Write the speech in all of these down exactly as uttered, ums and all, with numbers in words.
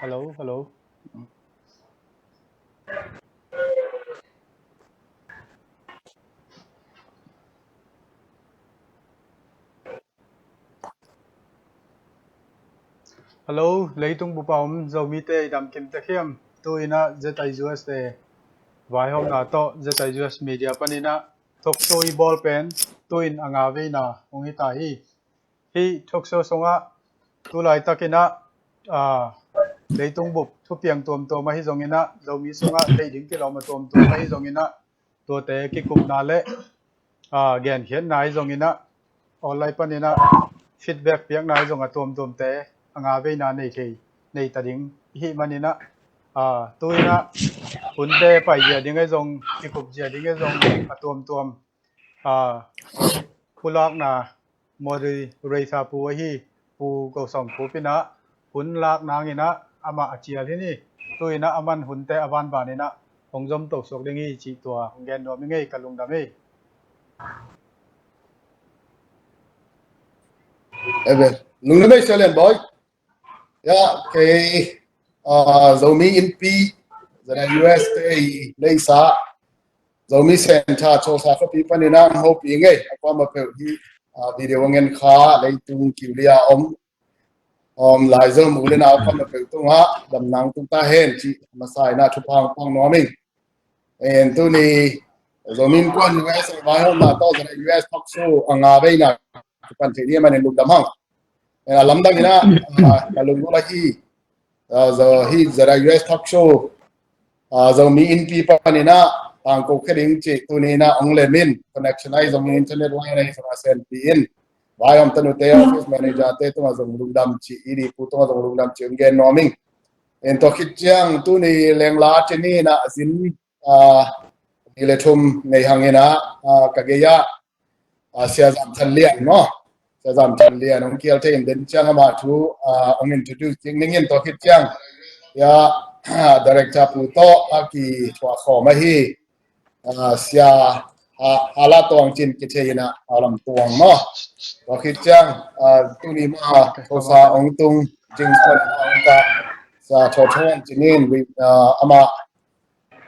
Hello, hello. Hello, leitung bup a om Zomite i dam kim tek hiam? Tu-in ah Z I U S te vaihawmna tawh Z I U S media panin ah talk show i bawl pen tu-in a nga veina hong hi ta hi. Hih talk show sungah tu laitakin ah, ah, leitung bup thupiang tuamtuam ahi zongin ah, Zomi sungah theih ding kilawm a tuamtuam ahi zongin ah, tuate kikupna le, ah, genkhiatna ahi zongin ah, online panin ah feedback piakna ahi zong a tuamtuamte a nga veina nei thei, nei ta ding i hih manin ah, ah, tu-in ah hunte paizia ding ahi zong, kikupzia ding ahi zong a tuamtuam, ah, pulakna moderator pu ahi Pu Go Sawm Khup in ah hun lak nangin ah amah a cial hi ni. Tu-in ah aman hunte a vanvanin ah hong zom to suak ding hi cih tua hong gen nuam i ngei, ka lungdam hi. Eve, lungdam hi Sia Lian Bawi. Ya, kei, ah, Zomi Innpi, Z I U S te i leisa Zomi Center Cawlsa khuapi panin ah hopih ngei a kuamah peuh hi, ah, video ngen kha leitung kiulia om, om lai Zomi u le nau kuamah peuh tungah damnang tung ta hen cih masa in ah thupha pang nuam ing. En tuni Zomi Innkuan U S A vaihawmna tawh Z I U S talk show a nga veina kipan thei ni manin lungdam hang. En a lamdang in ah, ah, ka lunggulh ahi, ah, zo hi Z I U S talk show, ah, Zomi Innpi panin ah tangko khia ding cih tuni in ah hong lem in, connection ahi zong internet line ahi zong a senpi in, vaihawm tanute office manager te tungah zong lungdam cih, i di pu tungah zong lungdam cih hong gen nuam ing. En tua khit ciang tuni lengla cini in ah zin, ah, ni le thum nei hangin ah, ah, ka gei ah, ah, Sia Zam Than Lian maw? Sia Zam Than Lian hong kial thei in den ciang amah thu, ah, hong introduce ding ning in tua khit ciang. Ya, ah, director pu tawh a kithuah khawm ahi, ah, Sia Ha, Hala Tuang Cin kithei in ah, Halam Tuang maw? Tua khit ciang, ah, tuni mah Cawlsa hong tung Jing Suan hong ka Sia Thaw Thaw Cin in, ah, amah,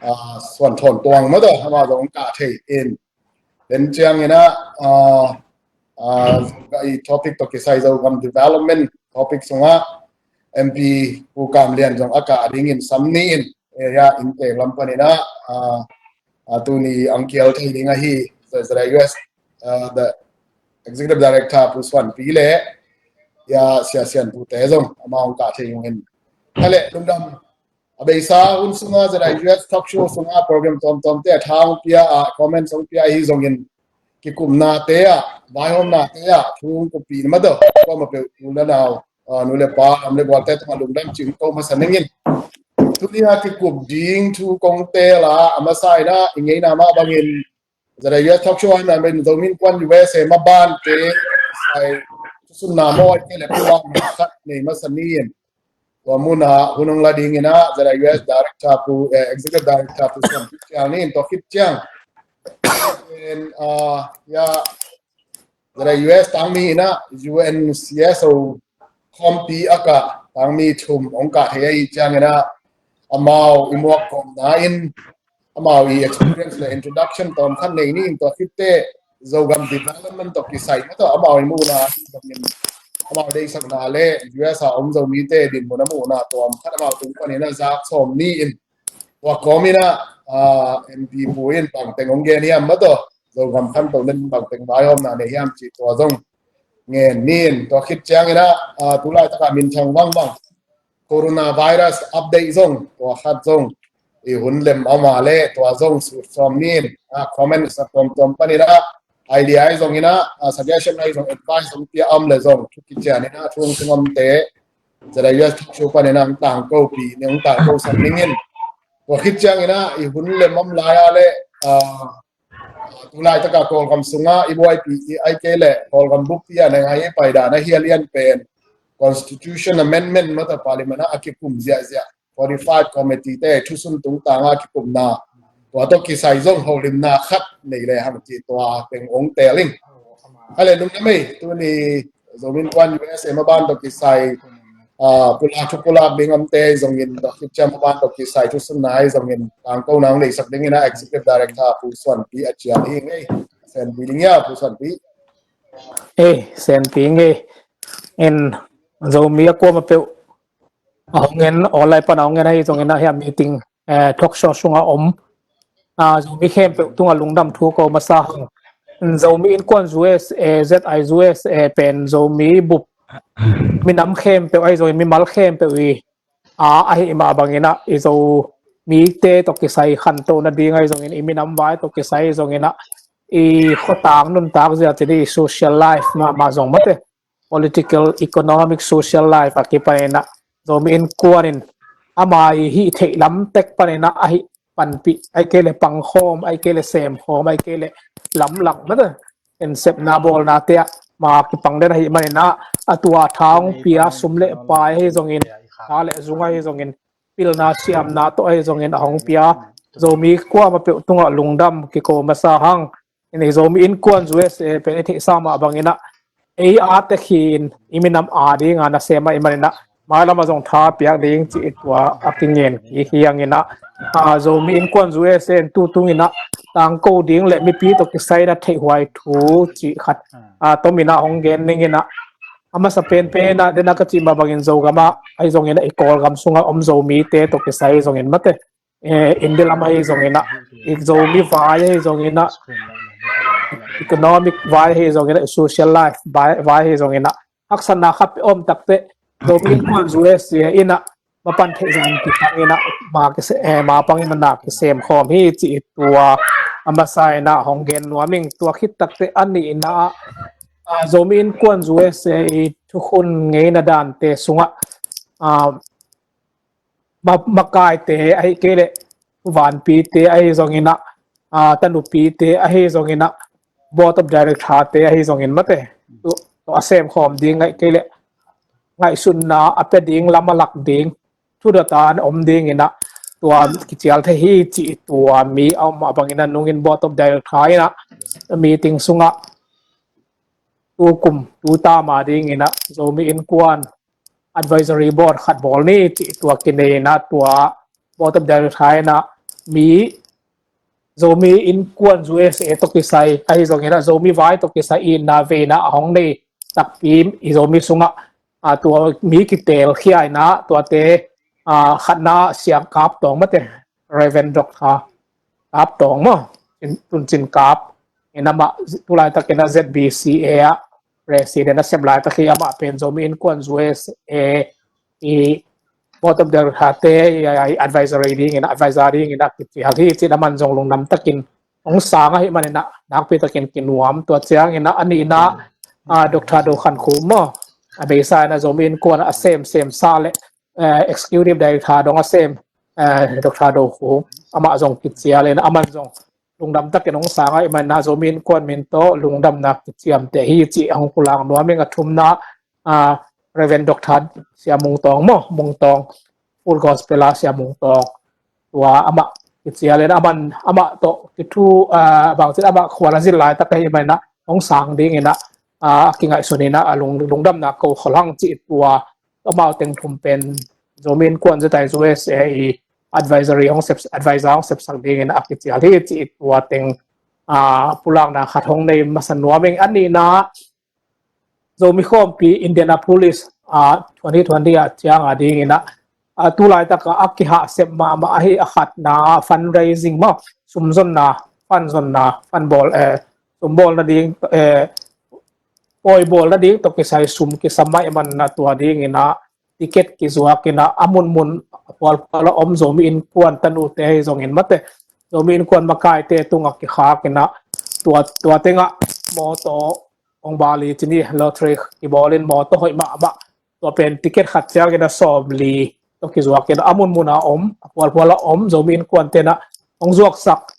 ah, Suan Thawn Tuang maw tawh, amah zong hong kah thei in. Den ciangin ah, ah, ah, i topic tawh kisai Zogam development topic sungah M P Pu Kam Lian zong a kah dingin sam ni in, eh, ya, inntek lam panin ah, ah, ah, tuni hong kial thei ding ahi Z I U S, ah, the executive director Pu Suan Pi le, ya, Sia Sian Pu te zong amah hong kah thei ding in. Hale, lungdam. A beisa hun sunga Z I U S talk show sunga program tuamtuamte a tha hong pia a, comment hong pia ahi zongin, kikupnate ah, vaihawmnate ah thu hong koppih na mah tawh kuamah peuh u le nau, ah, nu le pa, lam le gualte tungah lungdam cih hong ko masa ning in. Tuni a kikup ding thu kong teel a, a masa in ah i ngeina mah bangin Z I U S talk show ahih manin Zomi Innkuan U S A mabante sai thusunna maw, ahih kei leh pulakna khat nei masa ni in. Tua munah hun hong la dingin ah Z I U S director pu, eh, executive director pu Suan Pi cial ni in tua khit ciang. En, ah, ya, Z I U S tangmi in ah U N C S O khawmpi a kah tangmi thum hong kah thei ahih ciangin ah amau i muak kawmna in amau i experience le introduction tawm khat nei ni in tua khit teh Zogam development tawh kisai mah tawh amau i muhna ahi zongin amau deihsakna le U S a om Zomite dinmun a muhna tawm khat amau tung panin a zak sawm ni in tua kawmin ah, ah, M P pu in bangteng hong gen hiam mah tawh Zogam khantohna in bangteng vaihawmna nei hiam cih tua zong ngen ni in tua khit ciangin ah, ah, tu laitakah minthang vangbang coronavirus update zong tua khat zong i hun lem a om a leh tua zong sut sawm ni in, ah, comment sa tuamtuam panin ah idea ahi zongin ah, ah, suggestion ahi zong advice hong pia a om leh zong thu kician in ah thu hong tung omte Z I U S talk show panin ah hong tangko pi ni hong tangko sak ning in tua khit ciangin ah i hun lem a om lai a leh, ah, tu laitakah Kawlgam sungah i buaipih i ahih kei leh Kawlgam buppi a neng ahi paidan ahi a lian pen Constitution Amendment mah tawh Parliament ah a kikum ziahziah forty-five committee te thusun tungtang a kikupna tua tawh kisai zong holimna khat nei le hang cih tua teng hong teel ing. Hale lungdam ei, tuni Zomi Innkuan U S A maban tawh kisai Pulak thu pulak ding omte zongin, Doctor Ciam Haban tawh kisai thusunna zongin tangko nang leisak dingin a Executive Director Pu Suanpi a cial hi ngei. Senpi ding ia Pu Suanpi. Ei, Senpi ngei. En, Zomi a kuama peuh a hong en, online pan a hong en ahi zongin a hia meeting, eh, talk show sunga om, ah, Zomi khempeuh tunga lungdam thu ko masa hang. Zomi Innkuan U S A, Z I U S A pen Zomi bup minam khempeuh ahi zongin, mimal khempeuh i, ah, ahi mah bangin a i Zomite tawh kisai khantohna ding ahi zongin, i minam vai tawh kisai zongin a i khotang nuntak zia cin i social life mah, mah zong mate, political, economic, social life a kipanin a Zomi Innkuan in ama i hih theih lam tek panin a ahi panpih, ahi kei le pangkhawm, ahi kei le semkhawm, ahi kei le lamlang mate, ensepna bawlnate ah ma kipang den ahi manin a, a tua tha hong pia, sum le pai ahi zongin, tha le zung ahi zongin, pilna siamna tawh ahi zongin a hong pia Zomi kuama peuh tungah lungdam kiko masa hang. Ini Zomi Innkuan U S A pen i theihsa mah bangin a, ei a tek hi in, i minam a dinga nasem ahi manin a, mailam a zong tha piak ding cih tua a kingen kik hi hangin a, a, Zomi Innkuan U S A in tu tungin a tangko ding le mipi tawh kisai in a theihhuai thu cih khat, a, tomin a hong gen ning in a, a masa penpen a, den a ka cih mah bangin Zogam ah ahi zongin a, i Kawlgam sunga om Zomite tawh kisai zongin mate, eh, India lam ahi zongin a, i Zomi vai ahi zongin a, economic vai ahi zongin a, social life vai, vai ahi zongin a, haksatna khat pe om takte, Zomi Innkuan U S A in a, mapan theih zong kipang in a, ma kise, eh, ma pang in a na kisem khawm hi cih tua a masa in a hong gen nuam ing. Tua khit takte a nihna ah, a, Zomi Innkuan U S A i thukhun ngeina dante sungah, a, ma, makaite ahi kei le vanpite ahi zongin a, a, tanupite ahi zongin a, Board of Director te ahi zongin mate, tu, tu a sem khawm ding ahi kei le ngaihsutna a pia ding, lam a lak ding, thudot a na om dingin a, tua kicial thei hi cih tua mi a om mah bangin a, nungin Board of Director in a meeting sungah tu kum tu tam a dingin a Zomi Innkuan Advisory Board khat bawl ni cih tua kinei in a, tua Board of Director in a mi Zomi Innkuan U S A tawh kisai ahi zongin a, Zomi vai tawh kisai itna veina a hong nei takpi i Zomi sungah, a, tua mi kitel khia in a, tuate, a, khatna Sia Kap Tawng mate, Reverend Doctor Kap Tawng maw, Tun Cin Kap, in amah tu laitakin a Z B C A ah President a sem laitak hi. Amah pen Zomi Innkuan U S A i Board of Director te i, i advisory dingin, advisor dingin a kicial hi cih a, aman zong lungdam takin hong sang ahi manin a, nakpi takin kinuam. Tua ciangin a, a nihna, a, Doctor Do Khan Khum maw, a beisa in a Zomi Innkuan a sem, sem sa le, eh, Executive Director dong a sem, eh, Doctor Do Khum, amah zong kicial in a, aman zong lungdam takin hong sang ahi manin a, Zomi Innkuan min tawh lungdamna kiciamteh hi cih hong pulak nuam ing. A thumna, a, Reverend Doctor Sia Mung Tawng maw, Mung Tawng, Full Gospel a Sia Mung Tawng, tua amah kicial in a, aman, amah tawh kithu, a, bangci in amah khual a zin laitak ahi manin a, hong sang dingin a, a, kingaihsun in a, a lung, lungdamna ko khol hang cih tua, amau teng thum pen Zomi Innkuan Z I U S A i advisory hong sep, advisor hong sepsak dingin a kicial hi cih tua teng, a, pulakna khat hong nei masa nuam ing. A nihna, Zomi Khawmpi Indianapolis, a, twenty twenty a ciang a dingin a, a, tu laitak a, a kihahsep mahmah ahi a khatna fundraising maw, sumzonna, fund zonna, fund bawl, eh, sum bawl nading, eh, pawi bawl nading tawh kisai sum kisam ahi manin a, tua dingin a ticket kizuak in a, a munmun a pualpual a om Zomi Innkuan tanute ahi zongin mate, Zomi Innkuan makaite tungah kikhak in a, tua, tua tengah mawtaw hong bali cini lottery kibawl in mawtaw hoih mahmah, tua pen ticket khat ciangin a sawmli tawh kizuak in a, a munmun a om, a pualpual a om Zomi Innkuan te in a hong zuaksak,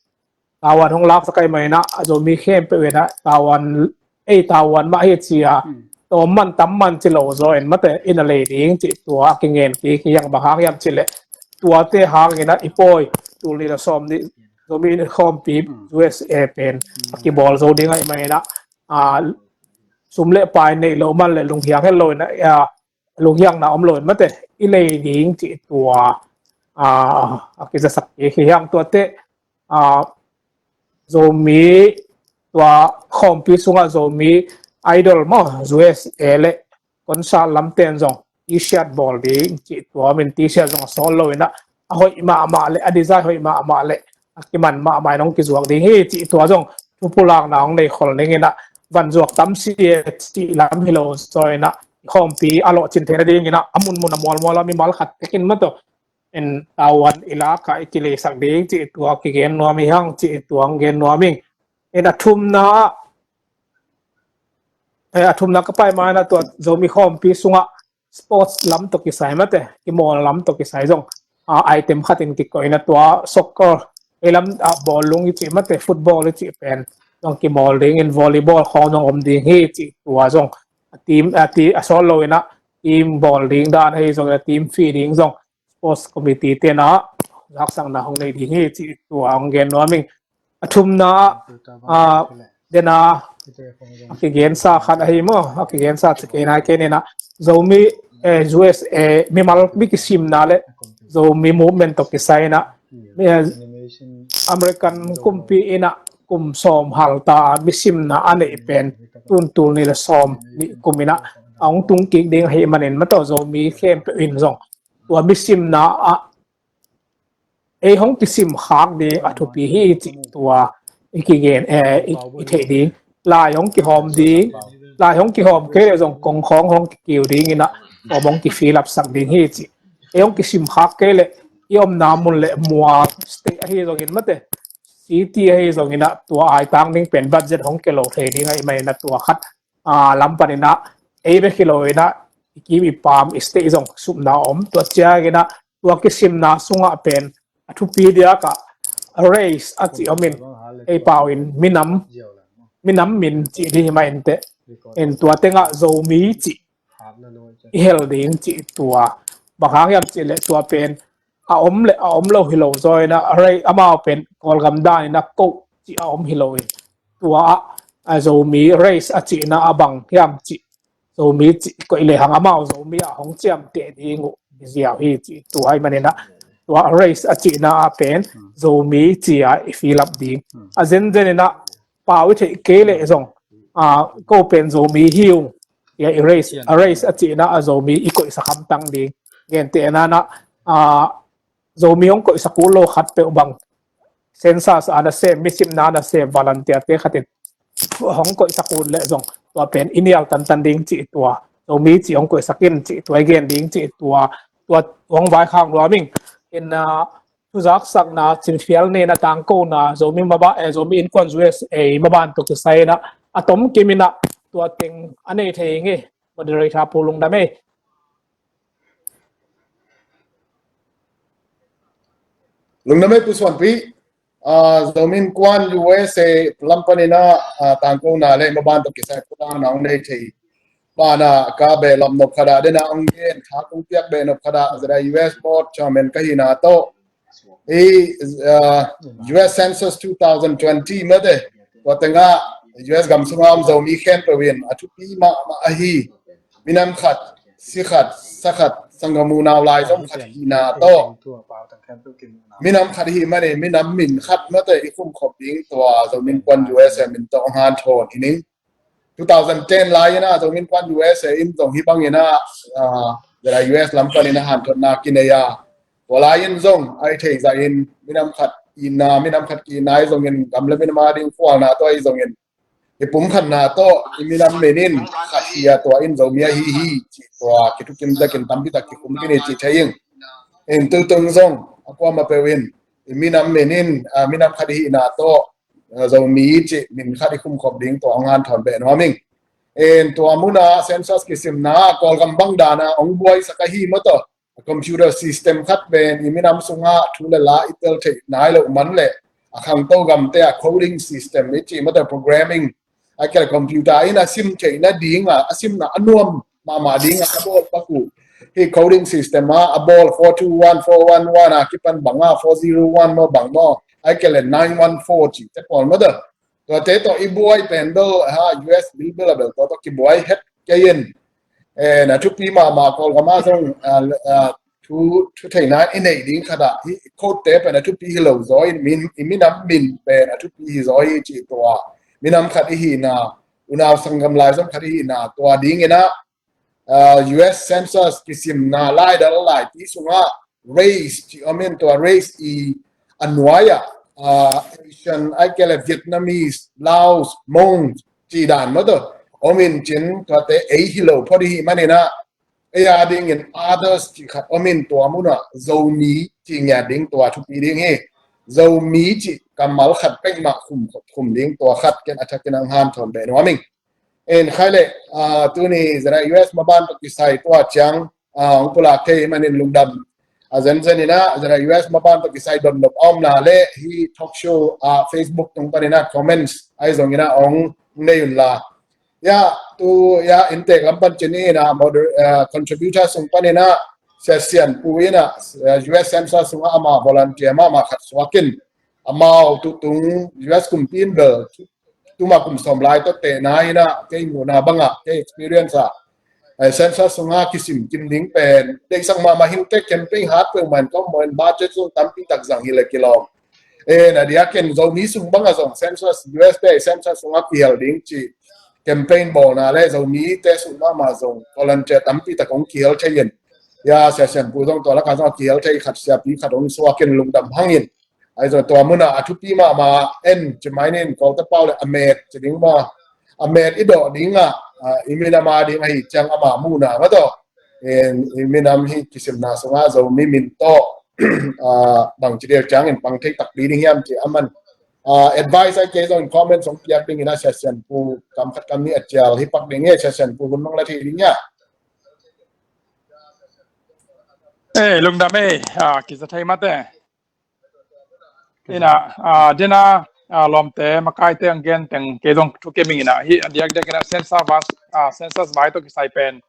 tavuan hong laksak ahi manin a, a Zomi khempeuh in a tavuan, ei tavuan mah hi ci a, tawm man tam man ci lo zaw in mate, in a lei ding cih tua a kingen kik hi hang. Bang hang hiam cih leh, tuate hangin a i pawi, tul nih le sawmnih Zomi Innkhawmpi U S A pen a kibawl zo ding ahi manin a, a, sum le pai neih loh man le lunghiang het lo in a, a, lunghiangna om lo in mate, i lei ding cih tua a kizasak hi hang. Tuate a Zomi tua khawmpi sungah Zomi Idol maw, U S A le concert lamten zong T-shirt bawl ding cih tua min T-shirt zong a sawl lo inah a hoih mahmah le a design hoih mahmah le a kiman mahmah in hong kizuak ding hi cih tua zong thupulakna hong nei khol ning inah van zuak tam si e cih lam hi lo zaw inah khawmpi a lawhcin theihna ding inah a munmun a mualmual a mimal khat tekin mataw in tauan i lakah i kileisak ding cih tua kigen nuam hi hang cih tua hong gen nuam ing. In a thumna ah a thumna ka pai ma inah tua Zomi khawmpi sungah sports lam tawh kisai mate kimawl lam tawh kisai zong a item khatin kikoihna tua soccer ei lam a bawlung i cih mate football i cih pen zong kimawl ding in volleyball khawng zong om ding hi cih tua zong a team a ti a sawl lo inah team bawl ding dan ahi zong inah team fee ding zong sports committee tenah zaksakna hong nei ding hi cih tua hong gen nuam ing. A thumna ah dena a kigensa khat ahi maw, a kigensa ci kei nai kei inah Zomi U S A mimal mi kisimna le Zomi movement tawh kisai inah American kumpi inah kum sawm halta mi simna a neih pen tun tul nih le sawm nih kum inah a hong tung kik ding ahi manin mataw Zomi khempeuh in zong tua mi simna ah ei hong kisim khak ding a thupi hi cih tua i kigen i theih ding. Lai hong kihawm ding, lai hong kihawm kei le zong kongkhawng hong kikiu ding inah form hong kifilapsak ding hi cih. Ei hong kisim khak kei le i omna mun le mual state ahi zongin mate city ahi zong inah tua aitang ding pen budget hong kilo thei ding ahi man inah tua khat a lam pan inah ei bek hi lo inah i kim i pam i state zong supna om tua ciang inah tua kisimna sungah pen a thupi diakah race a cih om in ei pau in minam minam min cih ding hi mah inteh in tua tengah Zomi cih i hel ding cih tua bang hang hiam cih le tua pen a om le a om lo hi lo zaw inah a rei amau pen Kawlgam dan inah koh cih a om hi lo in tua ah a Zomi race a cihna a bang hiam cih Zomi cih koih le hang amau Zomi a hong ciamteh ding uh i ziau hi cih tua hi man inah tua race a cihna a pen Zomi cih a i filap ding a zenzen inah pau i theih kei leh zong a ko pen Zomi hi ung. A race a cihna a Zomi i koihsak hamtang ding. Gentehna inah a Zomi hong koihsak uh lo khat peuh bang census a nasem, mi simna a nasem volunteer te khatin hong koihsak uh leh zong tua pen i nial tantan ding cih tua Zomi cih hong koihsak in cih tua i gen ding cih tua tua hong vaikhak nuam ing. In a thuzaksakna cimfial nei na tangkona Zomi maba eh Zomi Innkuan U S A maban tawh kisai inah a tom kim inah tua teng a nei thei ing e. Moderator Pu Lungdam ei. Lungdam ei Pu Suanpi. Zomi Innkuan U S A lam pan inah tangkona le maban tawh kisai pulakna hong nei thei. Banah ka behlap nop khat ah dena hong gen kha kong piak beh nop khat ah Z I U S board chairman ka hihna tawh i U S Census two thousand twenty mate tua tengah U S gam sunga om Zomi khempeuh in a thupi mahmah ahi minam khat, si khat, sa khat, sanggam unau laizom khat hihna tawh minam khat hih manin minam min khat mate i khumkhop ding tua Zomi Innkuan U S A min tawh hong hanthawn hi ning. Two thousand ten lai inah Zomi Innkuan U S A in zong hih bang inah Z I U S lam pan inah hanthotna kinei a tua lai in zong a i theih zah in minam khat itna minam khat ki-itna i zongin gam le minam a ding khualna tawh i zongin i pumkhatna tawh i minam min in khat hi a tua in Zomi ahi hi cih tua kithukim takin tampi tak kikum kini cih thei ing. In tutung zong a kuamah peuh in i minam min in minam khat i hihna tawh Zomi cih min khat i khumkhop ding tua hong hanthawn beh nuam ing. In tua muna census kisimna Kawlgam bang dana hong buaisak ahi mawtaw computer system khat pen i minam sungah thu le la i tel theih nai loh man le a khangto gamte a coding system i cih mawtaw programming a kel computer in a sim theihna dinga a simna a nuam mahmah dinga a bawl pak uh. Hih coding system a a bawl four two one four one one a kipan banga four zero one maw bang maw a kel le nine one four cih te pawl mawtaw. Tuate tawh i buai pen bel ha U S bilbil a bel tua tawh kibuai het kei in. Eh, na thupi mahmah Kawlgam ah zong, ah, ah, thu, thu theihna i neih ding khat ah, hi, quote te pen a thupi hi lo zaw in, min, i minam min pen a thupi hi zaw hi cih tua. Minam khat i hihna, unau sanggam lai zong khat i hihna, tua dingin ah, ah, U S census kisimna laidal laipi sungah race cih om in, tua race i a nuai ah, ah, Asian, ai kei le Vietnamese, Laos, Hmong cih dan maw tawh om in cin, tuate ei hi lo phot i hih manin ah, ei a dingin others cih khat om in, tua munah Zomi cih ngiat ding tua thupi ding hi. Zomi cih kammal khat peuhmah khum, khum ding tua khat ken a thakin ang hanthawn beh nuam ing. En khai le, ah, tuni zara U S maban tawh kisai tua ciang, ah, hong pulak thei manin lungdam. A zenzen in ah zara U S maban tawh kisai dotnop a omna le hi talk show, ah, Facebook tung panin ah comments ai zongin ah hong nei un la. Ya, tu ya, inntek lam pan cin in ah moder-, ah, contributor sung panin ah Sia Sian Pu in ah, ah, U S census sungah ama volunteer mahmah khat suak in, amau tu tung U S kumpi in bel tuma kum sawm lai tawh tehna in ah, kei muhna bangah, kei experience ah, eh, census sungah kisim kim ding pen deihsak mahmah hi. Tek campaign hat peuhmah in, ka maw in budget zong tampi tak zang hi le kilawm. Eh, na dia ken Zomi sung bangah zong census, U S te census sungah kihel ding cih campaign bawlna le Zomi te sung mahmah zong volunteer tampi tak hong kihel thei in. Ya, Sia Sian Pu zong tua lakah zong kihel thei khat, siapi khat hong suak in lungdam hang in. Ai zong tua munah a thupi mahmah en ci mai nin, Kawlte pau le a met ci ding maw, a met i dawh ding ah, ah, i minam a ding ahi ciang ama muhna maw tawh, en, i minam hi kisimna sungah Zomi min tawh, ah, bangci del ciangin pang thei takpi ding hiam ci a man, ah, advice ai kei zong in comment zong piak dingin ah Sia Sian Pu kam khat kam nih a cial hi pak ding hi. Sia Sian Pu hun nong la thei ding hia? Eh, lungdam eh, ah, kisa thei mate. Ina, ah, dena, ah, lawmte, makaite ang gen teng kei zong thukim ing ina, hi a diakdiak ina census vai, ah, census vai tawh kisai pen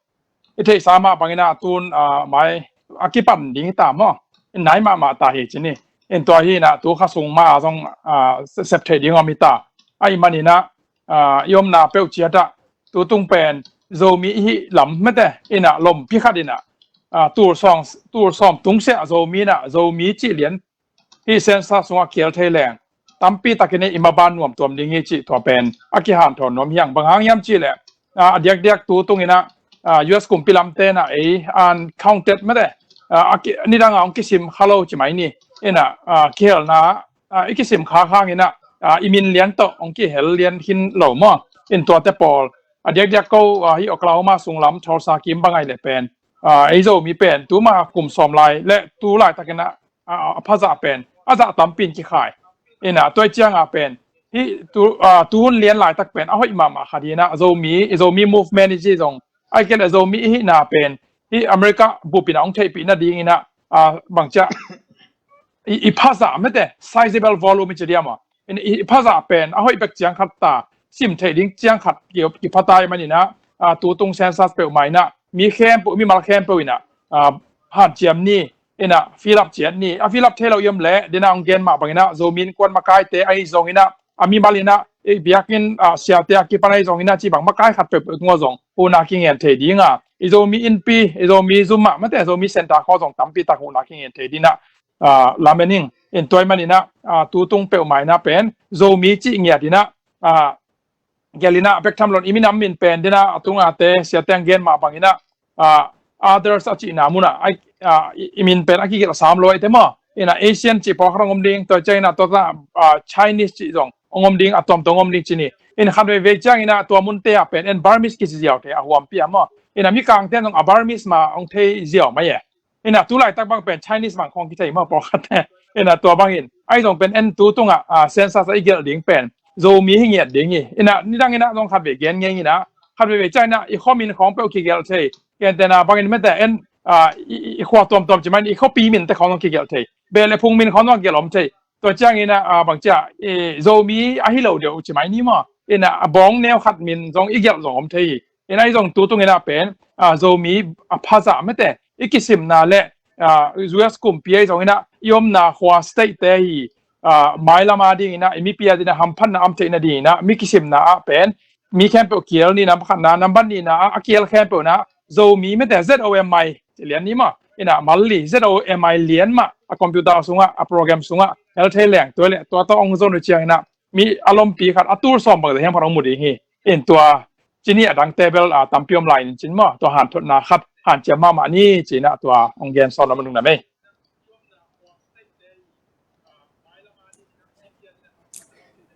i theihsa mah bangin ah tun, ah, mai a kipan ding hi ta maw? In nai mahmah ta hi ci ni. In tua hi ina tu kha sung mah zong, ah, sep thei ding om hi ta. Ahih manin ah, ah, i omna peuh ciat ah tu tung pen Zomi i hih lam mete ina lompi khat ina, ah, tul sawm, tul sawm tung siah Zomi ina Zomi cih lian hih census sungah kial thei leng tampi takin i maban nuam tuam ding hi cih tua pen a kihanthawn nuam hi ang. Bang hang hiam cih leh, ah, a diakdiak tu tung ina, ah, U S kumpi lamte ina ei uncounted mete, ah, a ki, nidang a hong kisim kha lo ci mai ni. Ina, ah, kihelna, ah, i kisim khak hang ina, ah, i min lian tawh hong kihel lian khin lo maw? In tuate pawl a diakdiak ko, ah, hi Oklahoma sung lam Tulsa kim bang ai le pen, ah, ei Zomi pen tuma kum sawm lai le tu laitak ina, ah, a phazah pen a zah tampi in kikhai. Ina tua ciang a pen hi tu, ah, tu hun lian laitak pen a hoih mahmah khat hi ina Zomi, Zomi movement i ci zong, ai kei le Zomi i hihna pen hi America bup ina hong theihpih nading ina, ah, bangcia i, i phazah mete, sizable volume i ci diam a. In i, i phazah pen a hoih bek ciang khat ta, sim theih ding ciang khat ki, kipha ta i man ina, ah, tu tung census peuhmah ina mi khempeuh, mimal khempeuh ina, ah, hanciam ni, ina fill up ciat ni. A fill up thei lo i om leh dena hong gen mah bang ina Zomi Innkuan makaite ahi zong ina a mimal ina, i biakinn, ah, siate a kipan ahi zong ina ci bang makai khat peuhpeuh tungah zong huhna kingen thei ding a, i Zomi innpi, i Zomi zum ah mate, Zomi center khawng zong tampi tak huhna kingen thei ding ina, ah, lamen ing. In tua i man ina, ah, tu tung peuhmah ina pen Zomi cih ngiat ina, ah, gelh ina bek tham lo in i minam min pen dena a tung a te siate ang gen mah bang ina, ah, others a cihna mun ah, ai, ah, i, i min pen a kigelh sam lo ai te maw? Ina Asian cih pawlkhat hong om ding, tua ciang ina tua ta, ah, Chinese cih zong hong om ding, a tuamtuam hong om ding ci ni. Ina khat veivei ciang ina tua munte ah pen en Burmese kici ziau thei a huampi a maw? Ina Mikangte zong a Burmese mah hong thei ziau mai e. Ina tu laitak bang pen Chinese bang khawng kithei maw pawlkhatte. Ina tua bangin ahi zong pen en tu tungah, ah, census a i gelh ding pen Zomi hi ngiat ding hi. Ina nidang ina zong khat vei gen ngei ina, khat veivei ciang ina i khuamin khawng peuh kigelh thei. Gentehna bangin mete en, ah, i, i, i khua tuamtuam ci mai ni, i khuapi minte khawng zong kigelh thei. Beh le phung min khawng zong gelh om thei. Tua ciang ina, ah, bangcia, eh, Zomi ahi lo deuh ci mai ni maw? Ina a bawng neu khat min zong i gelh zong om thei hi. Ina ahi zong tu tung ina pen, ah, Zomi a phazah mete i kisimna le, ah, U S kumpi ahi zong ina i omna khua state te hi, ah, mailam a ding ina i mipi a ding ina hamphatna om theihna ding ina mi kisimna ah pen mi khempeuh kial ni, nam khatna, nam ban ni ina a kial khempeuh ina Zomi mete Z O M I lian ni mah, ina Malay Z O M I lian mah a computer sungah, a program sungah hel thei leng, tua le tua tawh ong zon uh ciang ina mi a lompi khat a tul sawm bang hiam khat ong mu ding hi. In tua cini a dangte bel a tampi om lai in cin maw, tua hanthotna khat hanciam mahmah ni cina tua ong gen sawn om nung na mei.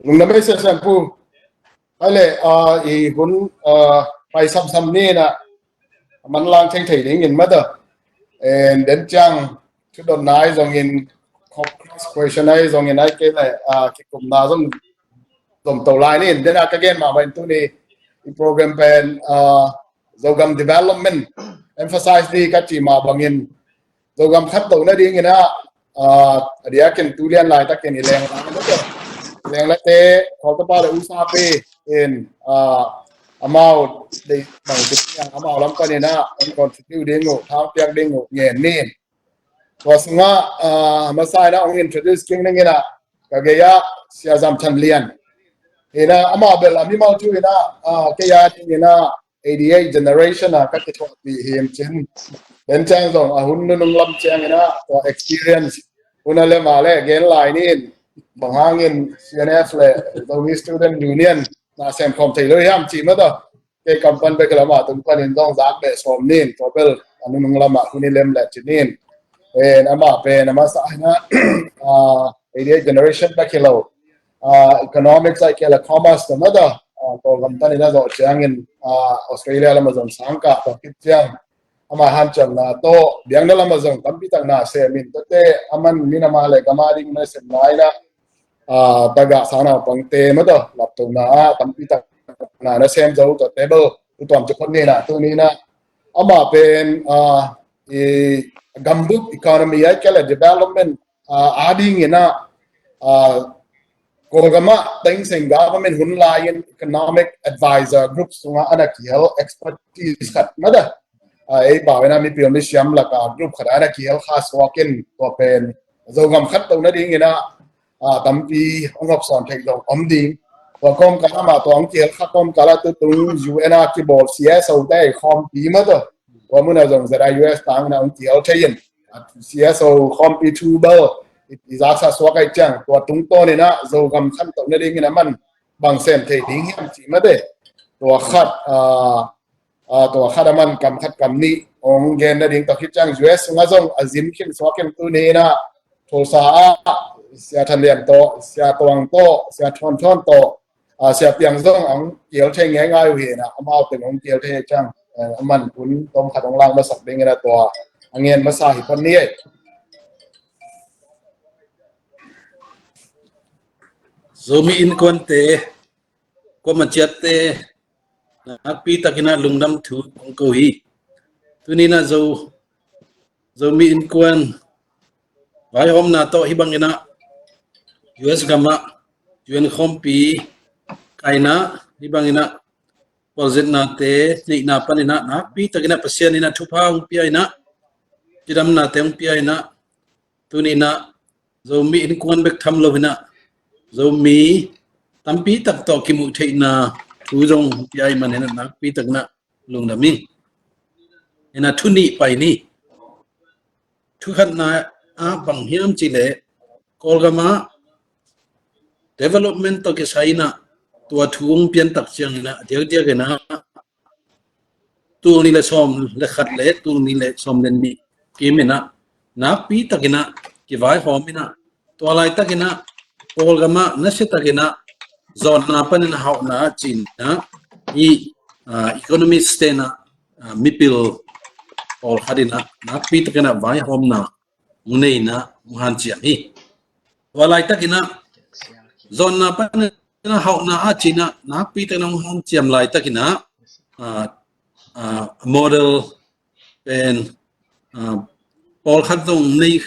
Nung na mei se sem pu. Ai le, ah, i hun, ah, pai samsam ni na manlang thei thei ding in mata. And then ciang thudon nai zong in, cross question ai zong in ai ke le, ah, kikumna zong zom to lai ni in. Then a ka gen mah bang in tuni i program pen, ah, Zogam development emphasize di ka ci mah bangin Zogam khat to nading ina, ah, a diakin tulian laitakin i leng lang na te, leng la te, khawltapa le usapi in, ah, amau dei bang ci piang amau lam pan ina ong contribute ding uh, thang piak ding uh ngen ni. Tua sunga, ah, masa ina ong introduce king ning ina ka gei a Sia Zam Than Lian. Ina amau bel a mimal tu ina, ah, kei a ding ina eighty-eight generation a ka kithuahpih hi in cin. Then ciang zong a hun nunung lam ciang ina tua experience hun a le mah le gen lai ni in, bang hangin C N F le Zomi Student Union na sem khawm thei lo hiam ci mata. Kei kam pan bek lam a tung panin zong zak beh sawm ni in, tua bel a nunung lam a hun i lem le ci ni in. En amah pen a masa ina, ah, eighty-eight generation bek hi lo, ah, economics ai ke le commerce na mata, ah, Kawlgam tan ina zawh ciangin, ah, Australia lam a zong sang kah tua khit ciang amah hanciamna tawh biakna lam a zong tampi tak na sem in, tua te aman min amah le gam a ding na sem lai na, ah, tagah sang naupangte mata laptona ah tampi tak na na sem zo, tua te bel u tuam ci phot ni na tuni na amah pen, ah, i gambup economy ai ke le development, ah, a ding ina, ah, Kawlgam ah Thein Sein government hun lai in economic advisor group sungah ana kihel expertise khat mata. Ah, ei pau ina mipil misiam laka group khat ana kihel kha suak in tua pen Zogam khat to nading ina, ah, tampi ong hopsawn thei zong om ding. Tua kawmkal amah tua ong kihel kha kawmkal a tutung U N a kibawl C S O te khawmpi mata. Tua mun a zong Z I U S tang ina ong kihel thei in. Ah, C S O khawmpi thu bel i, i zaksa suak ai ciang tua tungtawn ina Zogam khat to nading ina man bang sem thei ding hiam ci mate. Tua khat, ah, ah, tua khat a man kam khat kam nih ong gen nading, tua khit ciang U S sungah zong a zin khin suak in tuni ina Tulsa ah Sia Than Lian tawh, Sia Tuang tawh, Sia Thawn Thawn tawh, ah, Sia Piang zong ong kihel thei ngeingai uh hi ina, amau teng ong kihel thei ciang, eh, a man hun tom khat ong lang masak ding ina tua a ngen masa hi pan ni ei. Zomi Innkuante, kuama ciatte, nakpi takin a lungdam thu kong ko hi. Tuni ina Zo, Zomi Innkuan vaihawmna tawh hih bang ina U S gam ah U N khawmpi kaina hih bang ina pawlzetnate neihna pan ina nakpi takin a Pasian ina thupha hong pia ina, cidamnate hong pia ina, tuni ina Zomi Innkuan bek tham lo ina Zomi tampi tak tawh kimuh theihna thu zong hong pia ahih man ina nakpi takin a lungdam ing. Ina thu nih pai ni. Thu khatna ah bang hiam cih leh Kawlgam ah development tawh kisai ina tua thu hong pian tak ciang ina diakdiak ina tul nih le sawm le khat le tul nih le sawm le nih kim ina nakpi takin a kivaihawm ina, tua laitak ina Kawlgam ah nasia takin a zawnna panin a hauhna ah ci ina i, ah, economist te ina, ah, mipil pawlkhat ina nakpi takin a vaihawmna hong nei ina hong hanciam hi. Tua laitak ina zawnna panin a hauhna ah ci ina nakpi takin a hong hanciam laitak ina, ah, ah, model pen, ah, pawlkhat zong nei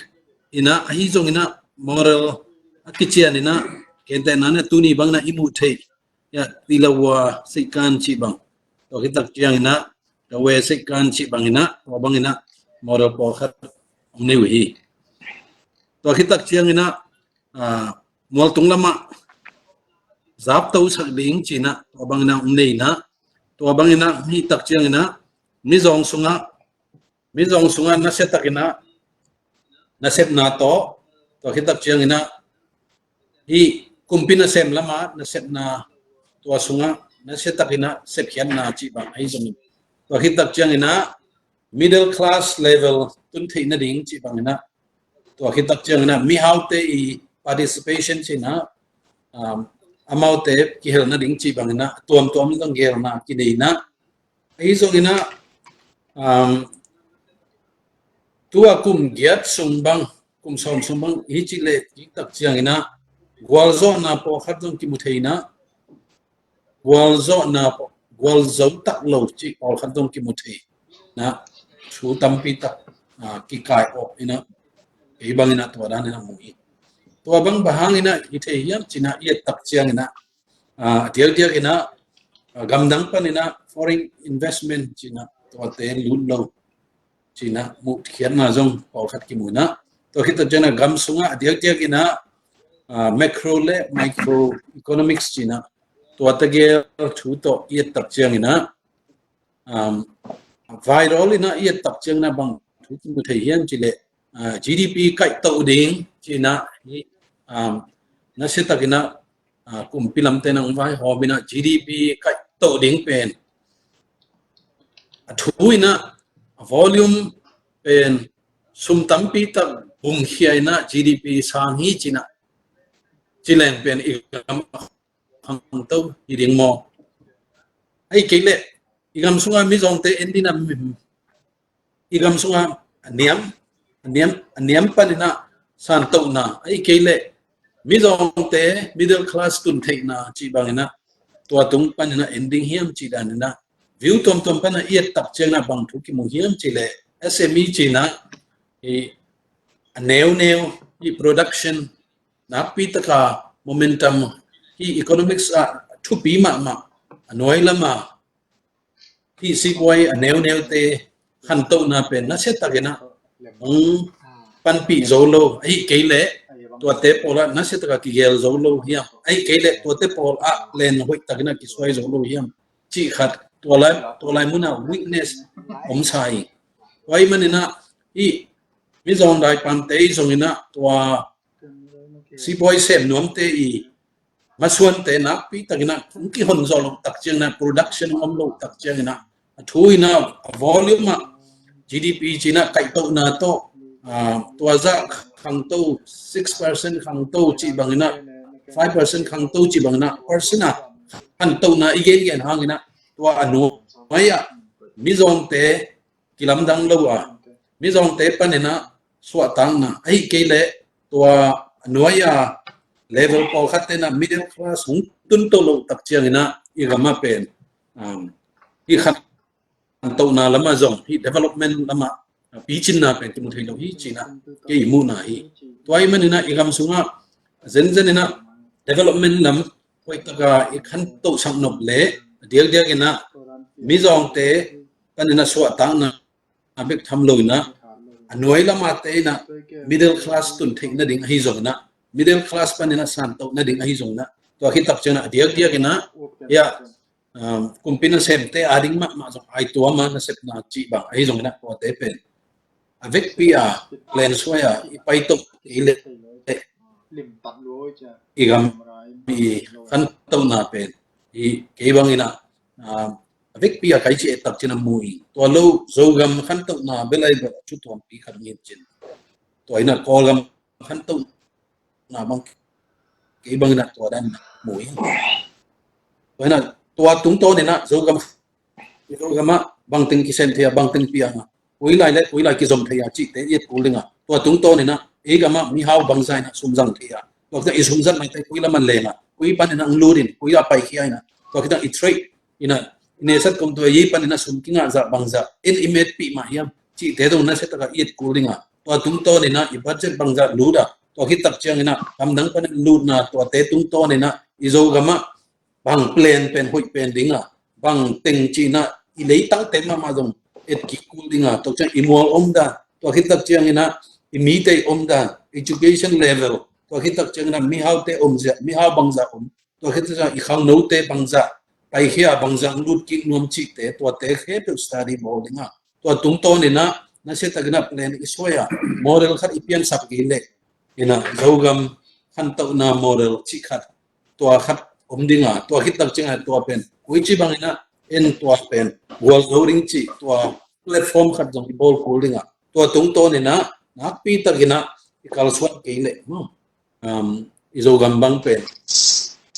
ina, ahi zong ina model a kician ina, kentehna ina tuni bang ina i muh theih, ya, Tilawa Seikan cih bang, tua khit tak ciang ina Tawe Seikan cih bang ina, tua bang ina model pawlkhat hong nei uh hi. Tua khit tak ciang ina, ah, mualtung lam ah zapto sak ding ci ina tua bang ina hong nei ina, tua bang ina hih tak ciang ina mizawng sungah, mizawng sungah nasia takinah nasepna tawh, tua khitak cianginah hih kumpi nasem lamah nasepna, tua sungah nasia takinah sepkhiatna cih bang ahi zongin, tua khitak cianginah middle class level tun theih nading cih banginah, tua khitak cianginah mihaute i participation cinah, um, amaute kihel nading cih banginah tuamtuam zong gelna kineinah, ahi zonginah, um, tua kum giat sung bang, kum sawm sung bang hi cih leh khitak cianginah gualzawhna pawlkhat zong kimu theinah, gualzawhna, gualzo tak lo cih pawlkhat zong kimu theinah, thu tampi tak, ah, kikai awk inah, kei banginah tua daninah mu hi. Tua bang bang hanginah hi thei hiam cinah i et tak cianginah, ah, a diakdiakinah, ah, gamdang paninah foreign investment cinah tuate lut lo cinah muhkhiatna zong pawlkhat kimu inah, tua khitak cianginah gam sungah a diakdiakinah, ah, macro le micro economics cinah tua tegel thu tawh i et tak cianginah, um, viral inah i et tak cianginah bang thu kimu thei hiam cih leh, ah, G D P kaihtoh ding cinah hi, um, nasia takinah, ah, kumpi lamte nang vaihawm inah G D P kaihtoh ding pen, a thu inah a volume pen sum tampi tak bungkhia inah G D P sang hi cinah, ci leng pen i gam khangto hi ding maw? Ahi kei leh i gam sungah mizawngte en dinah, i gam sungah a niam, a niam, a niam paninah santohna, ahi kei leh mizawngte middle class tun theihna cih banginah tua tung paninah en ding hiam cih daninah view tuamtuam panah i et tak cianginah bang thu kimu hiam cih leh S M E cinah, i a neuneu, i production nakpi taka momentum, hi economics ah thupi mahmah, a nuai lama hi sipuai a neuneute khantohna pen nasia takinah hong panpih zo lo, ahi kei leh tuate pawlah nasia takah kigel zo lo hiam, ahi kei leh tuate pawlah len hoih takinah kisuai zo lo hiam cih khat, tua lai, tua lai munah weakness om sa hi. Tua ahih maninah hih mizawng daipamte i zonginah tua sipuai sem nuamte i masuante nakpi takinah hong kihon zawh loh tak cianginah, production hong om loh tak cianginah, a thu inah a volume ah G D P cinah kaihtohna tawh, ah, tua zah khangto, six percent khangto cih banginah, five percent khangto cih banginah percent ah khantohna i gengen hanginah tua a nuai ah mizawngte kilamdang lo a, mizawngte paninah suahtakna, ahi kei leh tua a nuai a level pawlkhat tenah middle class hong tunto loh tak cianginah i gamah pen, um, hih khantohna lamah zong, hih development lamah, uh, picinna pen kimu thei lo hi cinah kei i muhna hi. Tua ahih maninah i gam sungah zenzeninah development lam hoih taka i khantohsak nop leh a diakdiakinah mizawngte paninah suahtakna a bek tham lo inah, a nuai lamate inah middle class tun theih nading ahi zonginah, middle class paninah santoh nading ahi zonginah, tua khit tak cianginah a diakdiakinah, ya, um, kumpi nasemte ading mahmah zong ai tuam a nasepna cih bang ahi zonginah tuate pen a vekpi a plan suai a i paitoh kei leh i gam i khantohna pen i kei banginah, um, a vekpi a kai ci et tak cianginah mu ing. Tua lo Zogam khantohna bel ai bel a thu tuampi khat ngin cin. Tua inah Kawlgam khantohna bang kei banginah tua dan mu ing. Tua inah tua tungtawn inah Zogam, Zogam ah bangteng kisem thei a, bangteng piang a, koi lai le koi lai kizom thei a cihte i et kul ding a, tua tungtawn inah ei gam ah mihau bangza inah sum zang thei a, tua khit tak i sum zat maite koi lam a leng a, koi pan inah ang lut in, koi a paikhia inah, tua khit tak i trade inah, i neihsat kong tua ei pan inah sum kingah zah bangzah in i metpih mah hiam cihte zong nasia tak a i et kul ding a, tua tungtawn inah i budget bangzah lut a, tua khit tak cianginah gamdang pan lutna tuate tungtawn inah i Zogam ah bang plan pen hoih pen ding a, bangteng cinah i leitangte mahmah zong et kik kul ding a, tua ciang i mual omdan, tua khit tak cianginah i mite omdan, education level, tua khit tak cianginah mihaute omzia, mihau bangzah om, tua khit tak ciang i khangnote bangzah, paikhia bangzah lut kik nuam cihte, tuate khempeuh study bawl ding a, tua tungtawn inah nasia takinah plan i suai a, model khat i piansak kei leh inah Zogam khantohna model cih khat, tua khat om ding a, tua khit tak ciangah tua pen koici bang inah en tua pen gualzo ding cih tua platform khat zong i bawl kul ding a, tua tungtawn inah nakpi tak inah i kalsuan kei leh maw, um, i Zogam bang pen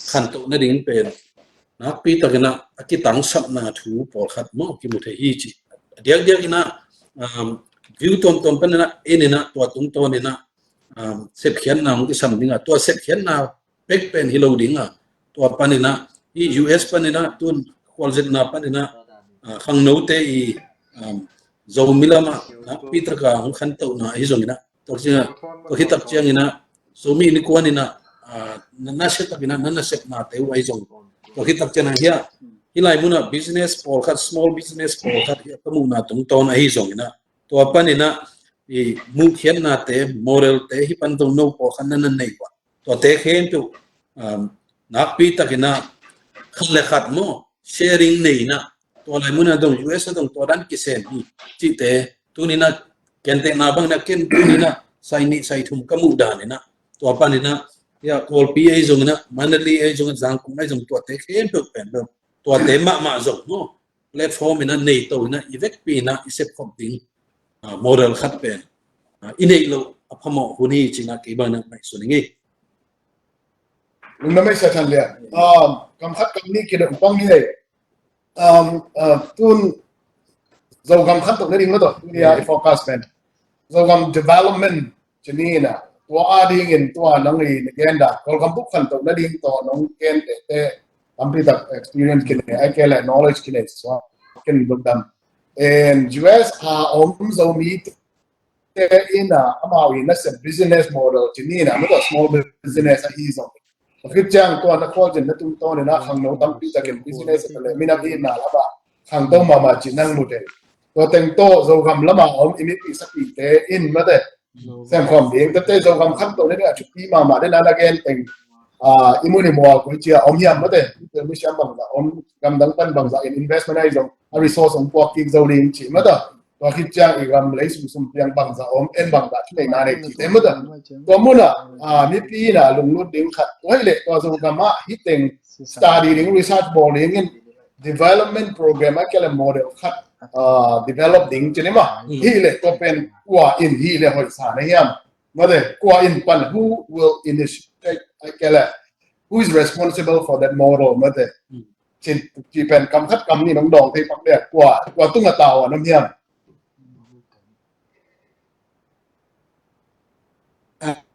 khantoh nading pen nakpi tak inah a kitangsapna thu pawlkhat maw kimu thei hi ci. A diakdiak inah, um, view tuamtuam pan inah en inah tua tungtawn inah, um, sepkhiatna hong kisam ding a, tua sepkhiatna pek pen hi lo ding a, tua pan inah i U S pan inah tun khualzinna pan inah, uh, khangnote i, um, Zomi lamah nakpi taka hong khantohna ahi zong inah, tua ciangah, tua khit tak ciang inah Zomi innkuan inah, ah, na, nasia tak inah na nasepnate uh ahi zong, tua khit tak ciang inah hia, hih lai munah business pawlkhat, small business pawlkhat hia ka muhna tungtawn ahi zong inah, tua pan inah i muhkhiatnate, modelte hih pan zong no pawlkhat na na nei uh a, tuate khempeuh, um, nakpi tak inah khat le khat maw sharing nei inah, tua lai munah dong U S a dong tua dan kisem hi cihte tuni inah, kentehna bang inah ken tuni inah sai nih sai thum ka muh dan inah, tua pan inah hia Kawlpi ahi zong inah, Mandalay ahi zong inah, Zangkong ahi zong, tuate khempeuh pen lo, tuate mahmah zong maw platform inah nei to inah i vekpi inah i sepkhop ding, ah, model khat pen, ah, i neih loh a phamawh hun hi ci inah kei bang inah ngaihsun ing ei. Lungdam ei Sia Than Lian. Um, kam khat kam nih kidong pang hi ei. Um, uh, tun Zogam khantoh nading maw tawh tuni a i focus pen Zogam development ci ni inah, tua a dingin tua nang i na gen dan, Kawlgam bup khantoh nading tawh nong gen tete tampi tak experience kinei, ahih kei leh knowledge kinei suak, ken lungdam. And U S a om Zomite inah amau i nasep business model ci ni inah, maw tawh small business ahi zong, tua khit ciang tua na khualzinna tungtawn inah khangno tampi takin business a le minam itna lamah khangto mahmah ci nang mu thei. Tua teng tawh Zogam lamah om i mipi sapite in maw te, semkhawm ding, tete Zogam khantoh nading a thupi mahmah den a na gen teng, ah, i mun i mual koi cia om hiam maw te, i tel mi siam bangzah om, gamdang pan bangzah in investment ahi zong a resource hong puak kik zo ding ci maw te. Tua khit ciang i gam lei sumsum piang bangzah om, en bangzah thuneihna nei cihte maw te. Tua munah, ah, mipi inah lunglut ding khat, tua hi leh tua Zogam ah hih teng study ding, research bawl dingin development program ahih kei leh model khat, ah, develop ding ci ni maw. Hih leh tua pen kua in hih leh hoihsa na hiam maw te, kua in pan, who will initiate ahih kei leh who is responsible for that model maw te. Cih pen kam khat kam nih nong dawng thei pak leh kua, kua tungah tau a na hiam?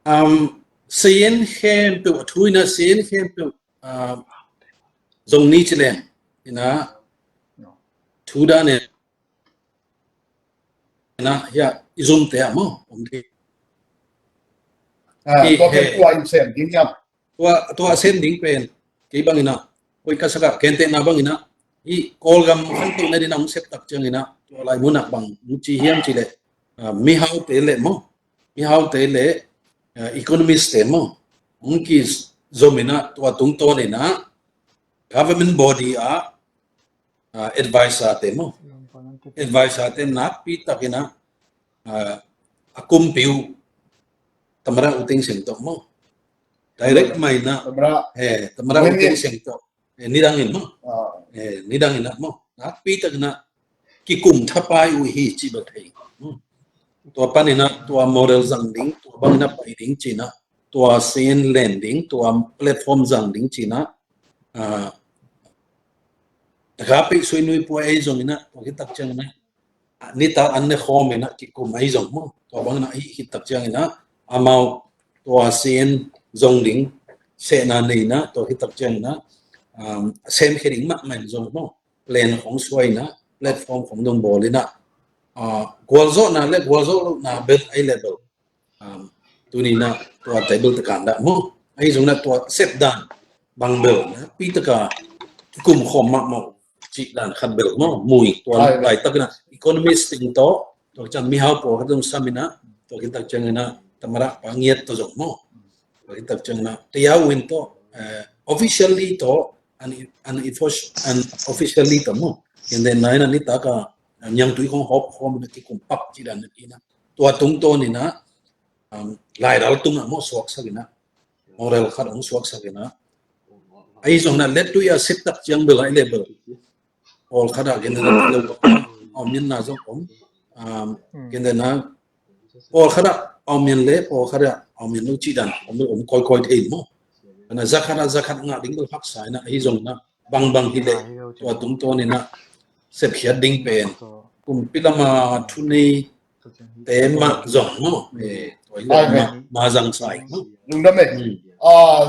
Um, sien khempeuh, a thu inah sien khempeuh, um, zong ni ci leng inah thu dan inah hia i Zomte ah maw om thei. Ah, tua pen kua in sem ding hiam? Tua, tua sem ding pen kei bang inah, koi ka sak ah, kentehna bang inah, i Kawlgam khantoh nading a hong sep tak ciang inah tua lai munah bang hong ci hiam cih leh, ah, mihaute le maw, mihaute le, ah, economist te maw hong kizom inah tua tungtawn inah government body ah, ah, advisor te maw, advisor te nakpi tak inah, ah, a kumpi uh Tamara U Thein Sein tawh maw, direct mah inah, Tamara, eh, Tamara U Thein Sein tawh, eh, nidang in maw, eh, nidang inah maw nakpi tak inah kikum thapai uh hi cih bek thei. Tua pan inah tua model zang ding, tua bang inah pai ding ci inah, tua sien len ding, tua platform zang ding ci inah, ah, taka pei sui nui pua ei zong inah, tua khit tak ciang inah nitak an ne khawm inah kikum ahi zong maw, tua bang inah hih khit tak ciang inah amau tua sien zong ding sehna nei inah, tua khit tak ciang inah, um, semkhia ding mahmah in zong maw, plan khong suai inah, platform khong dong bawl inah, ah, gualzawhna le gualzawh lohna bel ahi leh bel, um, tuni inah tua table taka dah maw, ahi zong inah tua sep dan bang bel nakpi taka kikum khawm mahmah uh cih dan khat bel maw, mu ing. Tua laitak inah economist teng tawh, tua ciang mihau pawlkhat zong sam inah, tua khit tak ciang inah Tamara Pa Ngiat tawh zong maw, tua khit tak ciang inah Tayau Win tawh, eh, officially tawh unofficially tawh maw. Ken den na ina nitak a niangtui khong hawp khawm ina kikum pak ci dan ina tua tungtawn ina lairal tungah maw suaksak ina moral khat hong suaksak ina ahi zong ina lettui a sittak ciang bel a i le bel pawlkhat ah ken den a lo a om in na zong om ken den a pawlkhat ah a om in le pawlkhat ah a om in lo ci dan om lo om kawikawi thei maw. Ina zakhat ah zakhat ngah ding bel haksa ina ahi zong ina bangbang hi le tua tungtawn ina sepkhiat ding pen kumpi lama thunei te mah zong maw. Tua hi le ma zang sa ing maw. Lungdam e.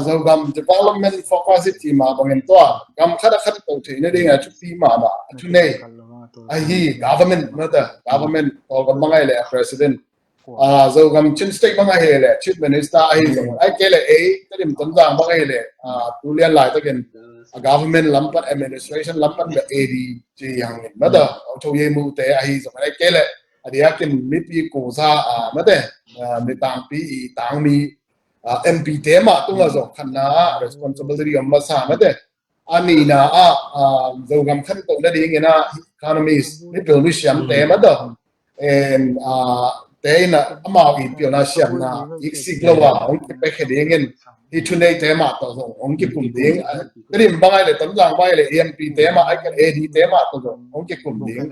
Zogam development focus i ci mah bangin tua gam khat a khat to theihna ding a thupi mahmah a thunei ahi government mata government Kawlgam bang ahi le a president Zogam Chin State bang ahi le Chief Minister ahi zong ai kei le ei Tedim Tonzang bang ahi le tu lian laitakin a government lam pan administration lam pan le A D ci hangin mata a tho ye mu te ahi zong ai kei le a diakin mipi kusa a mate mi tangpi i tangmi M P te mah tunga zong khatna responsibility om masa mate a nihna ah Zogam khantohna dingin a economist mipil misiam te mata te in amau i pilna siamna iksik lo a hong kipekhe dingin hi thunei te mah tawh zong hong kikum ding Tedim bang ai le Tonzang bang ai le M P te mah ai kei le A D te mah tawh zong hong kikum ding.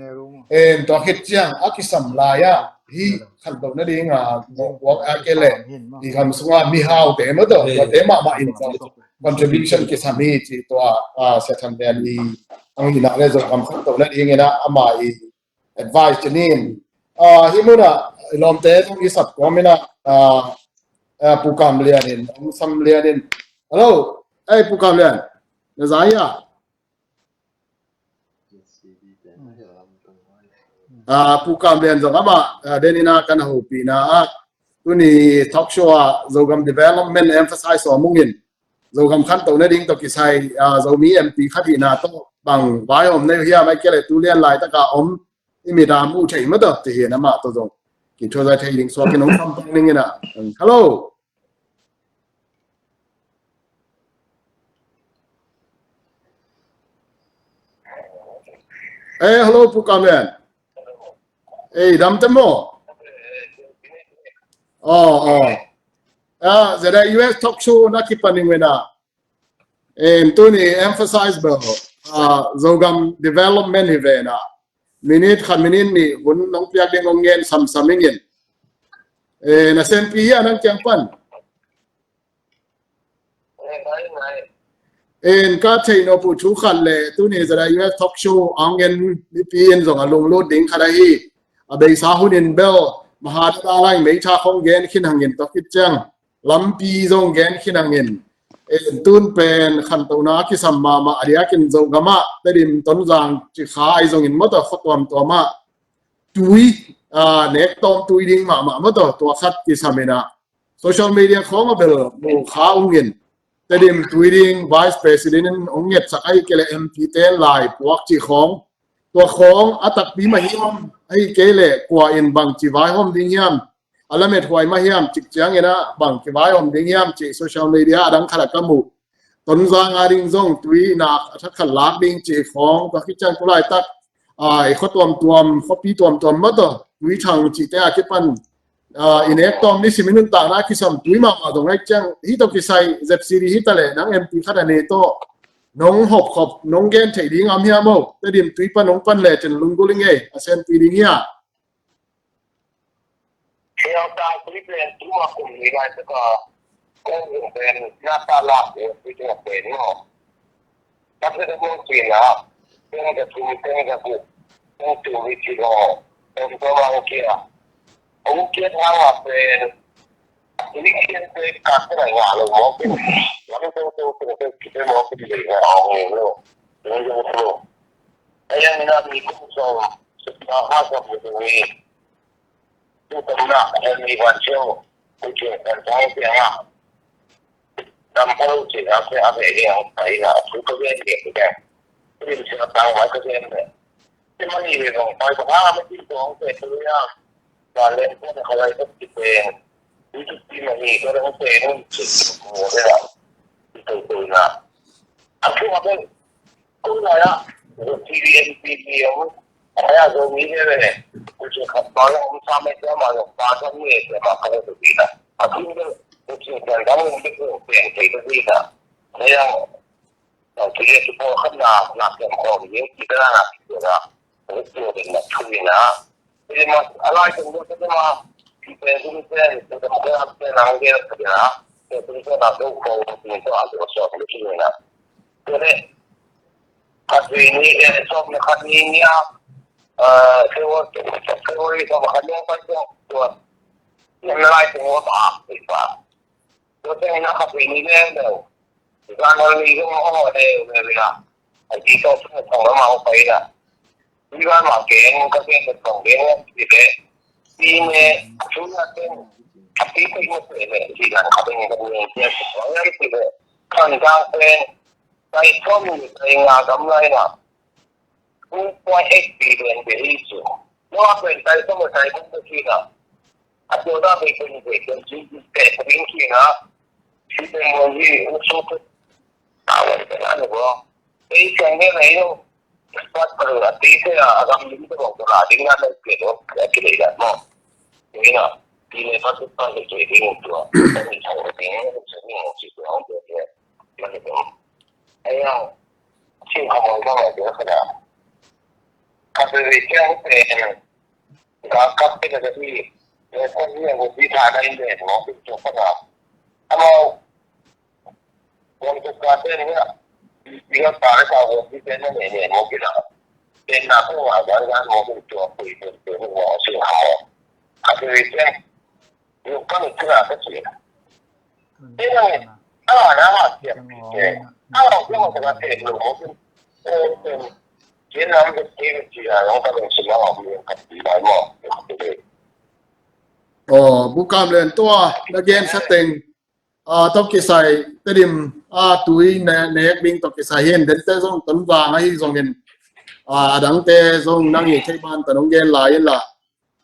Tua khit ciang a kisam lai ah hi khantohna ding a kuak a kei le i gam sunga mihau te mah tawh tua te mahmah in zong contribution kisam hi ci tua Sia Tham Lian i ang ina le Zogam khantohna dingin a ama i advice ci nin. Hi muna i lawmte zong i sap kawm ina Pu Kam Lian in Ong Sam Lian in hello ei Pu Kam Lian na zai a Pu Kam Lian zong amah den ina kan hopihna ah tuni talk show ah Zogam development emphasize sawm ungin Zogam khantohna ding tawh kisai Zomi M P khat hihna tawh bang vaihawm nei uh hiam ai kei le tu lian laitaka om i mit a mu thei mata ti hi na mah tawh zong kithua zai thei ding suakin hong sam pang dingin a hello. Ei hello Pu Kam Lian. Ei dam te maw? Aw aw. Zeda U S talk show na kipan ing wena. Tuni emphasize bel Zogam development hi vena. Minute khat minute nih hun nong piak ding hong ngen samsam ingin. Na senpi hi a nang kiang pan. En ka theih nop uh thu khat le tuni Zeda U S talk show ang en mipi in zong a lunglut ding khat ahi. A beisa hunin bel maha dada lai meitha khong gen khin hangin tawh kit ciang lampi zong gen khin hangin. En tun pen khantohna kisam mahmah a diakin Zogamah Tedim Tonzang cikha ai zongin mawtaw khuatuamtuamah tui nek tawm tui ding mahmah mawtaw tua khat kisam inah social media khawng a bel mu kha ungin Tedim tui ding vice president in hong ngetsak ahi kei le M P ten lai puak cih khawng tua khawng a takpi mah hiam ahi kei le kua in bangci vaihawm ding hiam a lamet huai mah hiam cik ciangin ah bangci vaihawm ding hiam cih social media a dang khat a ka muh. Tonzang a ding zong tui nak a thakhat lak ding cih khawng tua khit ciang tu laitak i khua tuamtuam khuapi tuamtuam mawtaw tui thang cihte a kipan i nek tawm ni simin nuntakna a kisam tui mahmah zong ahi ciang hih tawh kisai Z C D hih taleh nang M P khat a nei tawh nong hopkhop nong gen theih ding am hiam aw? Tedim tui pan nong pan lecin lunggulh i ngei a senpi ding hi a. Hei a tangtui pen tuma kum ni lai taka kong zong pen nasa lak tui tuma pen maw? Taksa ka kong tuina teng ka tum teng ka buk teng tumi ci lo teng toma kia. Ong kia thanga pen tui kia pe ka tena nga lo maw pen lam teng teng teng teng ki pe maw pen le nga ong lo. Ong lo. Ayang ina mi kong song sepa ha song ni. Tutamna helmi van cio kuce kan tang pianga. Dampal ce ase ase dia paina tuka gen dia kuce. Rin sia tang mai ka gen ne. Cemani le nong pai ka ha ma ti tong pe tuya. Ba len ko na kalai ka ti pe. Itu ti mani ka dong pe nun ci mo de la. Itu tuina. A thu a bel, kum lai ah, T V N P P om, a ya zo mi le le, ku chi khat pa la om sa me sa ma lo pa sa mi le ma ka lo tu pi na. A thu bel, ku chi kan dang lo bel ko pen ke tu pi na. A ya, a thu ye tu ko khat na, na kem ko ye ki da na ki da. Ku tu de na thu na. Ih, mas a lai tung deuh tete mah, pen tung pen, pen tung pen, pen ang gen tete na, pen tung pen ang deuh ko, pen tung ang deuh so, pen tung na. Tete, khat vei ni, eh, sawm le khat ni ni a, eh, February, February sawm le khat ni a pai tung tua. Pen lai tung ua ba, ba. Tua teng in a khat vei ni leng deuh. Zan hal ni zong a hawh deuh deuh deuh a. A ci tawh sung a thong lam a hawh pai in a. Pi van mah keng ka keng ka thong keng a ci leh. Pi ne a thu na teng. A pi teng na teng leh. Ci dan khat teng ka teng keng a ci leh. Kan kang teng. Tai thom ni tai nga gam lai na. Two point eight billion de hi ci. No a pen tai thom tai thom de hi na. A tua da be pen be pen ci be pen ci na. Ci be mo hi u su tu. A wan pe na ni bo. Ei chang ne na yo. Spat paru a ti se a gam lim to ko la ding na le ke do. Ya ki le da mo. Ni na. Ti ne pa tu pa le ke ding tu. Ni chang de ni ci tu. Ayo, cin khamawh khamawh ding a khat ah. Khat veve ciang pen, ka kap pen a ka hi, eh, khat ni a vot ding tha na in pen mawk in tua khat ah. Amau, wan tuk ka pen hi a, ding a ka le ka vot ding pen na ne ne mawk in a. Pen na ko a, wan na mawk in tua, kui pen pen mawk cin khamawh. Khat veve ciang, Aw, bu kam len tua na gen sa teng, a, tawh kisai Tedim, a, tui ne, nek ding tawh kisai hin, dente zong Tonzang ahi zongin, a, a dangte zong nang i thei ban ta nong gen lai in la.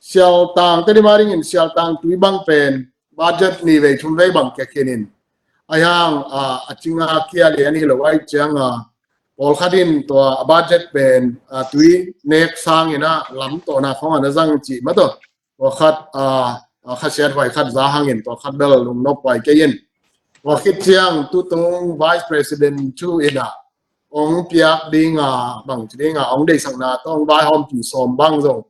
Sialtang Tedim a dingin Sialtang tui bang pen budget ni vei thum vei bang kia khin in. Ahi hang, a, a cing a kia lian hi lo ahih ciang a, pawlkhat in tua a budget pen, a, tui nek sangin a lam tawhna khawng a na zang cih mah tawh. Tua khat, a, a, khasiathuai khat za hangin tua khat bel lungnop huai kei in. Tua khit ciang tutung Vice President thu in a, ong piak ding a, bang ci ding a, ong deihsakna tawh ong vaihawmpi sawm bang zong.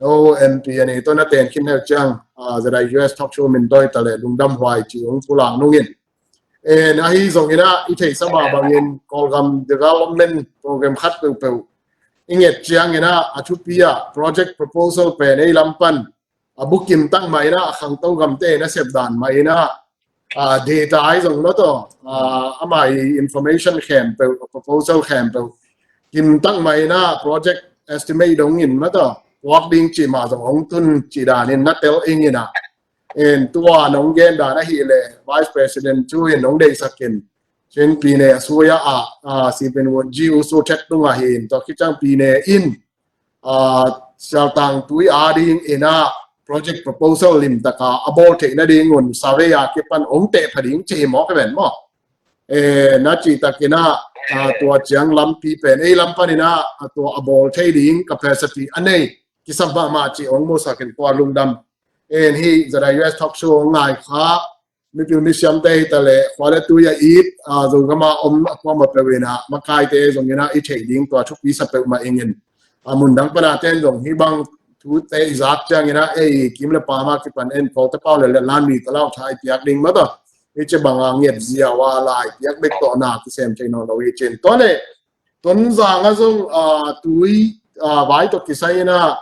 O M P a ni tawh na ten khin heuh ciang, a, Z I U S talk show min dawi ta leh lungdam huai ci ong pulak nungin. En, ahi zongin a, i theihsa mah bangin Kawlgam development program khat peuhpeuh i nget ciangin a, a thupi a project proposal pen ei lam pan a bukim tak mah in a, a khangto gamte na sep dan mah in a, a, data ahi zong mah tawh, a, amah i information khempeuh, proposal khempeuh kim tak mah in a, project estimate dongin mah tawh puak ding cih mah zong hong tun cih danin na tel ing in a. En, tua nong gen dan ahih leh Vice President thu in nong deihsak in, cin pi ne a suya a, a, sipin wun ji u su thet tung ahi in, tua khit ciang pi ne in, a, Sialtang tui a ding in a project proposal limtaka a bawl theih nading un survey a kipan ong teh pha ding ci hi mawk hi ven maw? E, na cih takin a, a, tua ciang lampi pen ei lam panin a, a, tua a bawl thei ding capacity a nei kisam mahmah ci ong musak in tua lungdam. En, hih Z I U S talk show ong ngai kha, mipil misiamte hi ta leh, khua le tui a it, a, Zogam a om a kuamah peuh in a, makaite zongin a i theih ding tua thupi sa peuhmah ing in. A, mun dang pan a ten zong hih bang thute i zak ciangin a, ei, kim le pam a kipan en, Kawlte pau le le lan mi ta lau tha i piak ding mah tawh. Hih ci bang a nget ziau a lai piak bek tawh na kisem thei nawn lo hi cin. Tua leh, Tonzang ah zong, a, tui, a, vai tawh kisai in a,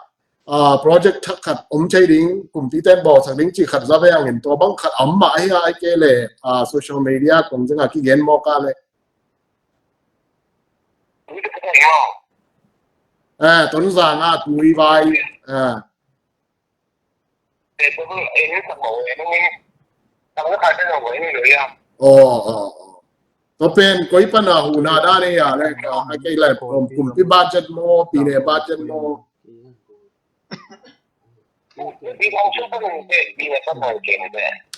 a, project thak khat om thei ding, kumpi ten bawlsak ding cih khat za vei hangin tua bang khat a om mah ahi a, ahih kei leh, a, social media kong zeng a kigen mawk a leh. A, Tonzang ah tui vai, a. Aw, aw, aw. Tua pen koi pan a huhna dan ei a leh, a, ahih kei leh, kum, kumpi budget maw, pi ne budget maw.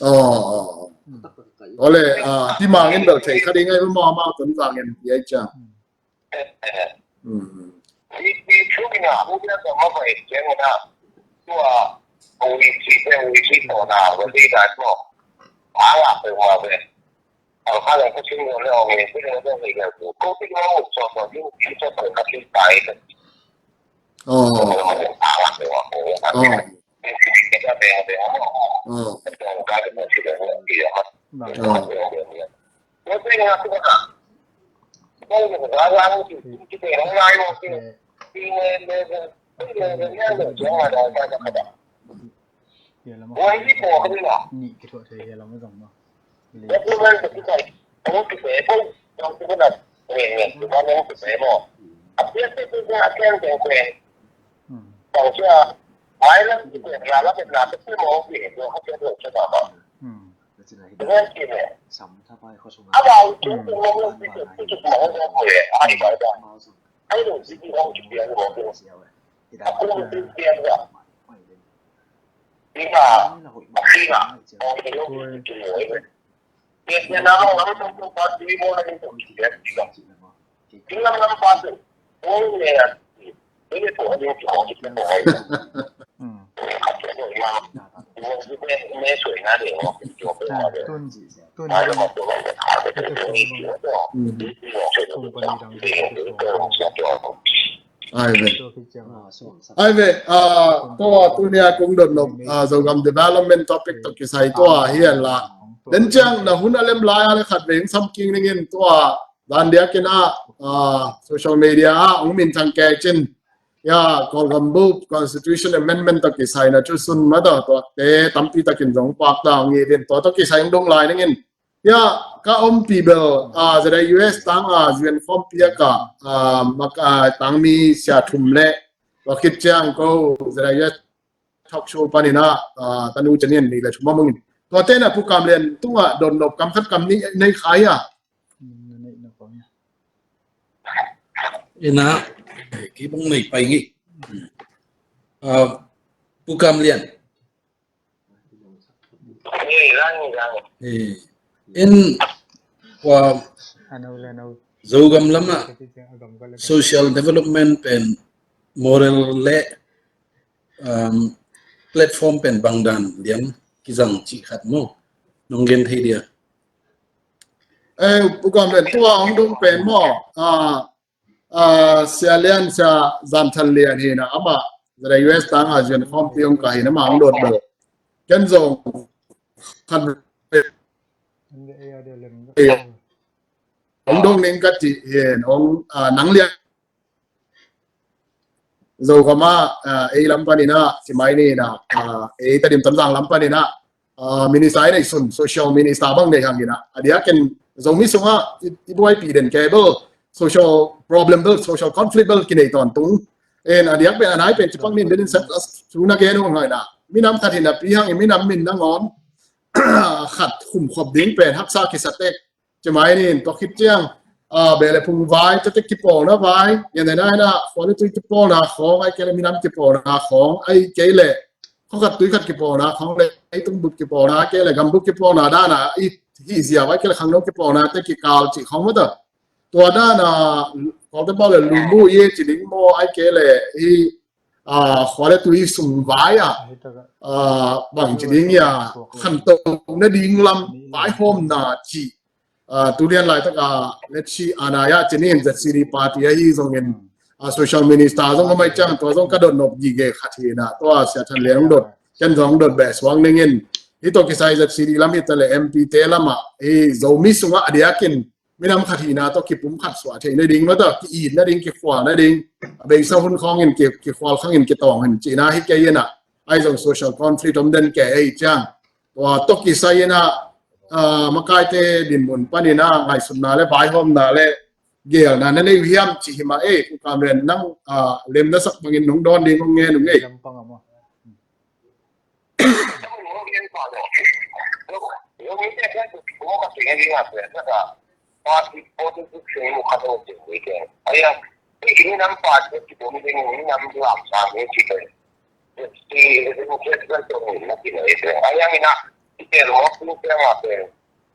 Aw, aw, aw. Ole, ah, ti mangin bel thei kha ding ai maw, amau tun zang en ti ai ciang. Hmm. Oh. Oh. Oh. Oh. Ai ve. Ai ve, ah, tua tunia kong dot nop, ah, Zogam development topic tawh kisai tua hi a la. Den ciang na hun a lem lai a le khat veng sam king ning in tua dan diakin ah, ah, social media ah hong min thang kei cin. Ya, Kawlgam bup constitution amendment tawh kisai na cu sun ma tawh tuakte tampi takin zong pak ta hong i din tua tawh kisai hong dong lai ning in. Ya, ka ompi bel, ah, Z I U S tang, ah, Z I U S khawmpi a ka, ah, mak, ah, tangmi sia thum le, tua khit ciang ko, Z I U S talk show panin ah, ah, tanu canian ni le thum a mungin. Tua tena Pu Kam Lian tungah dot nop kam khat kam nih nei khai a. Ina, kibang nei pai ngi. Ah, Pu Kam Lian. Eh, in, kua Zogam lamah social development pen moral le, um, platform pen bangdan lian kizang cih khat maw? Nong gen thei dia. Eh, Pu Kam Lian tua hong dong pen maw? Ah, ah, Sia Lian, Sia Zam Than Lian hi na, amah Z I U S tang a Z I U S khawmpi hong ka hi na, amah hong dot bel. Ken zong khan hong dong ning ka ti hi, hong, ah, nang lian. Zogam ah, ah, ei lam panin ah, ci mai ni na, ah, ei Tedim Tonzang lam panin ah, ah, minister i nei sun, social minister bang nei hang in ah. A diakin Zomi sungah i, i buaipi den kei bel, social problem bel, social conflict bel kinei tawntung. En a diak pen a nai pen ci pak ning den in set as tu na gen hong hai na. Minam khat hi na pi hang in minam min nangawn khat khum khop ding pen haksa kisa tek. Ci mai ning tua khit ciang, ah, beh le phung vai, tua tek kipawlna vai, yan dena ina, khua le tui kipawlna khawng, ai kei le minam kipawlna khawng, ai kei le khua khat tui khat kipawlna khawng le, ei tung bup kipawlna, ai kei le gam bup kipawlna dana, i hi zia vai kei le khangno kipawlna te kikal cih khawng mata. Tua dana, Kawltepaw le lumu i ci ding maw, ai kei le i, ah, khua le tui sung vai a, ah, bang ci ding ia, khanto nading lam vaihawmna cih, ah, tu lian laitak a, let's see, ana ia ci ning Z C D party ahi zongin, ah, social minister zong a mai ciang, tua zong ka dot nop gige khat hi na, tua Sia Than Lian hong dot, ken zong hong dot beh suang ning in, hi tawh kisai Z C D lam hi ta le M P te lamah, hi Zomi sungah a diakin, minam khat hihna tawh kipum khat suah theih nading, mata ki-it nading, kikhual nading, a beisa hun khawngin ki, kikhual khangin kitawng in cihna hi kei in ah, ai zong social conflict om den kei ei ciang. Tua tawh kisai in ah, ah, makaite dinmun panin ah ngaihsutna le vaihawmna le geelna na nei uh hiam cih hi mah ei, Pu Kam Lian nang, ah, lemna sak bangin nong dawn ding hong ngen ung ei.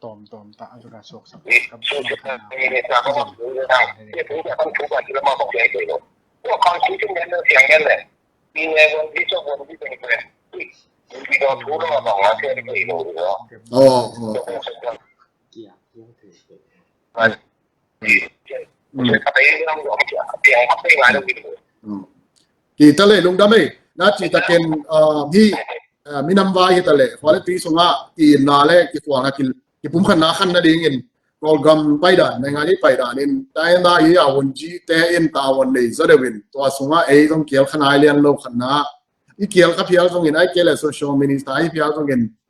Tawm tawm ta a zura suak sak. Oh, oh. Ki ta le lungdam ei. Na ci takin, ah, hi, ah, minam vai hi ta le, quality sunga ki na le ki kuang a ki, ki pum khan na khan na dingin, Kawlgam paidan, naingan i paidan in, taina i a won ji te in ta won nei za deuin, tua sunga ei zong kial khan ai lian lo khan na, i kial kha phial zongin, ai kial le social minister ai phial zongin,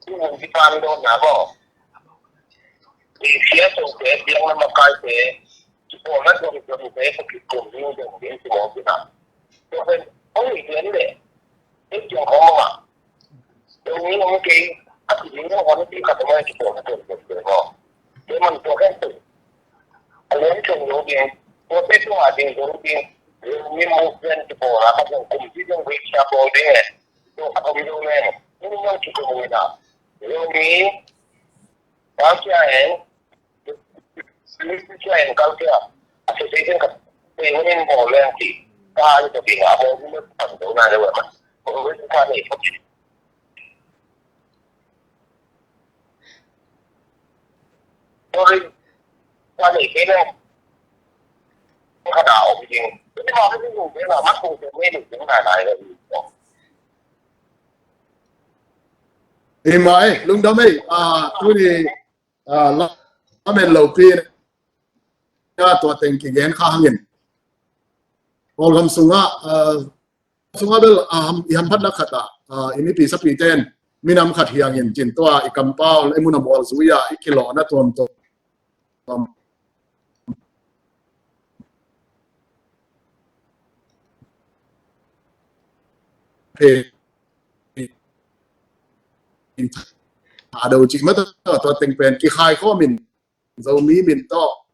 Tumun kipan dawtna baw, i sia songte, biakna makaite, kipawlna dongdongte, ka kikum ding dong ding kimawk ding a. Tua pen hong hi pian leh, ei kiang khawng mah, tua mi hong kei, a ki ding hong hon kei khat mah kipawlna dongdongte baw. Tua man tua khen pen a lian thong lo ding, tua pen tua ding dong ding, mi movement kipawlna khat hong kum ding dong ding sia bawl ding e. Tua khat om lo leng, mi hong kikum ding a. Lo mi, Culture and, Culture and Culture Association khat, pei hong in bawl leng ci, ka hal tua ding a bawl ding pan do na le wa ma. Ko we ka nei ko ci. Sorry. Ka nei ke na. Ka da om ding. Ni ma ni ni na ma ko ke me ni ding na na le. Hi mah ei, lungdam ei, ah, tuni, ah, lamen lopi, ah, tua teng kigen kha hangin. Kawlgam sungah, ah, sungah bel, ah, ham, i hamphatna khat ah, ah, i mipi sapite in, minam khat hi hangin cin tua, i kampau, i mun a mual zui ah, i kilawhna tuamtuam. Pe a do cih mah tawh, tua teng pen kikhai khawm in, Zomi min tawh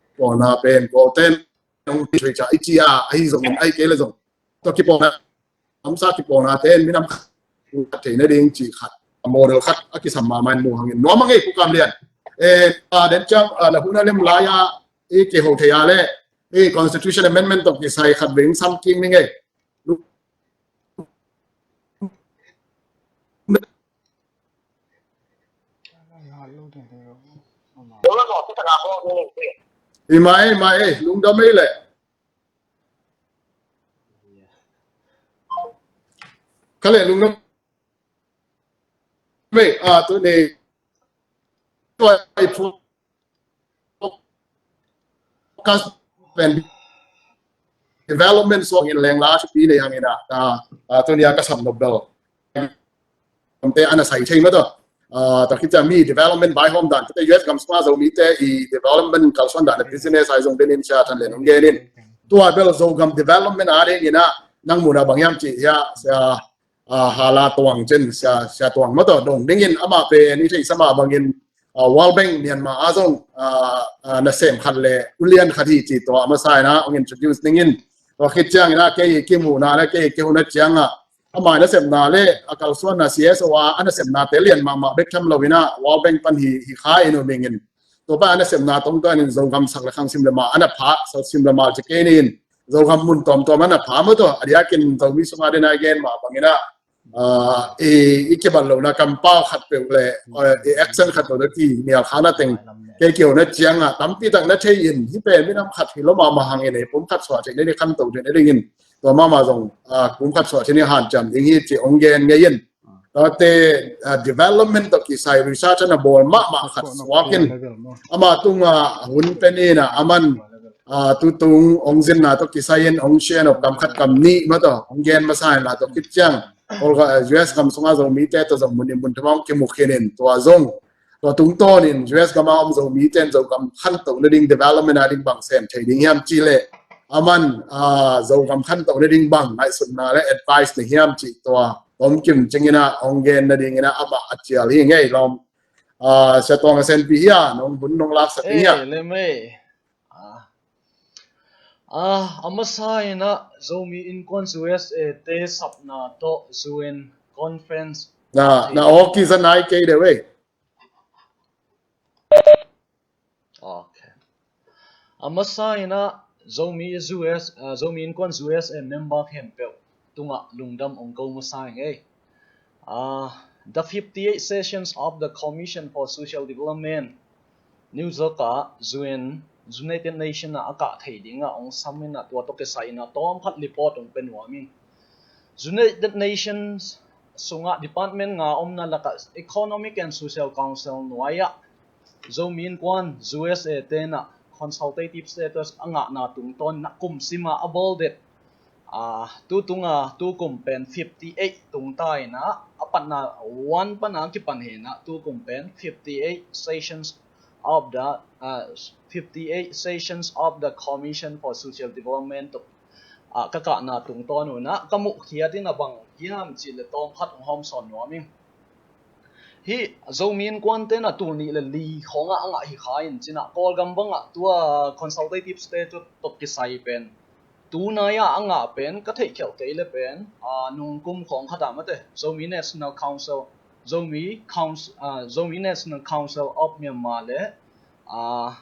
kipawlna pen Kawlten hong thei ca i ci a, ahi zongin, ahi kei le zong tua kipawlna, hamsa kipawlnate in minam khat theihna ding cih khat, a model khat a kisam mahmah in mu hangin nuam a ngei, Pu Kam Lian. Eh, a den ciang, ah, na hun a lem lai-a i kiho thei a le, i constitution amendment tawh kisai khat veng sam kik ni ngei. Hi mah ei, mah ei, lungdam ei le. Ka le lungdam ei, ah, tuni tua i focus pen development suak in leng la thupi nei hangin ah, ah, ah, tuni a ka sam nop bel. Kamte ana sai thei mah tawh. Ah, tua khit ciang mi development vaihawm dan, tute U S gam sungah Zomite i development kalsuan dan, business ai zong den in sia than len hong gen in. Tua bel Zogam development a dingin ah, nang muhna bang hiam cih hia, sia, a, Hala Tuang cin, Sia, Sia Tuang mataw dong dingin amah pen i theihsa mah bangin, a, World Bank Myanmar a zong, a, a, nasem khat le ulian khat hi ci tua a masa in ah hong introduce dingin. Tua khit ciangin ah kei kimuhna le kei kihuna ciangah amah nasepna le a kalsuanna C S O a, a nasepnate lian mahmah bek tham lo in ah World Bank pan hi, hi kha in uh mingin. Tua pa a nasepna tongtuan in Zogam sak le khang sim le ma a na pha, sak sim le ma ci kei ni in. Zogam mun tuamtuam a na pha mataw, a diakin Zomi sunga den a i gen mah bangin ah, a, i, i kibat lohna kampau khat peuh le, a, i action khat peuh le ki nial khana teng kei kihuna ciangah tampi tak na thei in, hih pen minam khat hi lo mahmah hangin ei pum khat suah theih na ding, khanto theih na dingin tua mahmah zong, a, pum khat suah theih ni hanciam ding hi ci hong gen ngei in. Tuate, a, development tawh kisai research a na bawl mahmah khat suak in, amah tunga hun pen in ah aman, a, tutung hong zinna tawh kisai in hong share nop kam khat kam nih mataw hong gen masa in la tawh khit ciang, U S gam sunga Zomite tawh zong mun in mun thum hong kimu khin in tua zong, tua tungtawnin U S gam a om Zomite in Zogam khantoh nading, development a ding bang sem thei ding hiam cih leh, aman, a, Zogam khantoh nading bang ngaihsutna le advice na hiam cih tua tomkim cingin ah hong gen nadingin ah amah a cial hi ngei lawm. A, Sia Tuang a senpi hi a, nong hun nong laksak ding hi a. Eh, lem ei. A, a, a masa in ah Zomi Innkuan U S A te sapna tawh U N conference. Na, na aw kiza nai kei deuh ei. Ok. A masa in ah Zomi U S, a, Zomi Innkuan U S A member khempeuh tungah lungdam hong ko masa ing ei. A, the fifty-eight sessions of the Commission for Social Development, New York ah U N, United Nation ah a kah thei dingah hong sam in ah tua tawh kisai in ah tawm khat report hong pia nuam ing. United Nations sungah department nga omna lakah Economic and Social Council nuai-ah Zomi Innkuan U S A te in ah consultative status a ngahna tungtawn in ah kum sima a bawl det, a, tu tunga tu kum pen fifty-eight tungta in ah, a patna one pana kipan hi in ah tu kum pen fifty-eight sessions of the, a, fifty-eight sessions of the Commission for Social Development tawh, a, ka kahna tungtawn un ah ka muhkhiat in ah bang hiam cih leh tawm khat hong hawmsawn nuam ing. Hih Zomi Innkuante in ah tul nih le li khawngah a ngah hi kha in cin ah Kawlgam bangah tua consultative status tawh kisai pen tunai-ah a ngah pen ka theihkhelh kei le pen, a, nung kum khawng khat ah mate Zomi National Council, Zomi Council, a, Zomi National Council of Myanmar le, a,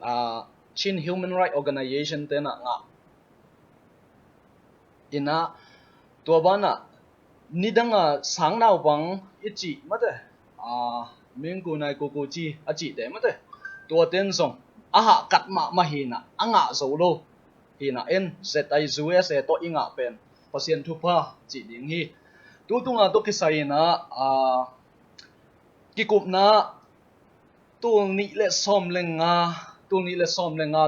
a, Chin Human Rights Organization te in ah ngah in ah, tua banah nidanga sangnaupang i cih mate, a, mingku nai kuku ci a cihte mate, tuate in zong a hahkat mahmah hi in ah a ngah zo lo hi in ah, en Z I U S A tawh i ngah pen Pasian thupha cih ding hi. Tu tunga tawh kisai in ah, a, kikupna tul nih le sawm le nga, tul nih le sawm le nga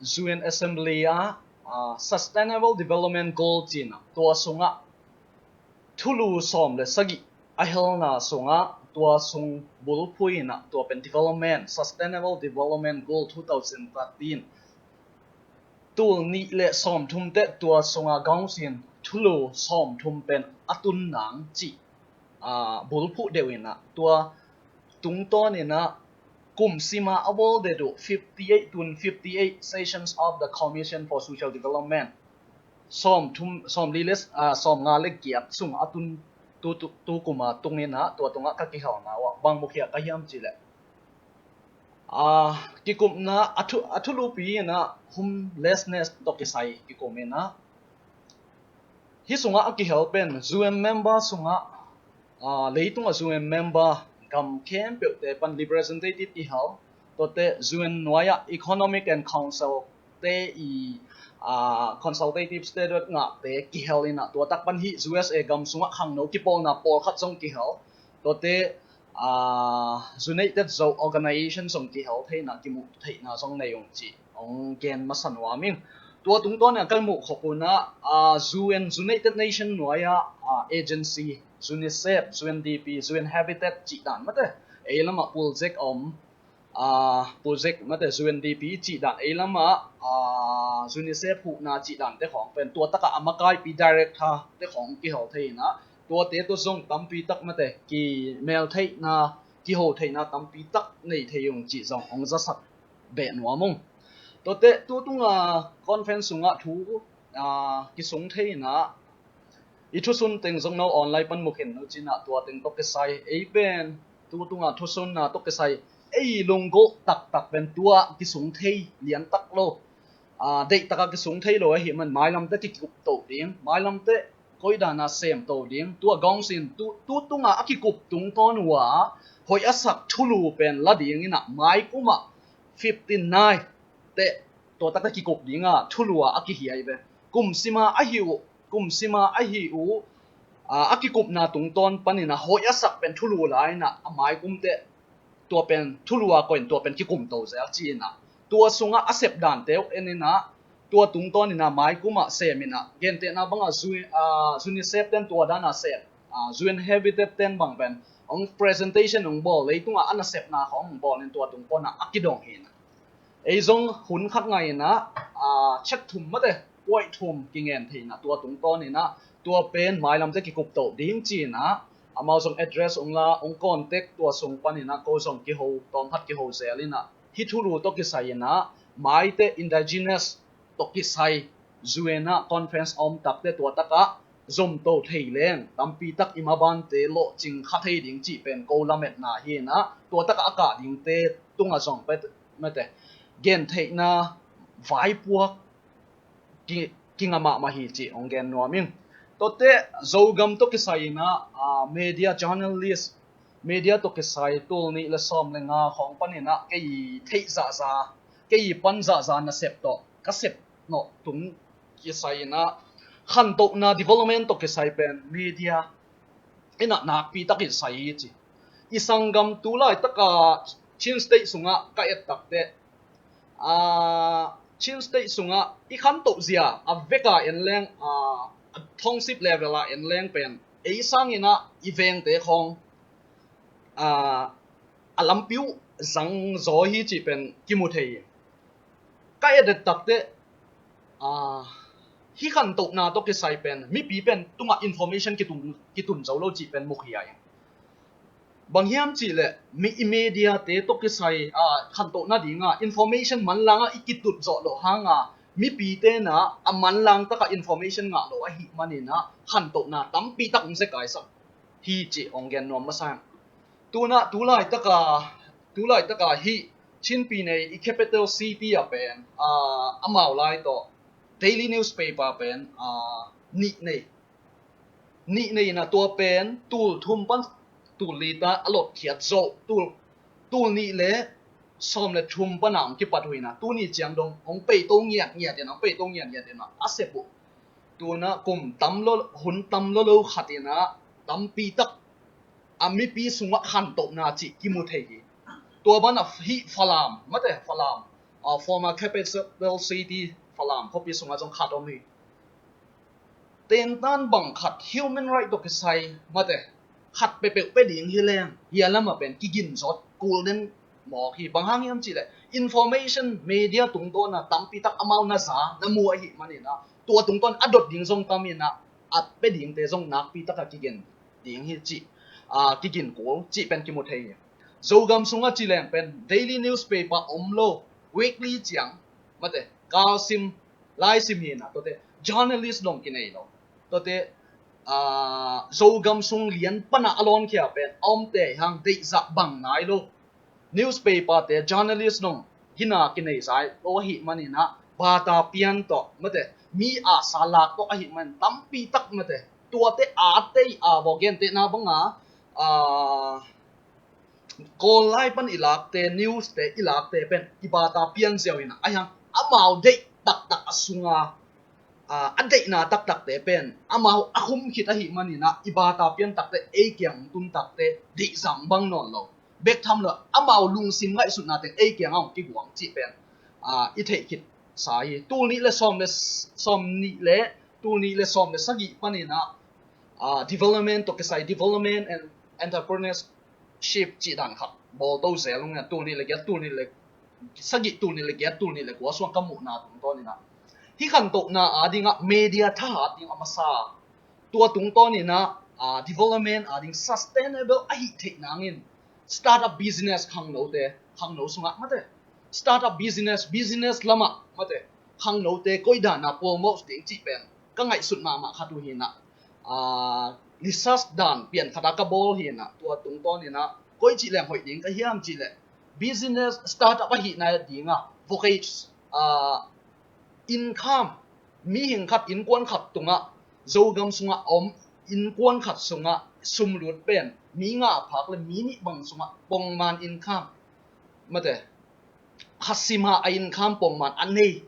U N Assembly ah, a, Sustainable Development Goal ci in ah tua sungah thulu sawm le sagih a helna sungah tua sung bulphuh in ah tua pen development, Sustainable Development Goal two thousand thirteen, tul nih le sawmthum teh tua sunga gawngsin thulu sawmthum pen a tun nang cih, a, bulphuh deuh in ah tua tungtawn in ah kum sima a bawl det uh fifty-eight tun fifty-eight sessions of the Commission for Social Development, sawmthum, sawmli le, a, sawmnga le giat sung a tun tu, tu, tu kuma tung in ah tua tungah ka kihelna uh ah bang mukhia ka hiam cih leh, a, kikupna a thu, a thulupi in ah homelessness tawh kisai kikum in ah, hih sungah a kihel pen U N member sungah, a, leitungah U N member gam khempeuhte pan representative kihel, tuate U N nuai-ah Economic and Council te i, a, consultative status ngahte kihel in ah tua tak pan hih U S A gam sungah khangno kipawlna pawlkhat zong kihel, tuate, a, United Zo Organization zong kihel theihna, kimuh theihna zong nei ung cih hong gen masa nuam ing. Tua tungtawn in ah ka muh khop un ah, a, U N, United Nation nuai-ah, a, agency, UNICEF, U N D P, U N Habitat cih dan mate, ei lamah project a om, a, project mate U N D P cih dan, ei lamah, a, UNICEF huhna cih dan te khawng pen tua takah a makaipi director te khawng kihel thei in ah, tuate tawh zong tampi tak mate kimeltheihna, kihotheihna tampi tak nei thei ung cih zong hong zasak beh nuam ung. Tuate tu tunga conference sungah thu, aa, kisung thei inah i thusun teng zong no online pan mu khin uh cinah tua teng tawh kisai ei pen tu tunga thusunna tawh kisai ei lunggulh taktak pen tua kisung thei liantak lo, aa, deihtaka kisung thei lo ahih man mailamte kikup to ding, mailamte koidana sem to ding, tua gawngsin tu, tu tunga a kikup tungtawn uh a hoih a sak thulu pen la ding inah maikumah fifteen nai teh tua takte kikup dinga thulu a a kihiai ve. Kum sima ahi uh, kum sima ahi uh, aa, a kikupna tungtawn paninah hoih a sak pen thulu la inah a maikum teh tua pen thulu a koih in tua pen kikum to zel ci inah tua sungah a sep dante uh en inah tua tungtawn inah maikumah sem inah gentehna bangah zu-, aa, UNICEF ten tua dana sem, aa, U N Habitat ten bang pen hong presentation hong bawl, leitungah a nasepna khawng hong bawl in tua tungtawn ah a kidong hi inah ei zong hun khat ngai inah, aa, chet thum mate, puaih thum kingen thei inah tua tungtawn inah tua pen mailamte kikup to ding ci inah amau zong address hong la, hong contact, tua sung paninah ko zong kiho, tawm khat kiho zel inah hih thulu tawh kisai inah maite indigenous tawh kisai U N ah conference a om takte tua takah zom to thei leng tampi tak i mabante lawhcing kha thei ding cih pen ko lametna hi inah tua takah a kah dingte tungah zong pe mate gentheihna vaipuak ki, kinga mahmah hi cih hong gen nuam ing. Tuate Zogam tawh kisai inah, aa, media journalist, media tawh kisai tul nih le sawm le nga khawng paninah kei theih zahza, kei pan zahza nasep tawh ka sep nawh tung kisai inah khantohna development tawh kisai pen media inah nakpi takin sai hi ci. I sanggam tu laitaka Chin State sungah ka et takteh, aa, Chin State sungah i khantoh zia a veka en leng, aa, a township level a en leng pen ei sanginah i vengte khawng, aa, a lampi uh zangzaw hi cih pen kimu thei hi. Ka et et takteh, aa, hih khantohna tawh kisai pen mipi pen tungah information kitun, kitun zo lo cih pen mukhiai. Bang hiam cihleh mi i mediate tawh kisai, aa, khantoh nadinga information manlangah i kitut zawh loh hanga mipite inah a manlang takah information ngah loh ahih maninah khantohna tampi tak hong zekaisak hi cih hong gen nuam masa hi. Tunah tu laitaka, tu laitaka hih Chinpi nei i capital city ah pen, aa, amau lai tawh daily newspaper pen, aa, nih nei. Nih nei inah tua pen tul thum pan tul li ta a lotkhiat zawh, tul, tul nih le sawm le thum pana hong kipat uh inah tuni ciang dong hong peito ngiatngiat inah, hong peito ngiatngiat inah a sep uh. Tunah kum tam lo, hun tam lo lo khat inah tampi tak a mipi sungah khantohna cih kimu thei hi. Tua banah hih Falam mate, Falam, aa, former capital city Falam khuapi sungah zong khat om hi. Tentan bang khat human right tawh kisai mate khat peuhpeuh pe ding hi leng hia lamah pen kigin zawt kul den mawk hi. Bang hang hiam cihleh information media tungtawna tampi tak amau na za na mu ahih maninah tua tungtawn a dot ding zong tam inah a pe dingte zong nakpi taka kigen ding hi cih, aa, kigin kul cih pen kimu thei hi. Zogam sungah ci leng pen daily newspaper om lo, weekly ciang mate kalsim laisim hi inah tuate journalist dong kinei lo. Tuate, aa, Zogam sung lian pana a lawnkhia pen a omte hang deihzah bang nai lo. Newspaper te journalist dong hina kinei zai lo ahih maninah bata pian tawh mate mi asa lak tawh ahih man tampi tak mate tuate a tei a vawgentehna banga, aa, Kawl lai pan i lakte, news te i lakte pen i bata pian ziau inah a hiang amau deih taktak a sunga, aa, a deihna taktakte pen amau a khum khit ahih maninah i bata pian takte ei kiang tun takte deihzang bang nawn lo. Bek tham lo amau lungsim ngaihsutna teng ei kiangah hong kiguang cih pen, aa, i theih khit sa hi. Tul nih le sawm le s-, sawm nih le, tul nih le sawm le sagih paninah, aa, development tawh kisai, development and entrepreneurship cih dan khat bawl to zel ung inah tul nih le giat, tul nih le sagih, tul nih le giat, tul nih le kua suang ka muhna tungtawn inah hih khantohna a dingah media thahat ding a masa. Tua tungtawn inah, uh, development a ding sustainable ahi theih nangin startup business khangnote, khangno sungah mate, startup business, business lamah mate, khangnote koi dana promote ding cih pen ka ngaihsut mahmah khat uh hinah, uh, research dan pian khata ka bawl hinah, tua tungtawninah koi cih leng hoih ding ka hiam cih leh business startup ahihna dinga vocation, uh, income, mihing khat innkuan khat tungah, Zogam sungah om innkuan khat sungah sumlut pen mi nga a phak le mi nih bang sungah pongman income mate, khat sima a income pongman a nei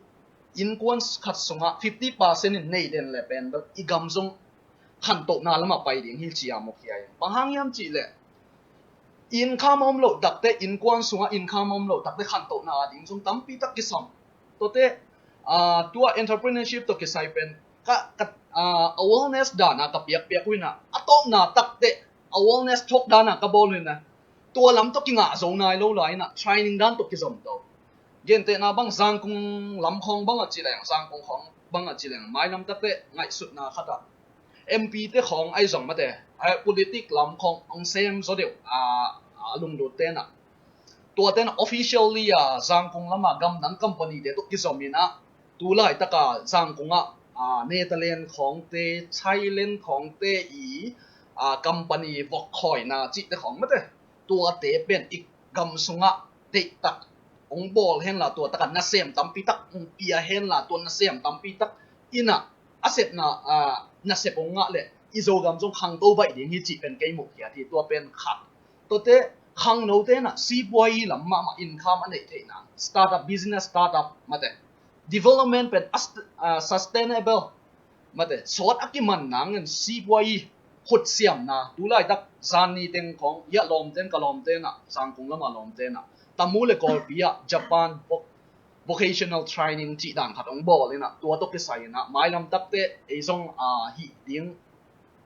innkuan khat sungah fifty percent in nei den le pen bel i gam zong khantohna lamah pai ding hi cia mawk hiai. Bang hang hiam cih leh income a om loh takte innkuan sungah income a om loh takte khantohna a ding zong tampi tak kisam. Tuate, ah, tua entrepreneurship tawh kisai pen ka, ka, ah, awareness dana ka piakpiak uh inah a tawpna takte awareness thok dana ka bawl uh inah tua lam tawh kingah zo nai lo lai inah training dan tawh kizom to. Gentehna bang Zangkung lam khawng bang a ci leng, Zangkung khawng bang a ci leng mailam takte ngaihsutna khatah M P te khawng ahi zong mate, a politic lam khawng hong sem zaw deuh a, a lunglut tenah tua tenah officially a Zangkung lama gamdang company te tawh kizom inah tu laitaka Zangkungah, a, Netherlands khawngte, Thailand khawngte i, a, company vokkhawina cihte khawng mate, tuate pen i gam sungah deihtak hong bawl henla tua taka nasem tampi tak hong pia henla tua nasem tampi tak inah a sepna, a, nasep hong ngah leh i Zogam zong khangto baih ding hi cih pen kei muh khiat hi. Tua pen khat. Tuate khangnote inah sipuai lam mahmah income a neih theihna startup, business startup mate, development pen a st-, a, sustainable mate, sawt a kiman nangin sipuai khutsiamna tu laitak zanni teng khawng ia lawmten ka lawmte inah Zangkung lama lawmte inah Tamu le Kawlpi ah Japan voc-, vocational training cih dan khat hong bawl inah tua tawh kisai inah mailam takte ei zong, a, hih ding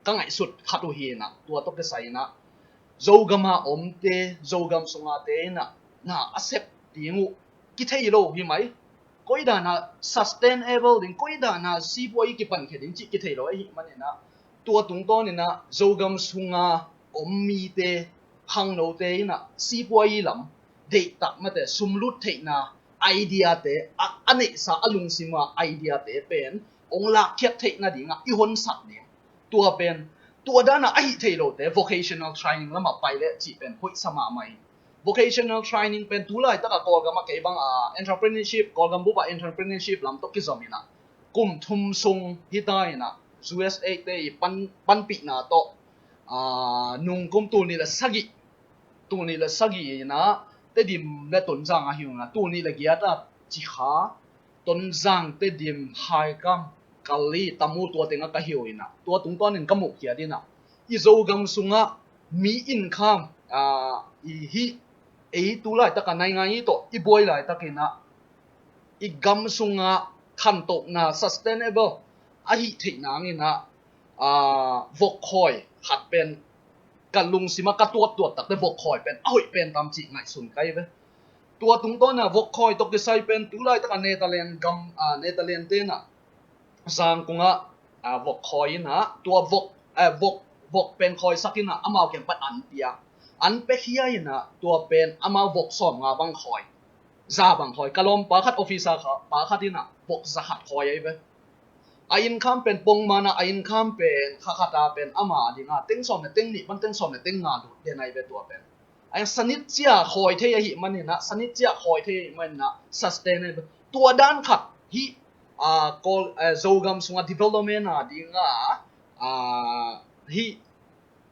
ka ngaihsut khat uh hi inah tua tawh kisai inah Zogama omte, Zogam sungate inah na a sep ding uh kithei lo hi mai. Koi dana sustainable ding, koi dana sipuai kipankhia ding cih kithei lo ahi maninah tua tungtawninah Zogam sunga om mite, khangnote inah sipuai lam deihtak mate sumlut theihna idea te, a, a neihsa a lungsima idea te pen hong lakkhiat theihna dingah i honsak ding. Tua pen tua dana ahi thei lote vocational training lamah pai leh cih pen hoihsa mahmah hi. Vocational training pen tu laitaka Kawlgamah kei bang, a, entrepreneurship, Kawlgam bupa entrepreneurship lam tawh kizom inah kum thum sung hita inah U S A te i pan, panpihna tawh, a, nung kum tul nih le sagih, tul nih le sagih inah Tedim le Tonzang ahi uh inah tul nih le giat a Cikha, Tonzang, Tedim, Haikam, Kalay, Tamu tua tengah ka hi uh inah tua tungtawnin ka muh khiat inah i Zogam sungah mi income, a, i hih ei tu laitaka naingai i tawh i buai laitakinah i gam sungah khantohna sustainable ahi theih nanginah, a, vokkhawi khat pen ka lungsimah ka tuattuat takte vokkhawi pen a hoih pen tam cih ngaihsun kai ve. Tua tungtawna vokkhawi tawh kisai pen tu laitaka Netherlands gam, a, Netherlands tenah Zangkungah, a, vokkhawi inah tua vok, a, vok, vok pen khawisak inah amau kiang pan an pia, an pia khia inah tua pen amau vok sawmnga bang khawi, za bang khawi. Ka lawmpa khat officer kha, pa khat inah vok za khat khawi ahi ve. A income pen pongmana, a income pen khakhata pen ama dinga teng sawm le teng nih pan teng sawm le teng nga lut den ahi ve tua pen. A sanit cia khawi thei ahi maninah, sanit cia khawi thei ahi maninah sustainable. Tua dan khat hih, a, Kawl, a, Zogam sunga development a dinga, a, hih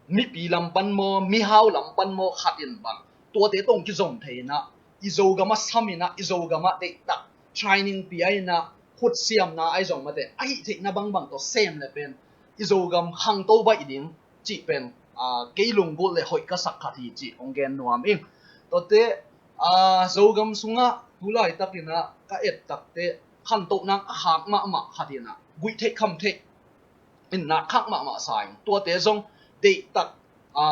mipi lam pan maw, mihau lam pan maw khat in bang tuate tawh kizom thei inah i Zogam a sam inah i Zogam a deihtak training pia inah khutsiamna ahi zong mate ahi theihna bangbang tawh sem le pen i Zogam khangto baih ding cih pen, a, kei lunggulh le hoih ka sak khat hi cih hong gen nuam ing. Tuate, a, Zogam sungah tu laitakinah ka et takte khantoh nang a khak mahmah khat inah guih theih kham theih in na khak mahmah sa ing. Tuate zong deihtak, a,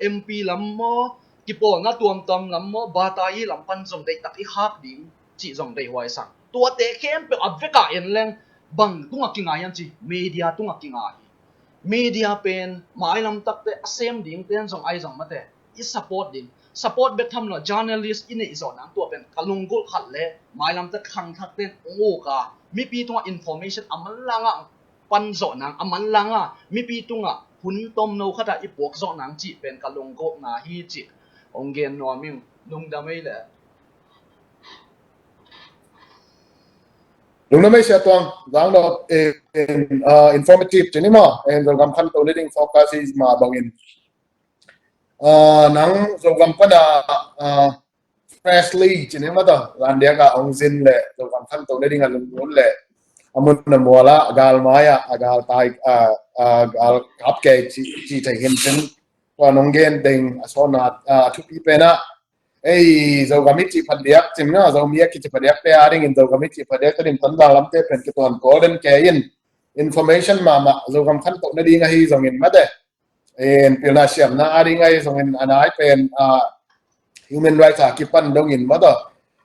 M P lam maw, kipawlna tuamtuam lam maw, bata i lam pan zong deihtak i khak ding cih zong deihhuai sak. Tuate khempeuh a vekah en leng bang tungah kingai an ci, media tungah kingai hi. Media pen mailam takte a sem ding ten zong ai zong mate i support ding. Support bek tham lo, journalist i neih zawh nang tua pen ka lunggulh khat le mailam tak khangthak ten ong uk a, mipi tungah information a manlang a pan zawh nang, a manlang a mipi tungah hun tomno khat a i puak zawh nang cih pen ka lunggulhna hi cih ong gen nuam ing. Lungdam ei le. Lungdam ei Sia Tuang, zang lo, eh, eh, ah, informative cih ni maw, eh, Zogam khanto nading focus hi mah bangin. Ah, nang Zogam pana, ah, freshly cih ni maw, to zan diak a ong zin le Zogam khanto nading a lungngun le a mun a mual a, a gal mai a, a gal tai, ah, ah, gal kap kei cih, cih thei hi in cin. Tua nong gen ding a sawtna, ah, thupi pen ah, ei, Zogam i cih phadiak cin nga, Zomi a kici phadiakte a dingin Zogam i cih phadiakte ding Tonzang lamte pen kituan pawl den kei in, information mahmah Zogam khanto nading ahi zongin mate, in pilna siamna a ding ahi zongin a nai pen, ah, human rights a kipan dongin maw, to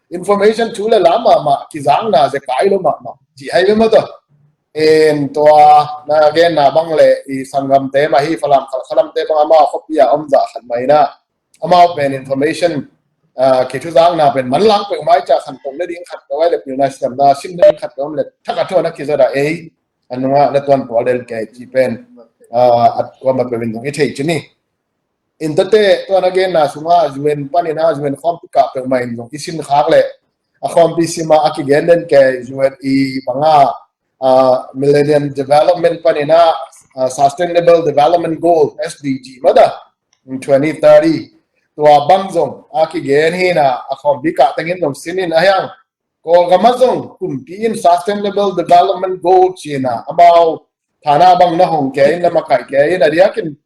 information thu le la mahmah kizangna zekai lo mahmah cih hi ve maw, to. In tua na genna bang le i sanggamte mah hi, Falam Khalkha lamte bang amau khuapi a om zah khat mah in ah, amau pen information, ah, kithuzakna pen manlang peuhmah i cih khanto nading khat peuh ai le pilna siamna sin nading khat peuh om le thak a thuan a kizat a ei, a nungah na tuan pawl den kei cih pen, ah, a kuamah peuh in zong i thei cin hi. In tate tua na genna sungah U N panin ah, U N khawmpi kah peuhmah in zong i sin khak le a khawmpi sim ah a kigen den kei U N i bang a, ah, Millennium Development panin ah, ah, Sustainable Development Goal, S D G maw, to, in twenty thirty. Tua bang zong a kigen hi in ah, a khawmpi kah tengin zong sin in a hiang. Kawlgam ah zong kumpi in Sustainable Development Goal ci in ah, amau thana bang na hong kei in, na makaih kei in, a diakin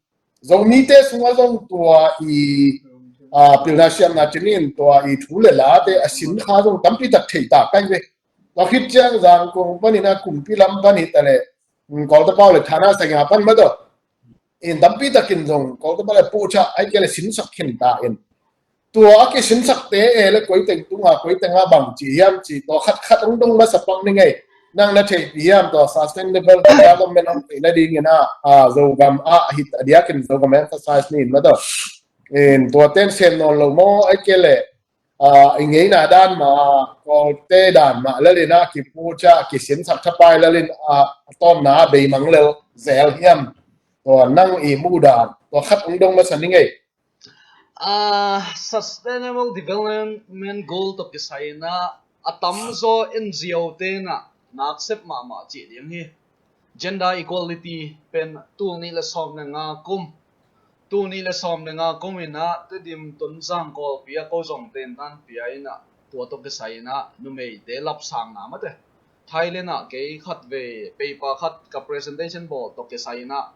Zomite sungah zong tua i, ah, pilna siamna cin in tua i thu le late a sin kha zong tampi tak thei ta kai ve. Tua khit ciang Zangkong panin ah kumpi lam pan hi ta le, mm, Kawlta pau le thana sangin a pan maw, to in tampi takin zong Kawlta pau le puhcha ai kei le sinsak khin ta in. Tua a kisinsakte e le koi teng tunga, koi tenga bang ci hiam ci, tua khat khat ong dong masa pak ni ngei. Nang na theihpih hiam tua Sustainable Development ong theih nadingin ah, ah, Zogam ah, hi ta diakin Zogam emphasize ni in maw, to. In tua ten sem nawn lo maw, ai kei le, ah, i ngeina dan mah, Kawlte dan mah lel in ah, kipuhcha, kisinsak thapai lel in ah, a tawpna beimang lel zel hiam. Tua nang i muh dan tua khat ong dong masa ni ngei. Ah, Sustainable Development Goal tawh kisai in ah, a tamzaw N G O te in ah na accept mahmah cih ding hi. Gender equality pen tul nih le sawm le nga kum, tul nih le sawm le nga kum in ah Tedim, Tonzang, Kawlpi a ko zong tentan pia in ah, tua tawh kisai in ah numeite lapsangna mate. Thailand ah kei khat vei paper khat ka presentation bawl tawh kisai in ah,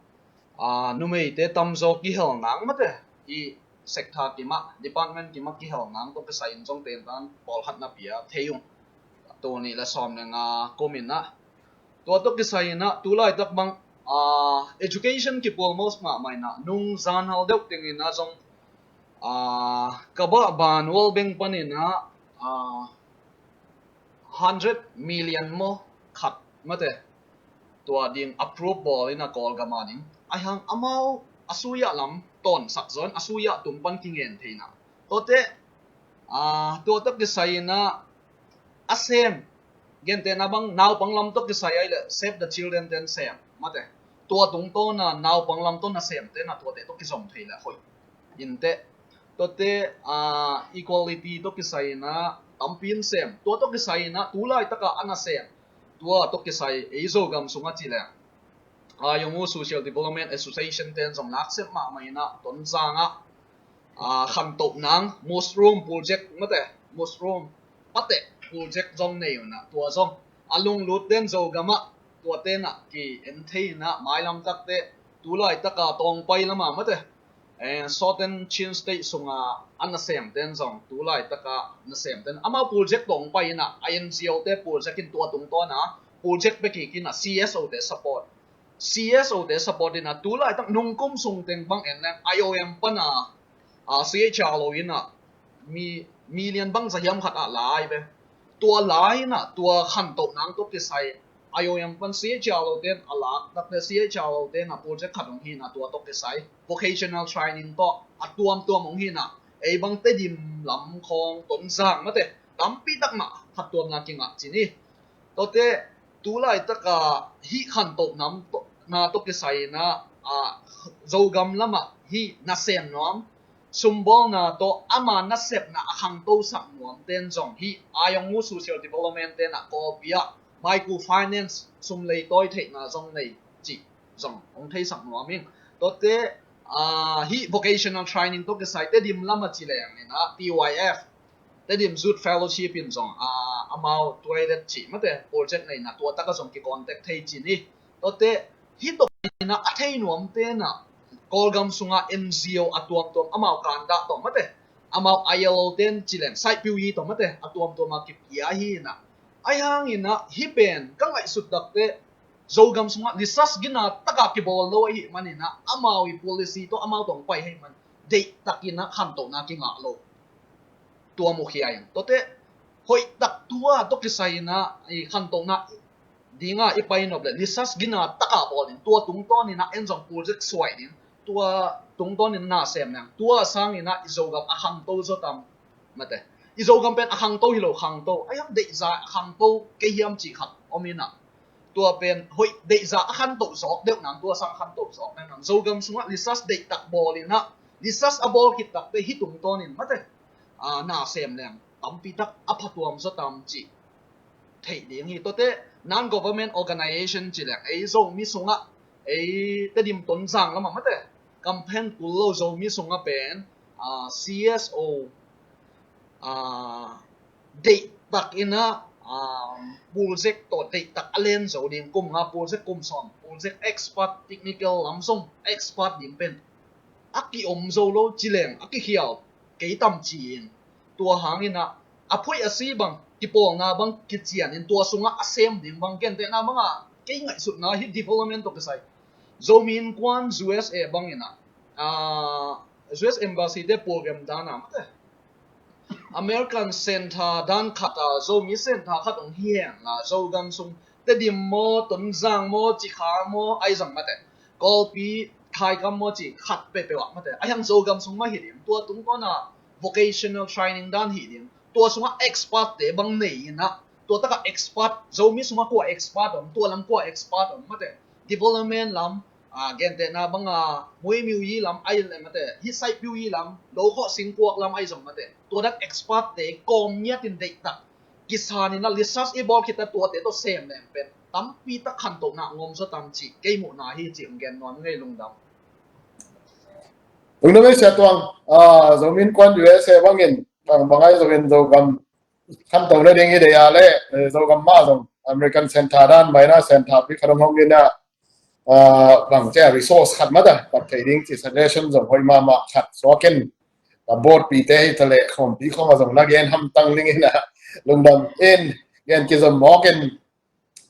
ah, numeite tamzaw kihel nang mate, i sector kim ah, department kim ah kihel nang tawh kisai in zong tentan pawlkhat na pia thei ung. Tul nih le sawm le nga kum in ah, tua tawh kisai in ah tulaitak bang, ah, education kipual maw mahmah in ah, nung zan hal deuh teng in ah zong, ah, ka bah ban World Bank panin ah, ah, hundred million maw khat mate, tua ding approve bawl in ah Kawlgam a ding. Ai hang amau a suya lam tawnsak zaw in a suya tung pan kingen theihna. Tuate, ah, tua tawh kisai in ah a sem, gentehna bang naupang lam tawh kisai ai le Save the Children ten sem mate. Tua tungtawn a naupang lam tawh na sem ten ah tuate tawh kizom thei le hoih. Inteh, tuate, ah, equality tawh kisai in ah tampi in sem. Tua tawh kisai in ah tulaitak a na sem, tua tawh kisai ei Zogam sungah ci le, ah, Yawmu Social Development Association ten zong na accept mahmah in ah Tonzang ah, ah, khantoh nang mushroom project mate, mushroom pateh project zong nei un ah, tua zong a lunglut den Zogam ah, tuate in ah ki en thei in ah mailam takte tulaitak a tawngpai lam a mate, eh, Southern Chin State sung a a nasem ten zong tulaitak a nasem ten amau project tawngpai in ah, a N G O te project in tua tungtawn a project bek hi kei in ah C S O te support, C S O te support in ah tulaitak nungkum sung teng bang en leng I O M pan a, ah, C H R lo in ah mi, million bang za hiam khat ah la ai ve. Tua la in ah tua khantoh nang tawh kisai I O M pan C H R O ten a lak takte, C H R O ten a project khat hong hi na, tua tawh kisai vocational training tawh a tuamtuam hong hi na, ei bang Tedim lam khawng Tonzang mate tampi tak mah phattuamna kingah ci ni. Tuate tu laitaka hih khantohna tawh kisai na, a, Zogam lamah hih nasem nuam, sumbawlna tawh ama nasepna a khangtosak nuam ten zong hih Ayong U Social Development ten a Kawlpi ah microfinance sum lei tawi theihna zong nei cih zong hong theisak nuam ing. Tuate, a, hih vocational training tawh kisai Tedim lam a ci leng in a T Y F, Tedim Youth Fellowship in zong, a, amau tuailet cih mate project neina tua taka zong kicontact thei ci ni. Tuate hih tawh kisai na a thei nuam ten a Kawlgam sunga N G O a tuamtuam amau Kandah tawh mate, amau I L O ten ci leng Saipiu i tawh mate a tuamtuam a kipia hi na. Ahi hangin a hih pen ka ngaihsut takte Zogam sungah research gina taka kibawl lo ahih manin a amau i policy tawh amau tawh hong pai ahih man deihtakin a khantohna kingah lo. Tua mukhia in tuate hoihtak tua tawh kisai in a i khantohna dinga i pai nop le research gina taka bawl in tua tungtawnin a en zong project suai ding, tua tungtawnin na sem nang, tua sangin a i Zogam a khangto zaw tam mate. I Zogam pen a khangto hi lo, khangto a hiam deihza a khangto kei hiam cih khat om in a, tua pen hoih deihza a khanto zawk deuh nang, tua sang khanto zawk nang nang Zogam sungah research deihtak bawl in a, research a bawl khit takte hih tungtawnin mate, a, na sem leng tampi tak a phatuam zaw tam cih theih ding hi. Tuate non-government organization ci leng ei Zomi sungah ei Tedim Tonzang lamah mate kamphen kul lo Zomi sungah pen, a, C S O, a, deihtak in a, a, project tawh deihtak a len zo ding, kum nga project, kum sawm project, expert technical lam zong expert ding pen a kiom zo lo ci leng a kikhial kei tam ci in, tua hangin a a phoih a si bang kipawlna bang kician in tua sungah a sem ding bang, gentehna banga kei ngaihsutna hih development tawh kisai Zomi Innkuan U S A bangin a, a, U S Embassy te program dana mate American Center dan khat a Zomi Center khat hong hi hen la, Zogam sung Tedim maw, Tonzang maw, Cikha maw, ahi zong mate Kawlpi, Thaikam maw cih khat peuhpeuh ah mate ahi hang Zogam sung mah hi ding, tua tungtawna vocational training dan hi ding, tua sungah expert te bang nei in a, tua taka expert, Zomi sungah kua expert om, tua lam kua expert om mate, development lam, a, gentehna banga Muimiu i lam ahi le mate, hih Saipiu i lam, Lokhawh Singkuak lam ahi zong mate, tua dak expert te kawm ngiat in deihtak kisan in a research i bawl khit a tuate tawh sem leng pen tampi tak khantohna ngom zaw tam cih kei muhna hi cih hong gen nuam ngei. Lungdam. Lungdam ei Sia Tuang, a, Zomi Innkuan U S A bangin, bang, bang ahi zongin Zogam khanto nading i deih a le, eh, Zogam mah zong American Center dan, Maina Center pi khat hong hong in a, a, bang cia resource khat mata, tak thei ding ci suggestion zong hoih mahmah khat suak in, a, board pi te hi ta le, khawmpi khawng a zong na gen hamtang ning in a, lungdam in, gen kizom mawk in,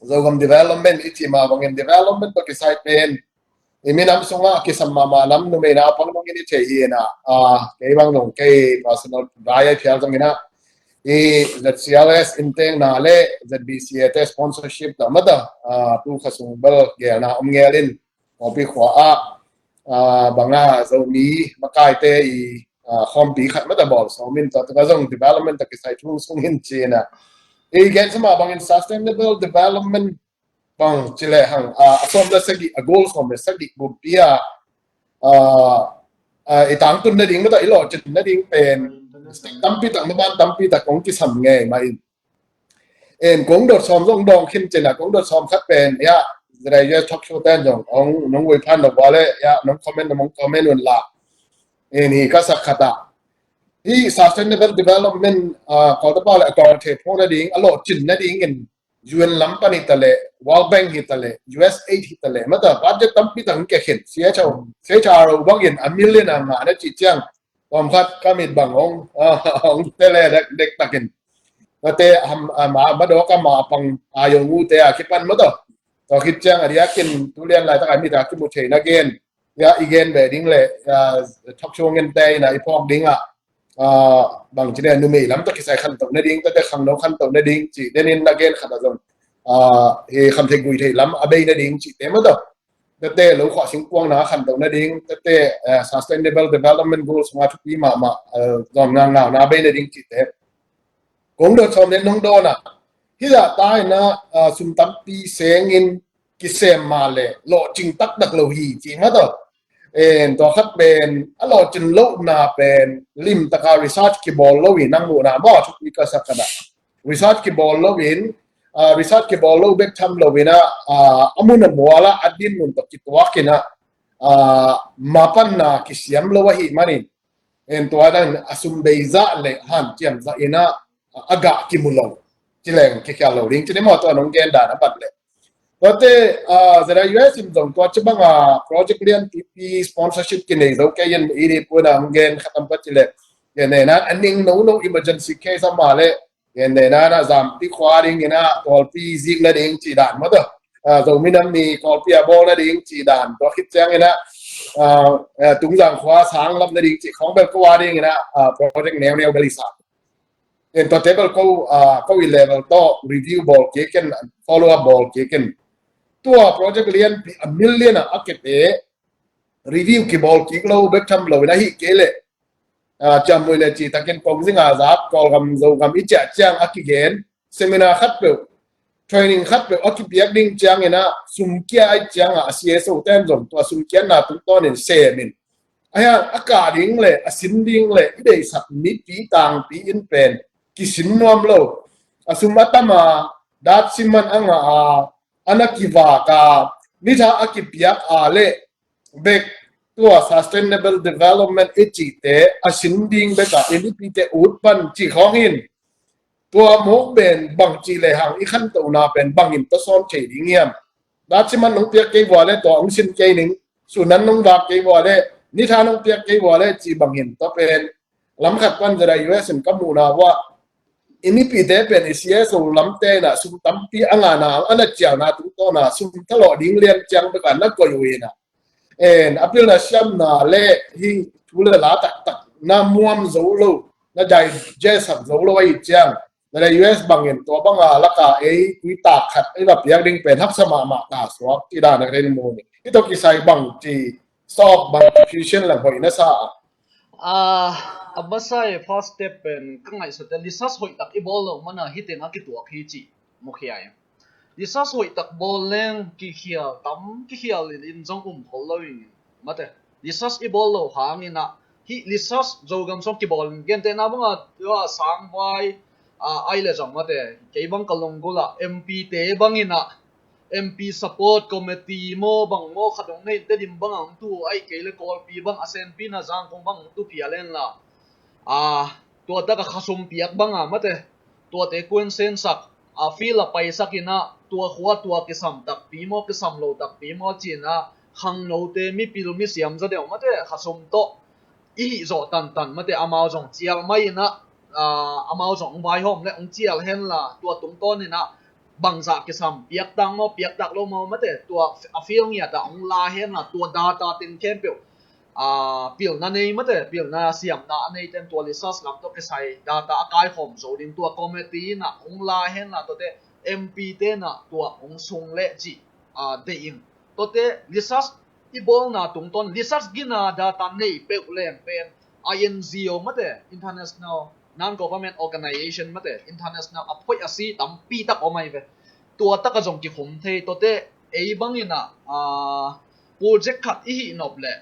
Zogam development i cih mah bangin development tawh kisai pen i minam sungah kisam mahmah nam numeina pang dongin i thei hi in a, a, kei bang dong kei personal rai ai phial zongin a, i Z C L S in tengna le Z B C A te sponsorship ta mata, a, tu kha sung bel gelna om ngel in, Mawpi khua ah, a, banga Zomi makaite i, a, khawmpi khat mata bawl sawm in, tua taka zong development ta kisai thu sung in ci in a. I gen sama bangin sustainable development bang ci le hang, a, a sawm le sagih, a goal sawm le sagih guppi a, a, a, i tangtun nading mata, i lawhcin nading pen state tampi tak, maban tampi tak kong kisam ngei mah in. En kong dot sawm zong dawng khin ci in a, kong dot sawm khat pen, ya, zira U S talk show ten zong, ong, nong vui phan lo bua le, ya, nong comment, nong comment un la. En hi ka sak khat a. Hi sustainable development, a, kawtapa le a kawng thei pho nading, a lawhcin nading in, U N lam pan hi ta le, World Bank hi ta le, U S aid hi ta le, mata budget tampi tak hong kia khin, C H R O, C H R O bangin a million a ngah na ci ciang, tawm khat ka mit bang hong, hong tele dek, dek takin. Kate ham, a, ma, ma dawk a ma pang a yong u te a kipan mata. Tua khit ciang a diakin tu lian laitak a mit a kimu thei na gen. Ya, i gen ve ding le, ya, talk show ngen te in a i phawk ding a, a, bang ci le numei lam tawh kisai khantoh nading, tate khangno khantoh nading ci, den in na gen khat a zong. a, hi khamtheih guihtheih lam a bei nading cihte mah tawh, tete lo khuah singkuang na khantoh nading, tete, eh, sustainable development goals nga thupi mahmah, eh, zon ngangau na bei nading cihte kong dot sawm nen nong dawn a, hi zah ta in a, ah, sum tampi sengin kisem mah le lawhcing taktak lo hi ci mah tawh. En tua khat pen a lawhcing lohna pen limtaka research kibawl lo in nang muhna maw thupi ka sak ka dah. Research kibawl lo in, ah, research kibawl lo bek tham lo in a, ah, a mun a mual a a din mun tawh kituak in a, ah, mapanna kisiam lo ahi manin. En tua dan a sum bei zah le hanciam zah in a, a gah kimu lo. Ci leng kikhial lo ding ci ni maw tua nong gen dan a bat le. Tuate, ah, Z I U S in zong tua ci bang a project lian pipi sponsorship kinei zo kei in i ri pun a hong gen khatam pat ci le. Gen ne na a ning no no emergency case a mah le. Gen ne na na zampi khua ding in a kawlpi zik na ding ci dan mah tawh. Ah, Zomi nam ni kawlpi a bawl na ding ci dan tua khit ciang in a, ah, ah, Tungzang khua sang lam na ding ci khong bel ko a ding in a, ah, project neu neu bel i sa. En tua table ko, ah, ko i level tawh review bawl kik in, follow up bawl kik in. Tua project lianpi a million a a kete review kibawl kik lo bek tham lo in a hi kei le. Ah, ciamui le ci takin kong zinga zak Kawlgam Zogam i ciah ciang a kigen seminar khat peuh, training khat peuh a kipiak ding ciang in a sum kia ai ciang a C S O ten zong tua sum kianna tungtawn in sem in. A hiang a kah ding le a sin ding le i deihsak mipi tangpi in pen kisin nuam lo. A sum a tam a, dat siman a ngah a, a na kivak a, nitha a kipiak a le bek tua sustainable development i cihte a sin ding bek a N D P te ut pan ci khawng hin. Tua mawk pen bang ci le hang i khantohna pen bang in tawsawn thei ding hiam? Dat siman nong piak kei vua le tua hong sin kei ning, sunan nong vak kei vua le, nitha nong piak kei vua le ci bang in tua pen lam khat pan Z I U S in ka muhna vua. I mipite pen i C S O lamte na sum tampi a ngana a na cialna tungtawna sum thalawh ding lian ciang bek a na koih uh hi na. En a pilna siamna le hi thu le la taktak na muam zo lo, na digest sak zo lo ahi ciang. Na le U S bangin tua banga laka ei tui tak khat ei va piak ding pen haksa mahmah ta suak ci dan a ka rin mu ni. Hi tawh kisai bang ci sawk bang ci Christian lang hoih na sa a. Ah, a masa e first step pen ka ngaihsut te research hoih tak i bawl lo mana hiten a kituak hi ci mukhia e. Research hoih tak bawl leng kikhial tam kikhial in zong um khol lo in mate. Research i bawl lo hangin ah hi research Zogam song kibawl in gentehna banga tua sangvai, ah, ai le zong mate kei bang ka lunggulh ah M P te bangin ah M P support committee maw bang maw khat hong nei te dim bang ang tu ai kei le Kawlpi bang a senpi na Zangkong bang ang tu phial en la. Ah, tua taka khasum piak banga mate tuate kuan sensak a field a paisak in ah tua khua tua kisam takpi maw kisam lo takpi maw ci in ah khangnote mipil misiam za deuh mate khasum tawh i hih zawh tantan mate amau zong cial mai in ah, ah, amau zong hong vaihawm le hong cial hen la tua tungtawn in ah bangzah kisam piaktak maw piaktak lo maw mate tua a field ngiat ah hong la hen la tua data teng khempeuh, ah, pilna nei mate pilna siamna a nei ten tua research lam tawh kisai data a kaikhawm zo ding tua committee in ah hong la hen la tuate M P te in ah tua hong sung leh cih, ah, deih in tuate research i bawlna tungtawn research gina data nei peuh leng pen I N G O mate international non-government organization mate international a phoih a si tampi tak om ahi ve. Tua taka zong kikhum thei tuate ei bangin ah, ah, project khat i hih nop leh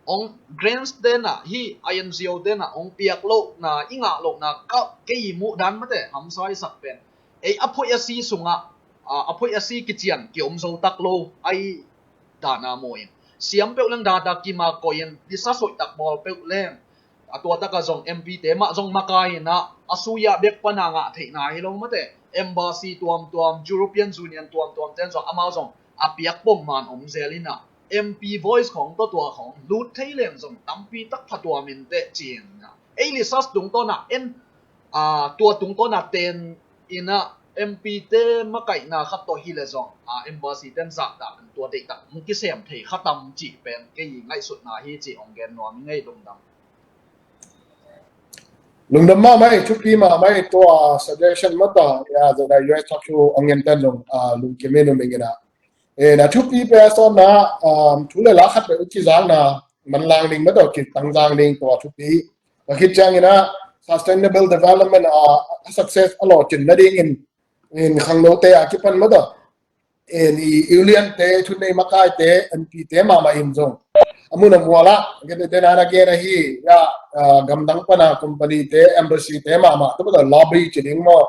hong grants te na hi I N G O te na hong piak lohna i ngah lohna ka kei muh dan mate hamsa i sak pen ei a phoih a si sungah, ah, a phoih a si kician kiom zo tak lo ai dana maw in siam peuh leng data kima koih in research hoih tak bawl peuh leng a tua taka zong M P te mah zong makai in ah a suya bek pana ngah theihna hi lo mate embassy tuamtuam European Union tuamtuam ten zong amau zong a piak pong man om zel in ah M P voice khawng tawh tua khawng lut thei leng zong tampi tak phatuam in teh ci in ah ei research tungtawn ah en, ah, tua tungtawn ah ten in ah M P te makaihna khat tawh hi le zong, ah, embassy ten zahtak in tua deihtak hong kisem thei khatam cih pen kei ngaihsutna hi cih hong gen nuam i ngei lungdam. Lungdam mahmah, thupi mahmah tua suggestion mata ya zona U S talk show ang yan tan zong, ah, lungkim in um ing ina. Eh, na thupi pe a sawn na, um, thu le la khat pe uki zang na manlang ding mata ki tang zang ding tua thupi. Ka khit ciang ina sustainable development, ah, success a lo cin na ding in, in khangno te a kipan mata. En i ulian te, thunei makai te, M P te mahmah in zong a mun a mual ah, gen te na na gen ahi ya, ah, gamdang pana company te, embassy te mahmah, tu mata lobby ci ding maw.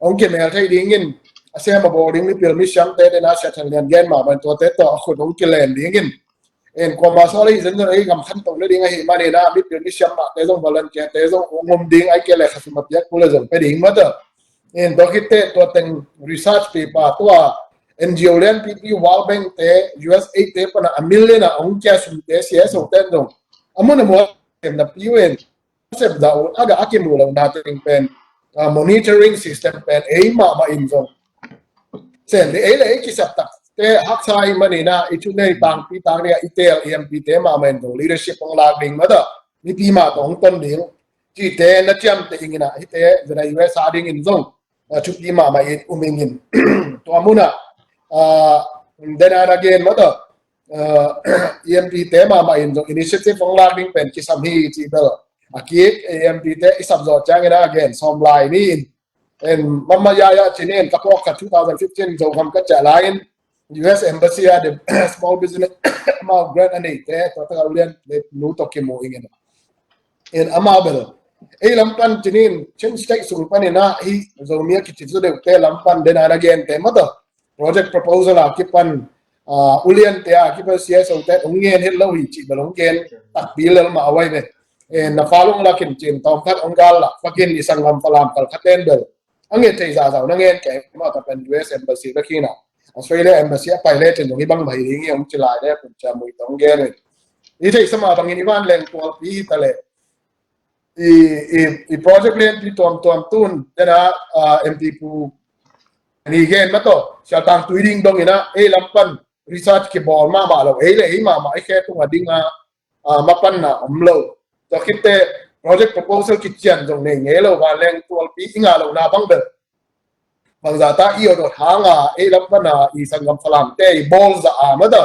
Ong kimel thei ding in, a sem a bawl ding mipil misiam te, te na Sia Than Lian gen mahmah in tua te tawh a khut ong kilen ding in. En kuama sawl ahi zen zong ei gam khan tong le ding ahi man ina mipil misiam mah te zong volunteer te zong ong um ding ai ke le khasum a piak kul le zong pe ding mata. En tua khit teh tua teng research paper tua N G O lianpipi World Bank te U S A te pana a million a ong kia sum te C S O te zong a mun a mual sem na piu en sem za u aga a kimu lo na teng pen, ah, monitoring system pen ei mahmah in zong sem le ei le ei kisap tak te haksa i man ina i thunei tangpi tang ria i tel M P te mahmah in zong leadership ong lak ding mata mipi mah tawh ong ton ding. Ci te na ciam te ing ina hi te zana U S a ding in zong, ah, thupi mahmah in um ing in. Tua mun ah, ah, dena na gen mata, ah, E M P te mahmah in zong initiative ong lak ding pen kisam hi ci bel. A kik E M P te i sap zawh ciang ina gen sawm lai ni in. En mama ya ya cin in ka pawk ka two thousand fifteen Zogam ka ciah lai in U S Embassy a the small business amau grant a nei te tua taka ulian le nu tawh kimu ing ina. En amau bel ei lam pan cin in Chin State sung pan ina hi Zomi a kici zu deuh te lam pan dena na gen te mata project proposal a kipan, ah, ulian te a kipan C S O te ong ngen het lo hi ci bel ong gen takpi lel mah a wai ve. En na fa lung lakin cin tawm khat ong gal la fakin i sanggam Falam kal khat ten bel a ngen thei zazau na ngen ke mah ta pen U S Embassy ka kina Australia Embassy a pai le cin ong i bang bai ding i ong ci lai le kun ca mui tong gen ve. I thei sama bangin i van leng tual pi hi ta le i, i, i project lianpi tuamtuam tun tena, ah, M P pu ni gen mata sial tang tui ding dong ina ei lam pan research kibawl mahmah lo ei le ei mahmah ei khe tunga dinga, ah, mapanna om lo. Tua khit teh project proposal kician zong nei ngei lo vanleng tualpi i ngah lo na bang bel. Bangza ta i awdawt hanga ei lam pana i sanggam Falam te i bawl za a mata,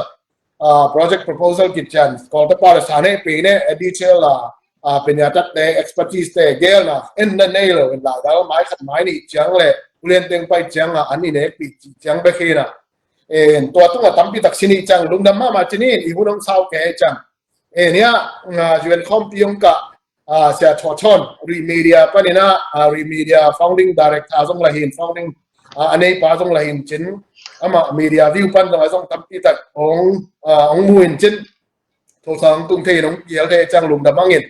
ah, project proposal kician kawlta pa le sa ne pe ne a detail a, ah, penia tak te expertise te gelna en na nei lo en lai dal mai khat mai nih ciang le ulian teng pai ciang a an i nek pi ci ciang be khina. En tua tunga tampi tak sini ciang lungdam mahmah cinin i hun ong sau ke ciang. En ia, ah, U N khawmpi ong ka, ah, Sia Thaw Thawn, Remedia panina, ah, Remedia founding director zong lahin, founding, ah, a neipa zong lahin cin, ama Media View pan zong a zong tampi tak ong, ah, ong mu in cin, thosang tung thei in ong kial thei ciang lungdam angin.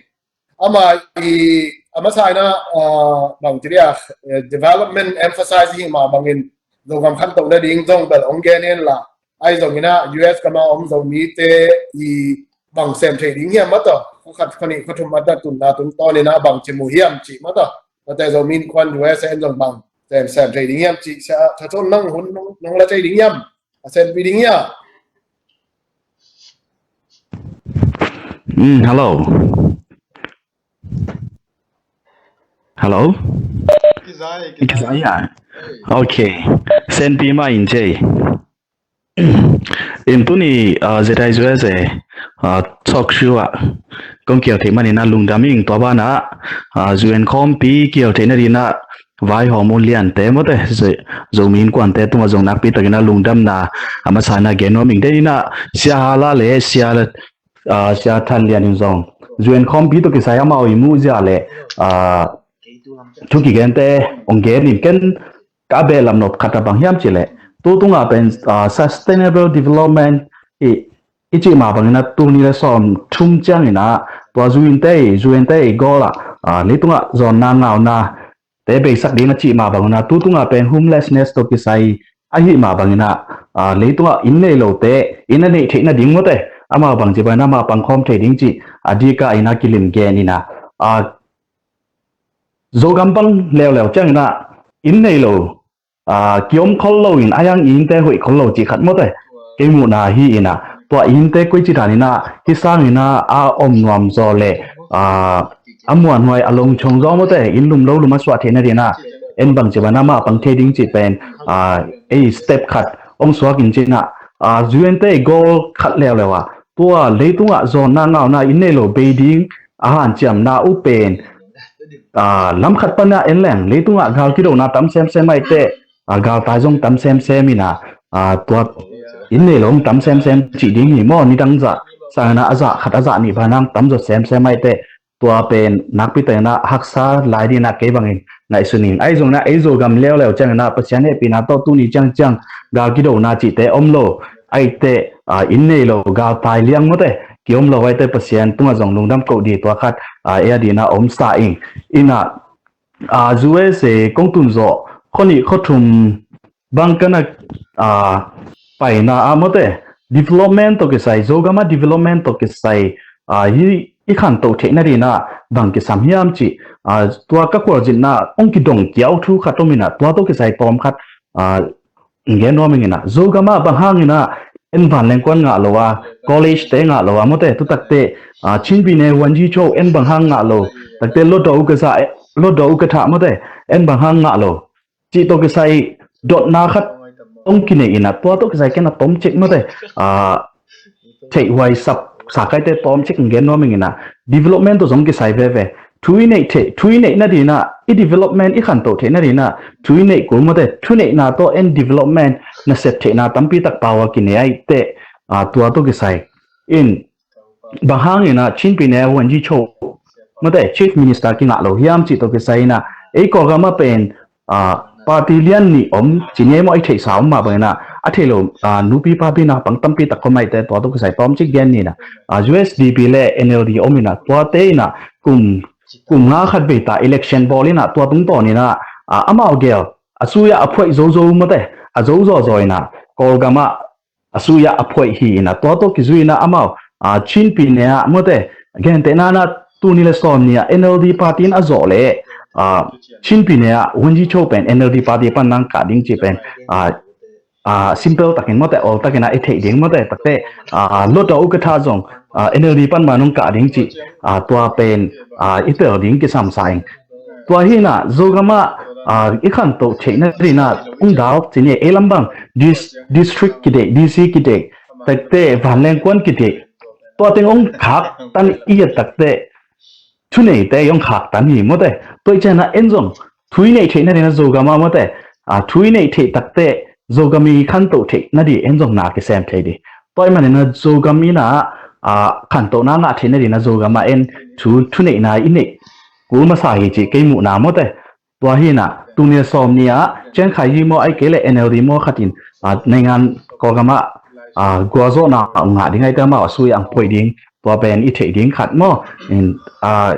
Ama i, ama saina, ah, bang ci dia, eh, development emphasize hi ma bangin, Zogam khan tong na ding zong bel ong gen in la, ai zong ina U S kama om Zomi te i bang sem thei ding hiam mata, khat khani khathum mata tun na tun ton ina bang ci mu hiam ci mata, mata Zomi in kwan U S en zong bang sem sem thei ding hiam ci sa, tha ton nang hun nong, nong la thei ding hiam, a sem pi ding hiam. Mm, hello. Hello? Kizai, kizai. Kizai, ya. Hey. Okay. Sen pi ma in jay. In tuni, ah, Z I Z S, ah, talk show ah kong kial thei manina lungdam ing tua bana, ah, U N khawmpi kial thei na dina vaihawm u lian te mawte, Zo-, Zomi innkuan te tunga zong nakpi takina lungdamna, ama sana gen nuam ing te ina, Sia Hala le Sia ah, Sia Than Lian in zong U N khawmpi tawh kisai amau i muh zia le, ah, thu kigente ong gen in ken ka beh lamnop khat a bang hiam cih le tu tunga pen, ah, sustainable development i, i cih mah bangina tuni le sawm thum ciangina tua U N te i, U N te i goal ah, ah, leitunga zawnna ngauna te beisak ding a cih mah bangina tu tunga pen homelessness tawh kisai ahi mah bangina, ah, leitunga inn nei lote inn a neih theihna ding mawte amau bang ci bangina amau pangkhawm thei ding cih a dika ina kilim gen ina, ah, Zogam bang leuleu ciangina inn nei lo, ah, kiom khol lo in a yang innte hoih khol lo cih khat mawte kei muhna hi ina tua innte koi ci danina hi sangina a om nuam zaw le, ah, a muanhuai a longchong zaw mawte, inn lum lo lum a suah theihna dinah en bangci bana mah pang thei ding cih pen ei step khat hong suak in cinah, U N te goal khat leuleu a, tua leitungah zawnna ngauna inn nei lo bei ding a hanciamna uh pen lam khat pana en leng leitungah gal kidona tam semsem aite, galtai zong tam semsem ina, tua inn nei lo tam semsem cih ding hi maw, nidang zah sangina a zah khat a zah nih banang tam zaw semsem aite, tua pen nakpi tengna haksa lai dina kei bangin ngaihsun in. Ahi zongna ei Zogam leuleu ciangina Pasian hehpihna tawh tuni ciangciang gal kidona cihte om lo aite, inn nei lo galtai liang mawte ki om lo aite Pasian tungah zong lungdam koh di tua khat ei a dina om sa ing. Ina U S A kong tun zawh khuanih khuathum bang kana paina ah mawte development tawh kisai, Zogama development tawh kisai hi i khantoh theihna dina bang kisam hiam cih tua ka khualzinna hong kidong kiau thu khat om ina tua tawh kisai tawm khat gen nuam ing ina. Zogama bang hangina en vanlengkuan ngah lo a, college te ngah lo a mawte, tutakte Chinpi ne wanji cho en bang hang ngah lo, takte lotdaw u ka zah, lotdaw u ka thah mawte en bang hang ngah lo cih tawh kisai dotna khat hong kinei ina tua tawh kisai kena tom cek mawte theihhuai sap sakaite tawm cek gen nuam ing ina. Development tawh zong kisai veve thu i neih theih, thu i neihna dina i development i khantoh theihna dina thu i neih kul mawte, thuneihna tawh en development nasep theihna tampi tak pau a kinei aite tua tawh kisai in bang hangina Chinpi ne wanji cho mawte Chief Minister kingah lo hiam cih tawh kisai ina ei Kawlgama pen party lian nih om cini ei maw, ei theihsa om mah bangina a thei lo nupi papi na pang tampi tak khawm aite tua tawh kisai tawm cik gen nina. U S D P le N L D om ina tuate ina kum kum nga khat vei ta election bawl ina tua tungtawn ina amau gel a suya a phuaih zozo mawte a zo zawzaw ina Kawlgama a suya a phuaih hi ina tua tawh kizui ina amau Chinpi ne ah mawte gentehna na tuni le sawm ni a N L D party in a zawh le Chinpi ne ah wanji cho pen N L D party pan nang kah ding cih pen simple takin mawte awl takin a i theih ding mawte takte lotdaw u ka thah zong N L D pan ma nong kah ding cih tua pen i tel ding kisam sa ing. Tua hina Zogama i khantoh theihna dina ung dau cini ei lambang district kideih, D C kideih, takte vanlengkuan kideih, tua teng ong khak tan i a takte thuneite ong khak tan hi mawte. Tua i ciana en zong thu i neih theihna dina Zogama mawte thu i neih theih takte Zogami khantoh theihna di en zong na kisem thei di. Tua i manina Zogam ina khantohna ngah theihna dina Zogama en thu thuneihna i neih kul masa hi cih kei muhna mawte. Tua hina tuni a sawm ni ah ciangkhai hi maw ai kei le N L D maw khatin naingan Kawlgama guazawhna ngah ding aite amau a sui ang phoih ding tua pen i theih ding khat maw.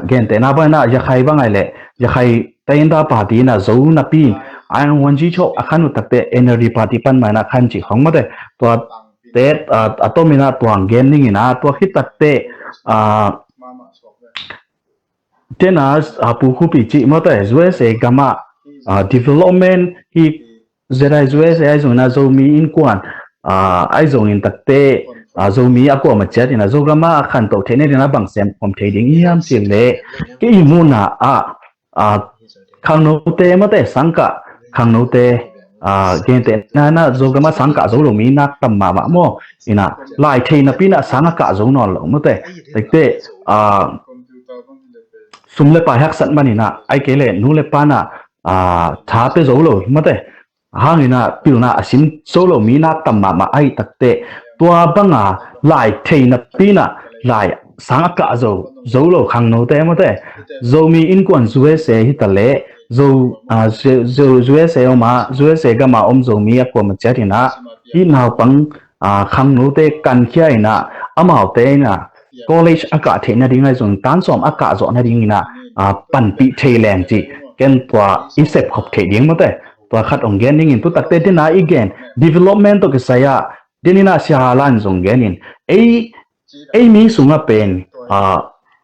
Gentehna bangina Yakhai bangai le Yakhai teinda party ina zo napi in ang wanji cho a khan uh takte N L D party pan maina khan cih khong mawte. Tua te a tomina tuang gen ningina tua khit takte tena a pu khupi cih mawte U S A gama development hi zeta U S A ai zongina Zomi innkuan ai zongin takte Zomi a kuama ciatina Zogama a khantoh theihna dina bang sem khom thei ding i hiam cih le kei i muhna ah khangnote mawte sangkah khangnote gentehna na Zogama sangkah zo lo mi nak tam mahmah maw. Ina lai thei napi ina sang a kah zo nawn lo mawte. Takte sum le pai haksat manina ai kei le nu le pana tha pe zo lo mawte. Hangina pilna a sim zo lo mi nak tam mahmah ai takte tua banga lai thei napi ina lai sang a kah zo zo lo khangnote mawte. Zomi innkuan U S A hi ta le Zo U S A oma U S A gama om Zomi a kuama ciatina hi naupang khangnote kankhia ina amaute ina college a kah theihna ding ai zong tan sawm a kah zawhna dingina panpih thei leng cih ken tua i sepkhop theih ding mawte. Tua khat ong gen dingin tutakte dina i gen development tawh kisai ah dinina siahalan zong genin ei ei mi sungah pen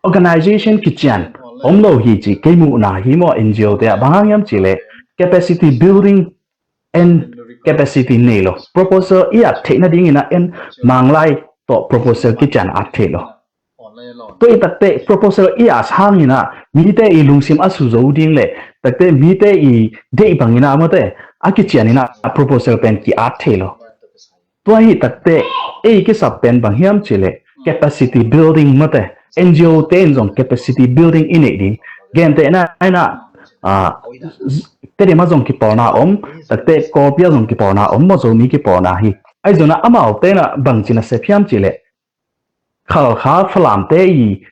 organization kician om lo hi ci kei muhna hi maw. N G O te ah bang hang hiam ci le capacity building and capacity nei lo. Proposal i at theihna dingina en manglai tawh proposal kician at thei lo. Tua i takte proposal i at hangin ah mite i lungsim a su zo ding le takte mite i deih bangin ah mate a kician in ah proposal pen ki-at thei lo. Tua hi takte ei kisap pen bang hiam cih le capacity building mate N G O te in zong capacity building i neih ding. Gentehna in ah ah, Tedim ah zong kipawlna om, takte Kawlpi ah zong kipawlna om maw, Zomi kipawlna hi. Ahi zongin ah amaute in ah bangci nasep hiam cih le Khalkha Falamte i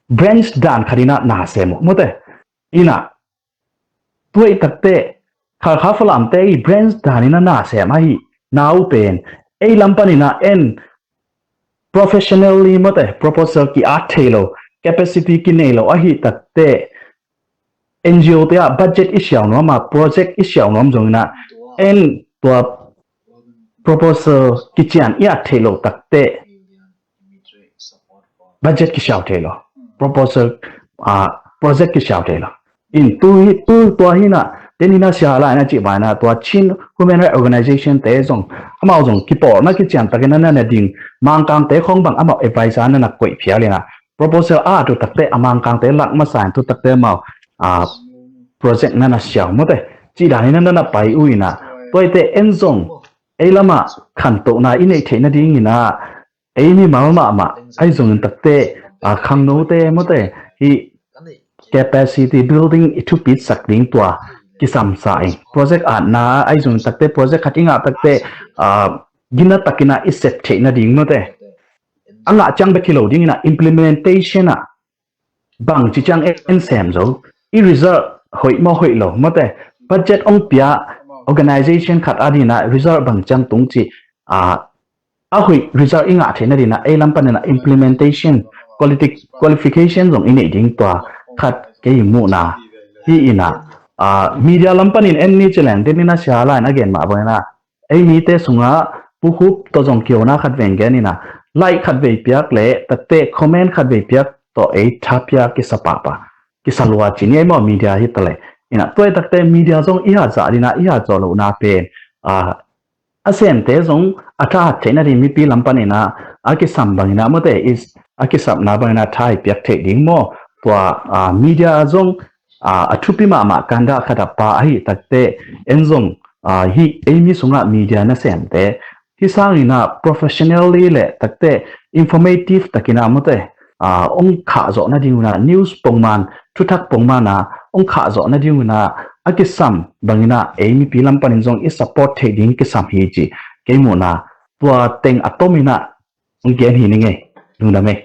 branch dan khat in ah na sem uh mate. In ah tua i takte Khalkha Falamte i branch dan in ah na sem ahi na uh pen ei lam panin ah en professionally mate proposal ki-at thei lo, capacity kinei lo ahi takte N G O te ah budget i siau nuam a project i siau nuam zongin ah en tua proposal kician i at thei lo takte budget kisiau thei lo, proposal ah project kisiau thei lo. In tu hi tu tua hi in ah tenin ah sia lai in ah cih bangin ah tua Chin Human Rights Organization te zong amau zong kipawlna kician takin ah na na ding Mangkangte khong bang amau advisor na na koih phial in ah proposal a tu takte a Mangkangte lak masa in tu takte amau ah project na na siau mate cih dan in ah na na pai uh in ah tua i te en zong ei lam ah khantohna i neih theih nadingin ah ei mimal mahmah ahi zongin takte ah khangnote mate hi capacity building i thupitsak ding tua kisamsa in project atna ahi zongin takte project khat i ngah takte ah gina takin ah i sep theih nading mate a ngah ciang bek hi lo dingin ah implementation ah bangci ciang en sem zo i result hoih maw hoih lo mate budget ong pia organization khat a dingin ah result bang ciang tung cih ah a hoih result i ngah theih nadingin ah ei lam panin ah implementation quality qualification zong i neih ding tua khat kei muhna hi in ah ah media lam panin en ni ci leng tenin ah sia lai in ah gen mah bangin ah ei mite sungah pukhup tawh zong kiona khat veng gen in ah like khat vei piak le takte comment khat vei piak tawh ei tha pia kisa pahpah kisa lua ci ni ei maw media hi ta le in ah tua i takte media zong i hat zah dingin ah i hat zawh lohna pen ah a semte zong a thahat theih nading mipi lam panin ah a kisam bangin ah mate is a kisapna bangin ah tha i piak theih ding maw tua ah media zong ah a thupi mahmah kanda khat a pa ahi takte en zong ah hi ei mi sungah media nasemte hi sangin ah professionally le takte informative takin ah mate ah ong khah zawh nading un ah news pongman thuthak pongman ah ong khah zawh nading un ah a kisam bangin ah ei mipi lam panin zong i support theih ding kisam hi ci kei muhna tua teng a tomin ah ong gen hi ning ei. Lungdam ei.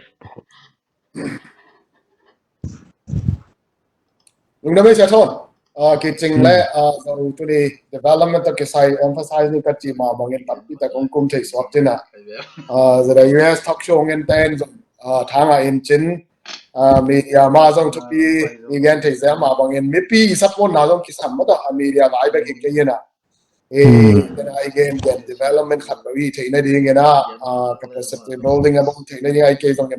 Lungdam ei Sia Thawn. Ah, kicing le ah, zo tuni development tawh kisai emphasize ni ka cih mah bangin tampi tak ong kum thei suak cin ah. Ah, zada U S talk show ngen ten zong ah, thanga in cin ah, media mah zong thupi i gen thei zia mah bangin mipi i support na zong kisam mah tawh a media lai bek hi kei in ah. Eh, then ai gen gen development khat lo i theih nadingin ah, ah, capacity building a bang theih nading ai kei zongin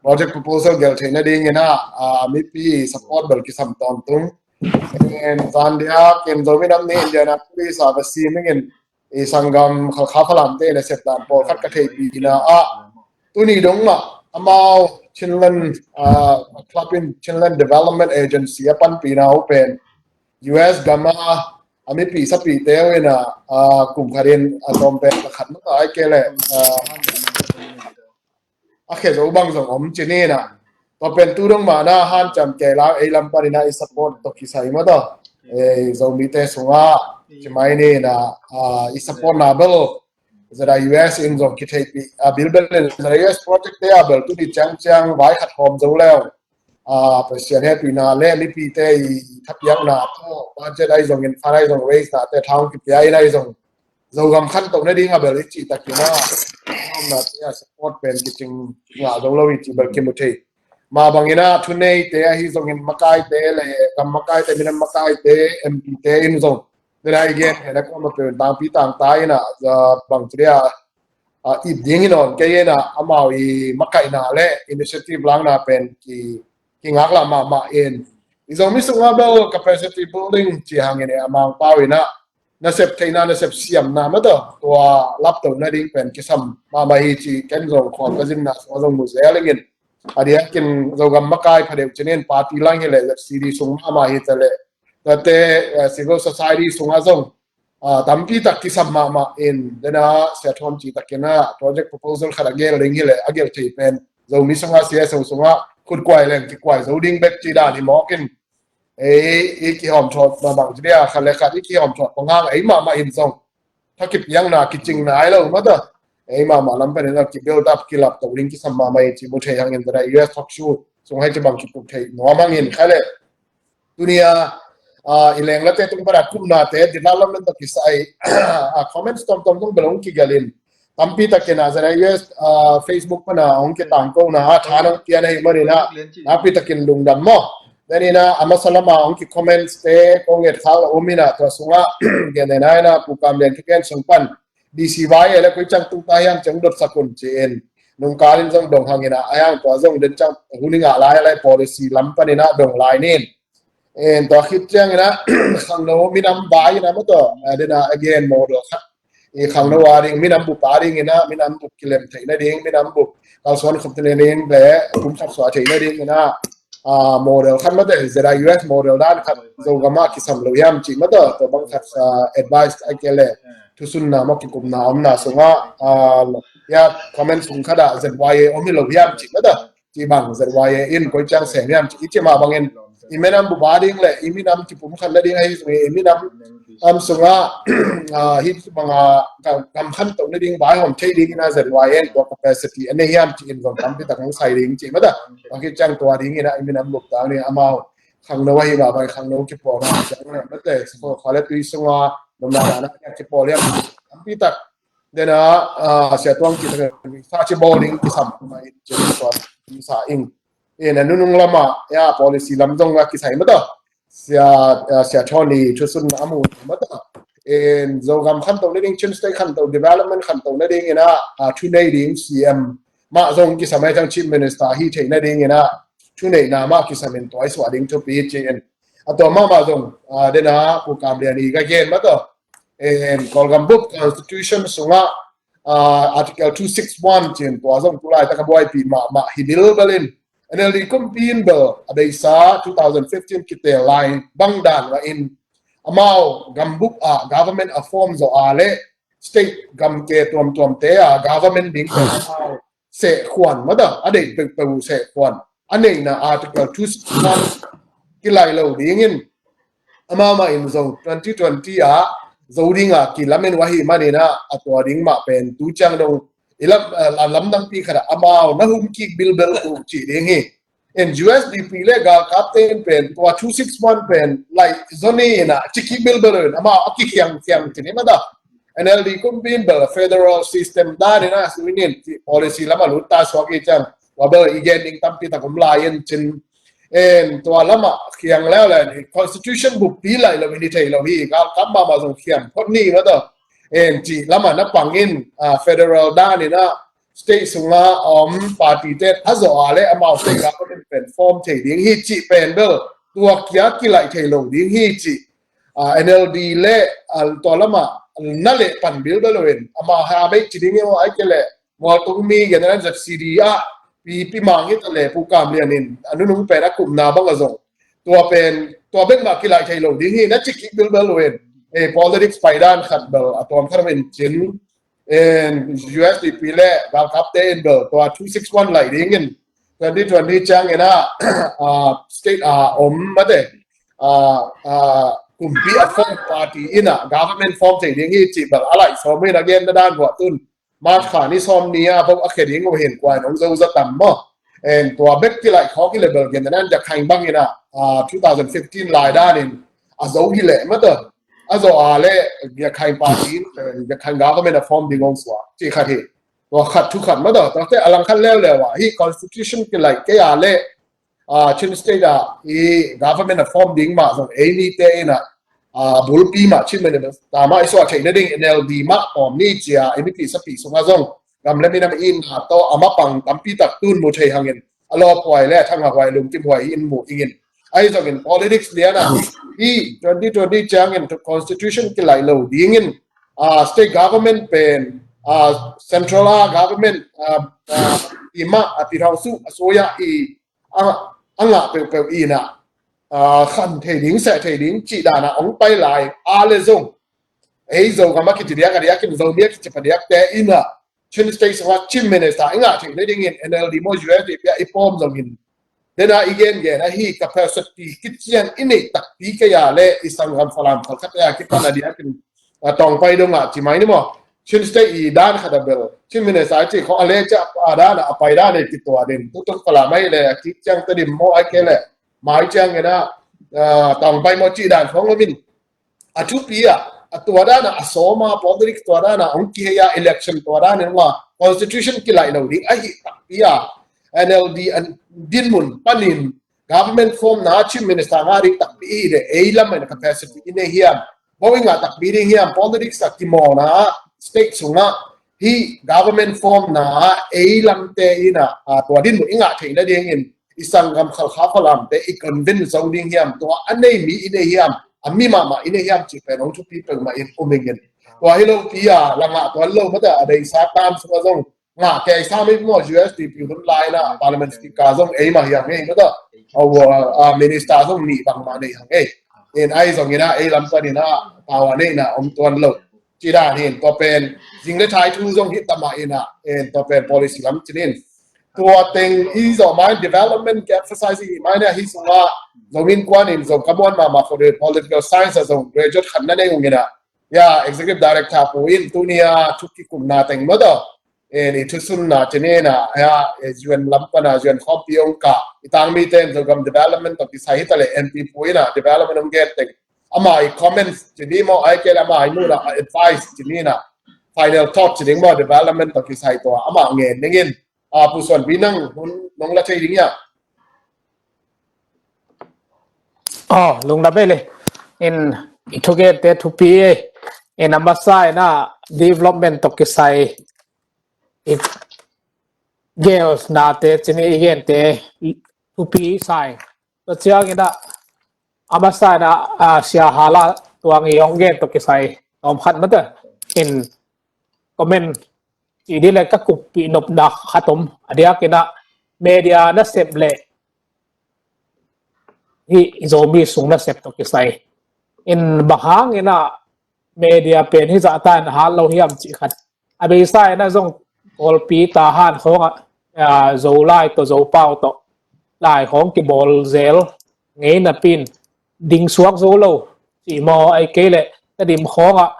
project proposal gel theih nadingin ah, ah, mipi support bel kisam tawntung. Ken zan dia ken Zomi nam ni Indianapolis ah va si mingin i sanggam Khalkha Falamte na sep dan pawlkhat ka theihpihna ah tuni dong mah amau Chinland ah, club in Chinland Development Agency a panpihna uh pen U S gam a a mipi sapite uh in ah, ah, kum khat in a tawm pen a khat mah ai kei le ah, a khe zo bang zong om ci ni in ah. Tua pen tu dong mah na hanciam kei lau ei lam panin ah i support tawh kisai mah tawh. Eh, Zomite sungah ci mai ni in ah, ah, i support na bel zada U S in zong kitheihpih ah, bilbel in zada U S project te ah bel tuni ciangciang vai khat hawm zo leu. Ah, Pasian hehpihna le mipite i thapiakna tawh budget ai zongin fund ai zong raise na te thang kipia in ai zong Zogam khantoh nading a bel i cih takin ah omna te a support pen kicing ngah zo lo i cih bel kimu thei. Mah bangin ah thuneite ahi zongin makaite le gam makaite minam makaite M P te in zong Tua i gen hena kuama peuh in tangpi tangta in ah, ah, bang ci dia, ah, ip ding in on kei in ah, amau i makaihna le initiative langna pen ki, kingaklah mahmah in. I Zomi sungah bel capacity building ci hangin i a Mangpau in ah, nasep theihna, nasep siamna mataw, tua laptohna ding pen kisam mahmah hi ci ken zong khual ka zinna sungah zong mu zel ingin. A diakin Zogam makai phadeuh cinin party lang hileh Z C D sung mahmah hi taleh, tuate civil society sungah zong tampi tak kisam mahmah in, dena Sia Thawn citakin ah project proposal khat a gel ding hileh a gel thei pen Zomi sungah, C S O sungah khutkuai leng kikuai zo ding bek ci dan hi mawkin. Ei i kihawm thawt mahmah ci dia, khat le khat i kihawm thawt pong hang ei mahmah in zong thakipiakna kicing nai lo mataw. Ei mahmah lam panin a kibuild up, kilaptoh ding kisam mahmah hi ci mu thei hangin, dena U S talk show sung hei kibang kikup thei nuam hangin khaleh. Tunia i lenglate tung pana kumnate development tawh kisai a comments tomtom tung belong kigelin tampi takin a, zena U S Facebook pana hong kitangkona a than hong pian ahi manina, napi takin lungdam maw. Denina a masa lama hong ki comments te kong et khak la um ina, tua sungah gen ena ina Pu Kam Lian kigen sung pan D C Y A le koi ciang tung ta hiam ciang dot sakun ci-in nungkalin zong dong hangina, a hiang tua zong den ciang hun i ngah lai lai policy lam panina dong lai nin. En tua khit ciangina khangno minam vai ina mataw, dena again model khat i khangno a ding, minam bup a dingina, minam bup kilem theihna ding, minam bup kalsuan khop theihna ding le pumkhat suah theihna dingina model khat mataw, Z I U S model dan khat Zogam ah kisam lo hiam ci mataw, tua bang khat advice a kele thusunna maw kikumna omna sungah ya comment sung khat ah Z Y A om hi lo hiam ci mataw, ci bang Z Y A in koi ciang sem hiam ci i ci mah bangin i minam bup a ding le i minam kipumkhat nading ahi zong i minam am sungah hih banga gam khantoh nading vaihawm thei dingina Z Y A in tua capacity a nei hiam ci in zong tampi tak hong sai ding ci mataw. Tua khit ciang tua dingina i minam bup tang ding amau khangno ahi mah bang khangno kipuak mah ciang mataw, khuale tui sunga nomna dana kipuak liam tampi tak. Dena Sia Tuang ci takin sa ci bawling kisam mah in ci sa ing. In a nunung lama ya policy lam zong a kisai mataw. Sia Tony thusun a mu mataw. In Zogam khantoh nading, Chin State khantoh, development khantoh nadingina thunei ding C M mah zong kisam ahi thang, Chief Minister hi theih nadingina thuneihna mah kisamin tua i suah ding thupi ci-in. A tua mahmah zong dena Pu Kam Lian i ka gen mataw. Kawlgam bup constitution sungah Article two six one ci-in tua zong tulai taka buaipih mahmah hi bilbel in, N L D kumpi in bel a beisa two thousand fifteen kitel lai bang dan mah in amau gambup ah government a form zawh a le state gamke tuamtuamte ah government ding pen amau sehkhuan mataw, a deih peuhpeuh uh sehkhuan a neihna Article two six one kilai lo dingin amau mah in zong twenty twenty ah zo dinga kilamen uh ahi manina a tua ding mah pen tu ciang dong i lam lamdangpi khat ah amau na hum kik bilbel uh cih ding hi. In U S D P le galkapte in pen tua two six one pen laih zaw ni ina ci kik bilbel uh in amau a kikhiangkhiang ci ni mataw. N L D kumpi in bel federal system dan ina sui nin policy lama lut ta suak i ciang tua bel i gen ding tampi tak om lai in cin. En tua lama khiang leuleu ni constitution buppi laih lo in i thei lo hi, galkap mahmah zong khiam phot ni mataw. En cih lama na pangin federal dan ina state sunga om party te a zawh a le amau state government pen form thei ding hi cih pen bel tua kia kilaih thei lo ding hi cih N L D le tua lama na leh pan bilbel uh in amau ha bek ci ding i maw, ai ke le Mualtung mi gen a Z C D ah pi pi mang hi ta le Pu Kam Lian in a nunung pen a kumna bang a zong tua pen tua bek mah kilaih thei lo ding hi na ci kik bilbel uh in. Politics paidan khat bel a tuam khat in cin. U S D P le galkapte in bel tua two six one laih dingin twenty twenty ciangin ah state a om mate kumpi a form party in ah government form thei ding hi cih bel a laih sawm in a gen na dan ruah tun March kha ni sawm ni a vote a khia ding uh hin kuai nong zo za tam maw. En tua bek kilaih khawk hi le bel gen na dan Jakhaing bangin ah two thousand fifteen lai danin a zo hi leh mate a zo a le Jakhaing party in Jakhaing government a form ding hong suak cih khat hi. Tua khat thu khat mate tua te a lang khat leuleu ah hih constitution kilaih kei a le Chin State ah i government a form ding mah zong ei mite in ah bulpi mah Chin Minister mah i suah theih nading N L D mah pawm ni cia i mipi sapi sungah zong gam le minam i na tawh a mapang tampi tak tun mu thei hangin a lawphuai le a thangahhuai lungkimhuai in mu ingin Ahi zongin politics liana hi twenty twenty ciangin constitution kilaih lo dingin, ah, state government pen, ah, central a government, ah, ah, ima a pi hau su a suya i a, a ngah peuhpeuh ina, ah, khan thei ding, seh thei ding cih dana ong pai lai a le zong, ei Zogam a kici diak a diakin Zomi a kici padiakte ina Chin State sunga Chief Minister i ngah theih nadingin N L D maw U S D P a i pawm zongin dena i gengen ahi capacity kician i neih takpi kei a le i sanggam Falam khalkhat a kipan a diakin, a, Tawngpai dongah ci mai ni maw? Chin State i dan khat a bel Chin Minister a ci khawng a le cia a dan a pai dan a kitua den tutung Falam ai le a kiciang Tedim maw ai kei le mai ciang ina, a, Tawngpai maw ci dan khawng omin a thupi a, a tua dana a sawma politics tua dana ong kihei a election tua dana ong a constitution kilaih lo ding ahi takpi a N L D an dinmun panin government form na Chief Minister nga ding takpi i de ei lam in capacity i nei hiam? Bo i nga takpi ding hiam? Politics a kimawna state sunga hi government form na ei lamte ina, a, tua dinmun i ngah theih nadingin i sanggam khalkha Falamte i convince zo ding hiam, tua a nei mi i nei hiam, a mi mahmah i nei hiam cih pen ong thupi peuhmah in um ingin. Tua hi lo pi a la ngah tuan lo mata a deisa tam sunga zong ngah kei sa mi maw U S D P hun lai na Parliament Speaker zong ei mah hiang ei mata a, a, Minister zong nih bangmah nei hang ei. In ahi zongina ei lam panina power neihna om tuan lo. Ci dan hin tua pen zing le thai thu zong hi tamah ina, in tua pen policy lam cinin. Tua teng i zawh mai development ke emphasize i mai ne hi sunga zong in kuan in zong ka muan mahmah kho de political science a zong graduate khan na nei ung ina. Ya executive director pu in tunia thu kikumna teng maw daw. In i thusunna cinina ya, e, U N lam pana U N khawmpi ong ka i tangmi ten Zogam development tawh kisai hi ta le M P pu ina development ong gen teng ama i comments cini maw ai kei le ama i muna advice cinina final thought cining maw development tawh kisai tua ama ngen ningin, a, Pu Suan Pi nang hun nong la thei ding ia. Oh, lungdam ei le. In i thugente thupi ei. In a masa ina development tawh kisai i gel nate cini i gente thupi sai. Tua ciangina a masa ina, a, sia hala tuang i ong gen tawh kisai tawm khat mata in comment ci di le ka kuppih nopna khat om a diakina media nasep le hi Zomi sung nasep tawh kisai in bang hangina media pen hi zahta in hal lo hiam cih khat a beisa ina zong Kawlpi Tahan khawngah, a, Zolai tawh Zopau tawh lai khawng kibawl zel ngei napin ding suak zo lo cih maw ai kei le Tedim khawngah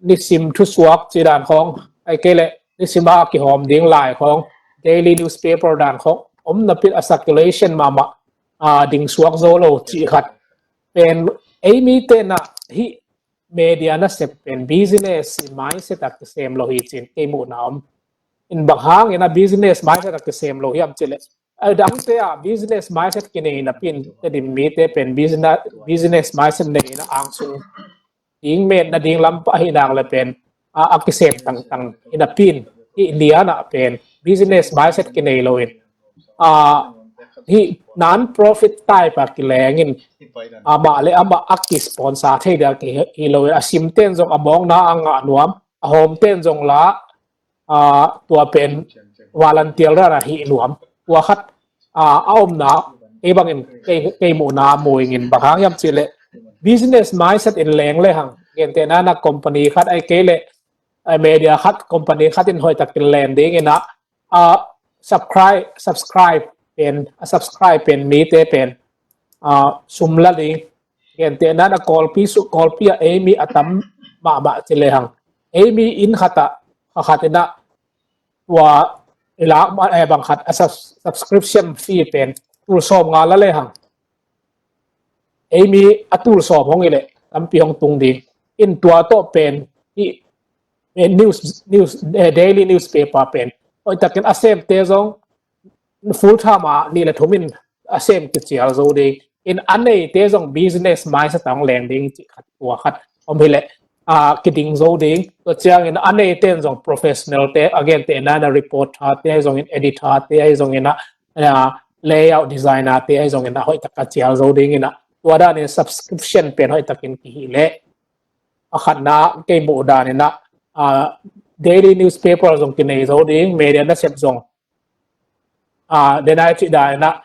nisim thusuak ci dan khawng ai kei le nisim a kihawm ding lai khawng daily newspaper dan khawng om napin a circulation mahmah, a, ding suak zo lo cih khat pen ei mi tena hi media nasep pen business mindset a kisem lo hi cin kei muhna om. In bang hangina business mindset a kisem lo hiam cih le a dangte a business mindset kinei napin Tedim mite pen business, business mindset nei ina angsung ding met na ding lam pah hi nang le pen a, a kisem tangtang ina pin hi liana pen business mindset kinei lo in, a, hi non profit type a kilengin ama le ama a kisponsor thei dia ki hi lo in a simten zong a mawngna a ngah nuam a hawmten zong la, a, tua pen volunteer rana hi nuam tua khat, a, a omna kei bangin kei, kei muhna muingin bang hang hiam cih le business mindset in leng le hang gente nana company khat ai kei le, a, media khat company khat in hoih takin len dingina, a, subscribe, subscribe pen, a, subscribe pen mite pen, a, sum la ding gente nana Kawlpi su Kawlpi a ei mi a tam mahmah ci le hang ei mi in khata kha khat ina tua i lak ma e bang khat a subscription fee pen tul sawm nga la le hang ei mi a tul sawm hong i le tampi hong tung ding in tua tawh pen i, e, news, news, e, daily newspaper pen hoih takin a semte zong full time a nih le thum in a sem kicial zo ding in a neite zong business mindset a hong leng ding cih khat tua khat om hi le, a, kiding zo ding tua ciangin a neite in zong professional te a gente nana reporter te zongin editor te zongin a, a, layout designer te ahi zongin ah hoih taka cial zo dingin ah, tua danin subscription pen hoih takin kihih leh, a khatna kei muh danin ah, ah, daily newspaper zong kinei zo ding, media nasep zong, ah, denai cih danin ah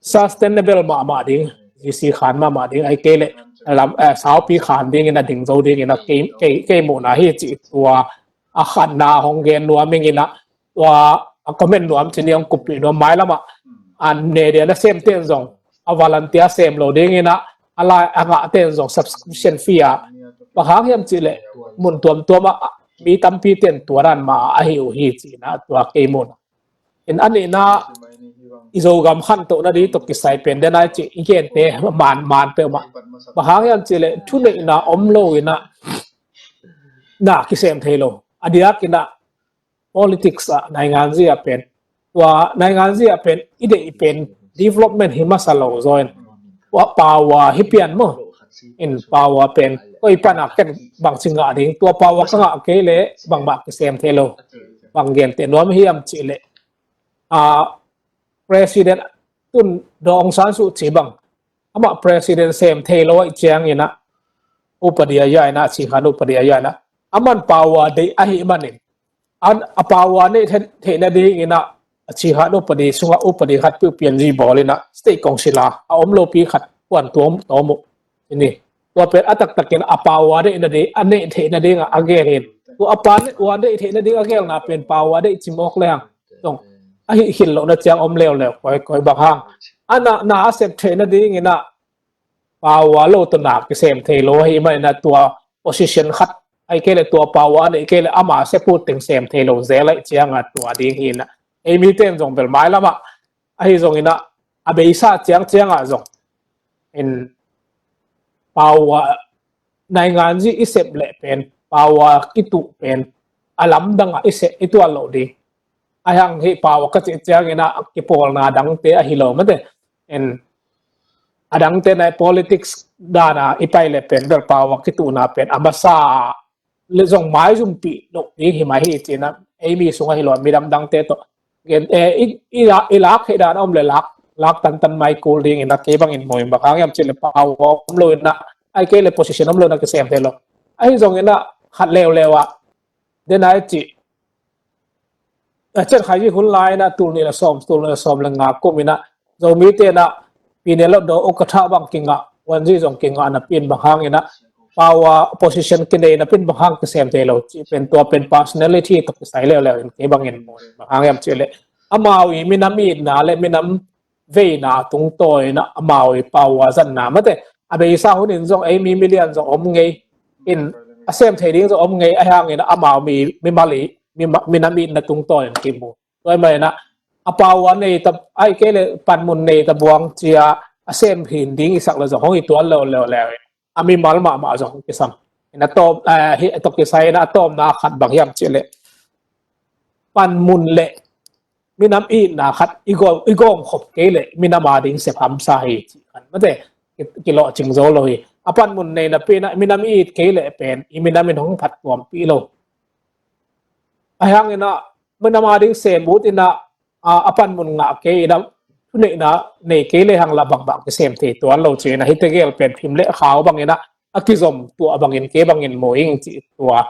sustainable mahmah ding, G C khan mahmah ding, ai kei leh lam, eh, saupi khan dingin a ding zo dingin a kei, kei, kei muhna hi cih tua a khatna hong gen nuam ingin ah, tua a comment nuam cih ni hong kuppih nuam mailam ah, an media nasem ten zong a volunteer sem lo dingin ah, a lai a ngah ten zong subscription fee ah, bang hang hiam cih leh mun tuamtuam ah mi tampi ten tua dan mah ahi uh hi cih na tua kei muhna. In a nihna, i Zogam khantohna ding tawh kisai pen denai cih i gente man man peuhmah. Bang hang hiam cih leh thuneihna om lo in ah na kisem thei lo. A diakin ah politics ah, nainganzi ah pen, tua nainganzi ah pen i deih pen development hi masa lo zaw in, tua power hi pian maw. In power pen koi pan ah ken bangci ngah ding, tua power ka ngah kei leh bangmah kisem thei lo. Bang gente nuam hiam cih leh, ah, president tun Daw Aung San Suu Kyi bang, amah president sem thei lo ahih ciangin ah, upadi a ya in ah, a cikhan upadi a ya in ah, aman power deih ahih manin, an, a power neih theih, theihna dingin ah, a cikhan upadi sungah upadi khat piu pianzi bawl in ah, state council ah a om lopi khat kuan tuam, tuam uh. Ini, tua pen a taktakin a power neihna ding, a neih theihna dingah a gen hi. Tua a power neih theihna ding a gelna pen power deih cimawk lehang zong, a hih khil lohna ciang om leuleu, koi, koi bang hang. A na, na a sep theihna dingin ah power lo tawh na kisem thei lo ahih manin ah tua position khat, ai kei leh tua power a neih kei leh ama sep uh teng sem thei lo zel ahih ciangah tua ding hi in ah. Ei mi ten zong bel mailam ah, ahi zongin ah, a beisa ciang ciangah zong in power, nainganzi i sep leh pen, power kituh pen, a lamdang ah i sep, i tuah loh ding. Ahi hang hih power ka cih ciangin ah kipawlna dangte ahi lo mate. In a dangte nai politics dan ah i pai leh pen bel power kituhna pen a masa leh zong maizumpih loh ding hi mah hi cih na, ei mi sungah hi lo, midang dangte tawh gen, eh, i, i la-, i lak theih dan a om leh lak, lak tantan mai kul dingin ah kei bangin mu ing. Bang hang hiam cih leh power om lo in ah, ai kei leh position om lo in ah kisem thei lo. Ahi zongin ah khat leuleu ah, denai cih, a, Chet Khai Ji hun lai in ah tul nih leh sawm, tul nih leh sawm leh nga kum in ah Zomite in ah Pyine Hluttaw ukatha bang kingah, wanzi zong kingah napi in bang hangin ah power position kinei napi in bang hang kisem thei lo cih pen tua pen personality tawh kisai leuleu in kei bangin mu ing. Bang hang hiam cih leh amau i minam itna leh minam veina tungtawn in ah amau i power zatna mate. A beisa hun in zong ei mi milian zong om ngei in, a sem thei ding zong om ngei, ahi hangin ah amau mi, mimal i, mi, minam itna tungtawn in kimu. Tua ahih manin ah a power nei ta, ai kei leh panmun nei ta buang ci-a a sem hin ding i sak leh zong hong hi tuan lo leuleu in, a mimal mahmah zong kisam. In a tawm, eh, hih a tawh kisai in ah a tawmna khat bang hiam cih leh panmun leh minam itna khat i gawm, i gawmkhop kei leh minam a ding sep hamsa hi cih khan mate, ki, kilawhcing zo lo hi. A panmun nei napi in ah minam i it kei leh pen i minam in hong phat tuampih lo. Ahi hangin ah minam a ding sem ut in ah, a, a panmun ngah kei in ah, thuneihna nei kei lehang lah bangbang kisem thei tuan lo ci-in ah, hihte gel pen phim leh khau bangin ah a kizom tuah bangin kei bangin mu ing cih tua.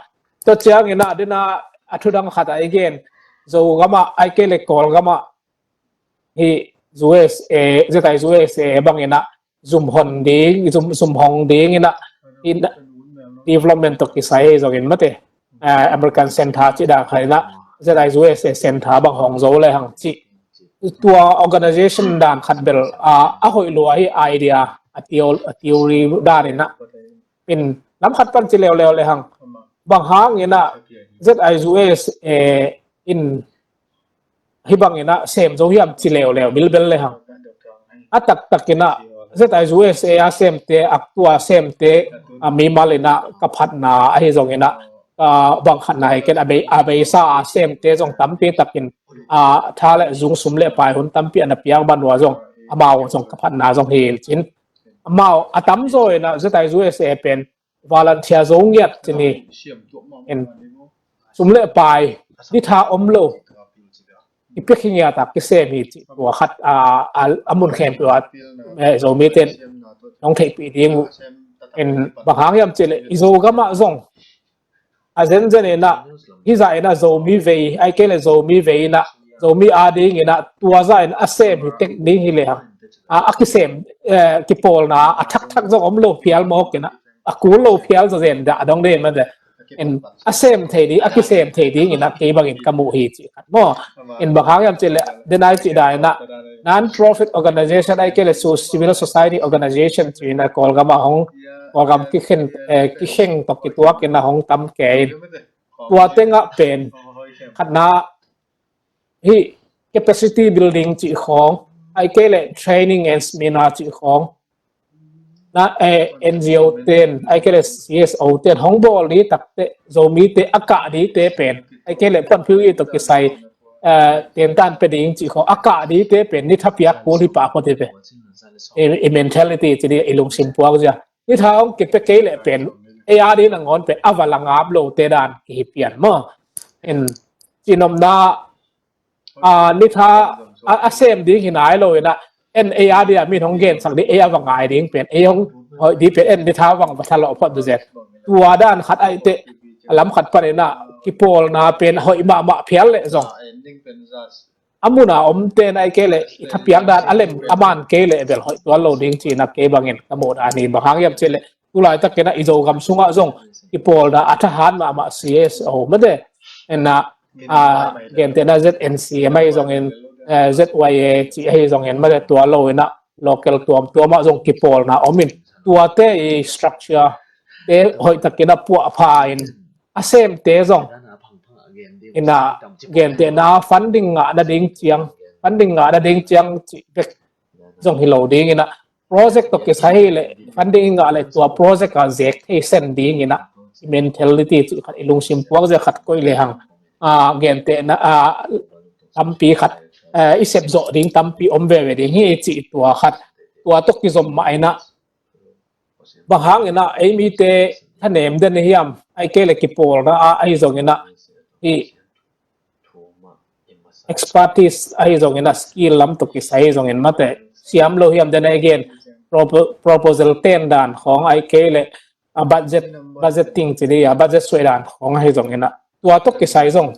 Tua ciangin ah, den ah, a thudang khat ah i gen, Zogam ah, ai kei leh Kawlgam ah, hih U S A, Z I U S A bangin ah zum hon ding, zum, zum hong dingin ah, in development tawh kisai zongin mate, eh, American Center cih dan khat in ah, Z I U S A Center bang hong zo lehang cih. Tua organization dan khat bel, ah, a hoih lua hi, idea, a theo-, a theory dan in ah. In lam khat pan ci leuleu lehang, bang hangin ah Z I U S A in hih bangin ah sem zo hiam ci leuleu bilbel lehang, a taktakin ah Z I U S A a semte, a tua semte, a mimal in ah ka phatna ahi zongin ah, a bang khatna hi ken, a bei, a beisa a semte zong tampi takin, a, tha leh zung, sum leh pai, hun tampi a na piak ban uh a zong, amau zong ka phatna zong hi cin. Amau a tamzaw in ah Z I U S A pen volunteer zo ngiat ci ni. In sum leh pai, ditha om lo. kipia khingia tak kisem hi cih tua khat a, a, a mun khempeuh ah, eh, Zomite in hong theihpih ding uh. In bang hang hiam cih leh i Zogam ah zong a zenzen in ah, hih zah in ah Zomi vei, ahih kei leh Zomi vei in ah, Zomi ading in ah tua zah in a sem hi tek ding hi lehang, a, a kisem, eh, kipawlna a thakthak zong om lo phial mawk in ah, a kul lo phial zazen dah a dong ding mah de. In a sem thei ding, a kisem thei ding in ah kei bangin ka muh hi cih khat maw. In bang hang hiam cih leh, den ai cih dan in ah, non-profit organization ahih kei leh so-, civil society organization ci in ah Kawlgam ah hong, Kawlgam kikhen, eh, kikheng tawh kituak in ah hong tam kei in. Tua tengah pen khatna hih capacity building cih khawng, ahih kei leh training and seminar cih khawng na, eh, N G O ten, ahih kei leh C S O ten hong bawl ding takteh, Zomite a kah dingte pen, ahih kei leh phuanphiu i tawh kisai, eh, tentan pia ding cih khawng a kah dingte pen ni tha piak kul hi pah phot hi ve. I, i mentality ci ding, i lungsim puak zia. Ni tha hong kipia kei leh pen, ei ading nangawn pen a va la ngap lote dan kihi pian maw. In, cihnopna, a, ni tha a, a sem ding hi nai lo in ah, en ei ading a min hong gensak ding, ei a va ngai ding pen, ei hong hoih ding pen, en ni tha bang va thalawh phot duzet. Tua dan khat ahih teh, a lam khat pan in ah kipawlna pen hoih mahmah phial leh zong, a mun a omte in ahih kei leh i thapiak dan a lem a man kei leh bel hoih tuan lo ding ci in ah kei bangin ka muh dan hi. Bang hang hiam cih leh, tu laitak in ah i Zogam sungah zong kipawlna a thahat mahmah C S O mah de. In ah, a, gentehna Z N C M ahi zongin, eh, Z Y A ci ahi zongin mah de, tua lo in ah local tuamtuam ah zong kipawlna om in, tuate i structure te hoih takin a puahpha in a semte zong in ah, gentehna funding ngah nading ciang, funding ngah nading ciang cih bek zong hi lo ding in ah, project tawh kisai hi leh funding i ngah leh tua project a zek thei sen ding in ah, mentality cih khat, i lungsim puak zia khat koih lehang, a, gentehna, a, tampi khat, a, i sep zawh ding tampi om veve ding hi cih tua khat, tua tawh kizom mah in ah, bang hang in ah ei mite thanem den hiam, ahih kei leh kipawlna ah ahi zong in ah, hih expertise ahi zong in ah, skill lam tawh kisai ahi zong in mate, siam lo hiam den ahi gen, propo-, proposal ten dan khawng, ahih kei leh, a, budget, budgeting ci ding a, budget suai dan khawng ahi zong in ah, tua tawh kisai zong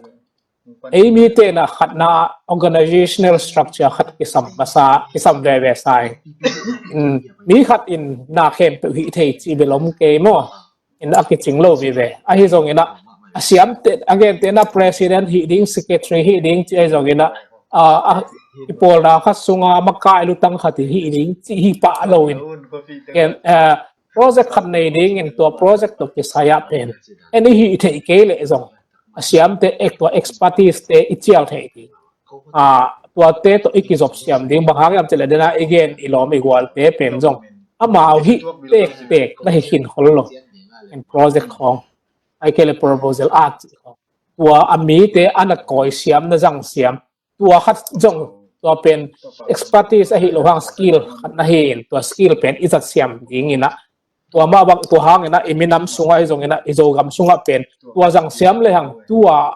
ei mite in ah khatna organizational structure khat kisam masa, kisam veve sa in. Mm, mi khat in na khempeuh hih thei cih bel om kei maw. In a kicing lo vive. Ahi zong in ah, a siamte, a gentehna president hih ding, secretary hih ding cih ahi zong in ah, a, a, i pawlna khat sunga makai lutang khat hih ding cih hi pah lo in. Gen, a, project khat nei ding in tua project tawh kisai ah pen en i hih theih kei leh zong, a siamte ek tua expertise te i cial theih ding. A, tuate tawh i kizop siam ding, bang hang hiam cih leh den a i gen i lawm i gualte pen zong amau hih tektek na hi khin khol lo. In project khawng, ahih kei leh proposal a cih khawng, tua a mite a na kawi siam, na zang siam, tua khat zong, tua pen expertise ahi lo hang skill khat na hi in, tua skill pen i zat siam ding in ah, tua mah bang, tua hang in ah i minam sungah ahi zong in ah, i Zogam sungah pen tua zang siam lehang, tua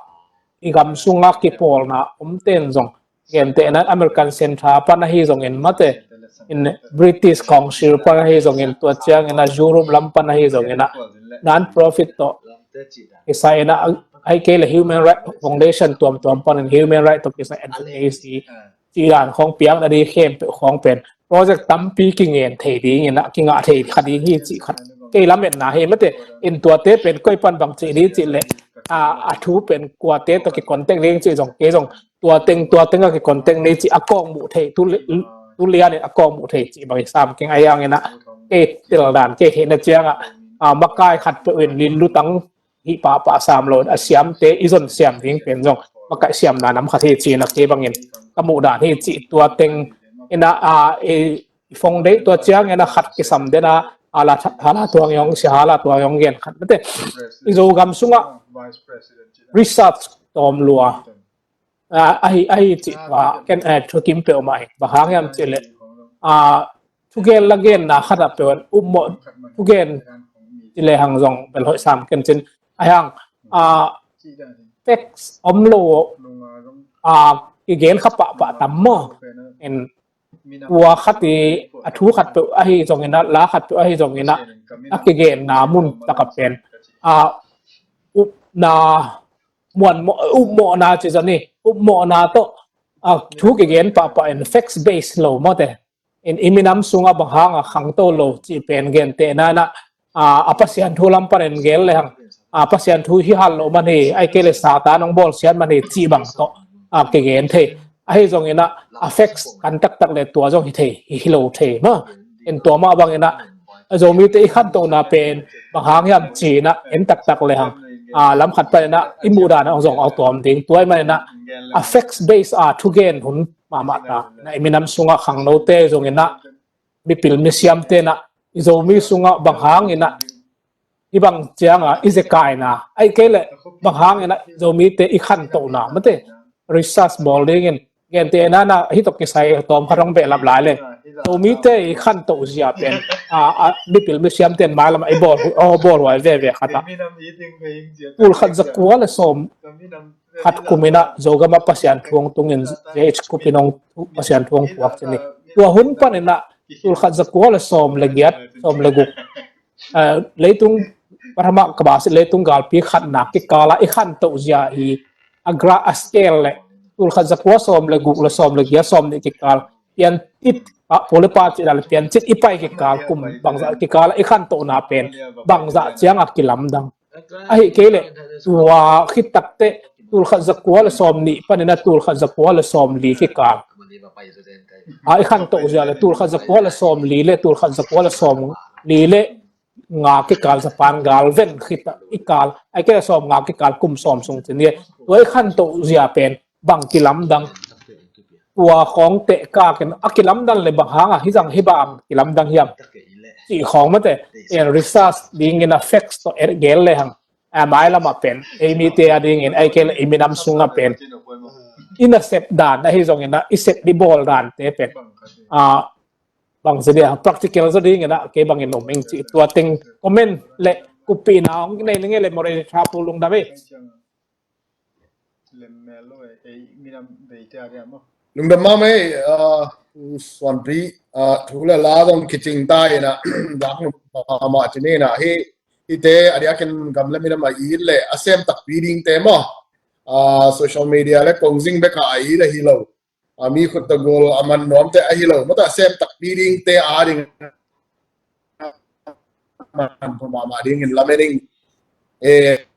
i gam sungah kipawlna omte in zong, gentehna American Centre pan ahi zong in mate, in British Council pan ahi zong in, tua ciang in ah Europe lam pan ahi zong in ah non-profit tawh kisai in ah, ahih kei leh Human Rights Foundation tuamtuam pan in Human Rights tawh kisai advocacy cih dan khawng piak nading khempeuh khawng pen project tampi kingen thei ding in ah, kingah thei kha ding hi cih khat kei lametna hi mate. In tuate pen koi pan bang cih ding cih leh, a, a thu pen kuate tawh kicontact ding cih zong kei zong tua teng, tua teng a kicontact ni cih a kawkmuh thei, tu li-, tu lian in a kawkmuh thei cih bang i sam keng ahi hang in ah, kei tel dan kei theihna ciang ah, a, makai khat peuh in lin lutang hih pahpah sam lo in a siamte i zon siam ding pen zong makaih siamna nam khat hi ci in ah kei bangin ka muh dan hi cih. Tua teng in ah, a, i, i fong deih tua ciang in ah khat kisam den a, a, Hala Tha-, Hala Tuang Yong, Sia Hala Tuang Yong gen khat mate, i Zogam sungah research tawm lua, a, ahi, ahi cih tua ken, a, thukim peuhmah hi. Bang hang hiam cih leh, a, thugen la genna khat ah peuh upmawh thugen cih lehang zong bel hoih sam ken cin. Ahi hang, a, facts om lo, a, kigen kha pahpah tam maw. En, tua khat i a thu khat peuh ahi zongin ah, la khat peuh ahi zongin ah, a kigenna mun tak ah pen a upna, muanmawh, upmawhna ci zong hi, upmawhna tawh a thu kigen pahpah in fact base lo mawte. In i minam sungah bang hanga khangto lo cih pen gentehna in ah, a, a Pasian thu lam panin gen le hang, a, Pasian thu hi hal loh man hi, ahih kei leh Satan hong bawlsiat man hi cih bang tawh a, kigen thei. Ahi zongin ah, a facts kan taktak le tua zong hi thei, hi, hi lo thei maw. En, tua mah bangin ah, a Zomite i khantohna pen bang hang hiam ci-in ah en taktak le hang, a, lam khat panin ah i muhdan ah zong a tuam ding. Tua ahih manin ah, a facts base a thugen hun mahmah ta in ah, i minam sungah khangnote zongin ah, mipil misiamte in ah, i Zomi sungah bang hangin ah, i bang cianga i zekaina, ahih kei leh bang hangin ah Zomite i khantohna, mate, research bawl dingin, gentehna in ah hih tawh kisai tawm khat hong behlap lai le, Zomite i khantoh zia pen, a, a, mipil misiamte in mailam ah i bawl, a, bawlhuai veve khat ah, tul khat za kua le sawm khat kum in ah Zogam ah Pasian thu hong tungin, J H Cook in hong thu, Pasian thu hong thuak ci ni. Tua hun panin ah tul khat za kua le sawm le giat, sawm le guk, eh, leitung, pathama kabasi, leitung galpi khatna kikal ah i khantoh zia hi, a gra, a scale le, tul khat za kua sawm le guk le sawm le giat, sawm nih kikal, piancit, a, pu le pa cih dan le piancit i pai kikal, kum bangzah kikal ah i khantohna pen bangzah ciang a kilamdang. Ahih kei leh tua khit takteh tul khat za kua le sawm nih panin ah tul khat za kua le sawm li kikal a, i khantoh zia le tul khat za kua le sawm li le tul khat za kua le sawm li le nga kikal, Japan gal ven khit ah i kal, ahih kei leh sawm nga kikal, kum sawm sung ci ni. Tua i khantoh zia pen bang kilamdang, tua khawng teh kak in a kilamdang le bang hanga hih zang hih bang kilamdang hiam cih khawng, mate, en, research dingin ah facts tawh en gel le hang, a, mailam ah pen ei mite a dingin, ahih kei leh i minam sungah pen i nasep dan ahi zongin ah, i sep i bawl dante pen, a, bang ci dia, practical zaw dingin ah kei bangin om ing ci. Tua teng comment le kuppihna hong nei ning e le, Morei Tha Pu, lungdam ei. Lungdam mahmah ei, ah, Suanpi, ah, thu le la zong kicing ta in ah, lak mahmah ci ni in ah, hih, hihte a diakin gam le minam a it le a sem takpi dingte maw, ah, social media le kong zing bek a it ahi lo, a, mi khut tawh gol a man nuamte ahi lo, mawte, a sem takpi dingte a ding man pha mahmah dingin lamen ing.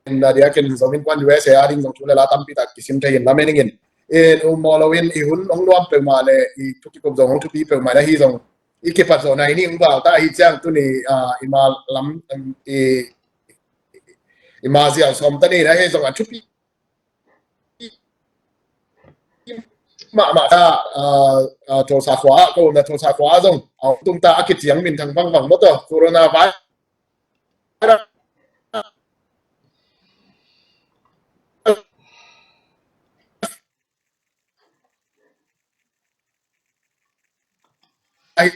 En, a diakin zong innkuan U S A a ding zong thu le la tampi tak kisim thei in lamen ing in. En, um, mawh lo in i hun hong nuam peuhmah le i thu kikup zong hong thupi peuhmah in ahi zong, i kipat zawhna i nih hong val ta ahi ciang tuni, ah, i ma lam, em, i, i ma ziau sawm ta ni in ahi zong a thupi mahmah ta, ah, ah, Tulsa khua ah, ka umna Tulsa khua ah zong a hong tung ta a kiciang minthang vangvang mawtaw, coronavirus. Ai.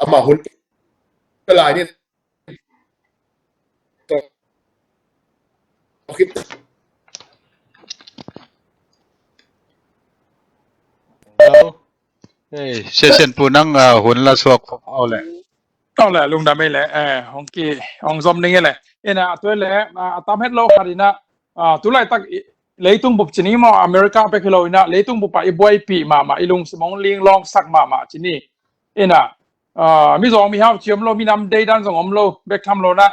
Ama hun lai ni. Hello. Hey, session pu nang, ah, hun la suak au le. Au le, lungdam ei le, eh, hong ki, hong zom ning ei le. Ina, tua le, ah, a tam het lo khat ina, ah, tu laitak i, leitung bup ci ni maw, America pek hi lo ina, leitung bup ah i buaipih mahmah, i lungsim hong linglawngsak mahmah ci ni. Ina, ah, mizawng mihau ci om lo, minam deidan zong om lo, bek tham lo na,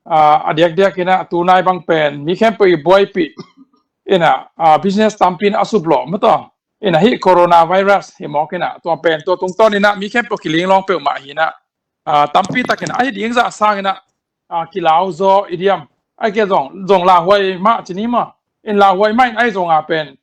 ah, a diakdiak ina, tunai bang pen, mi khempeuh i buaipih. Ina, ah, business tampi in a sup lo, mawtaw. Ina hih coronavirus hi mawk ina, tua pen, tua tungtawn ina, mi khempeuh kilinglawng peuhmah hi ina, ah, tampi tak ina, ahi ding zah sang ina, ah, kilau zaw i diam, ahi kei zong, zong lauhuai mah ci ni maw, in lauhuai mah in ahi zong a pen,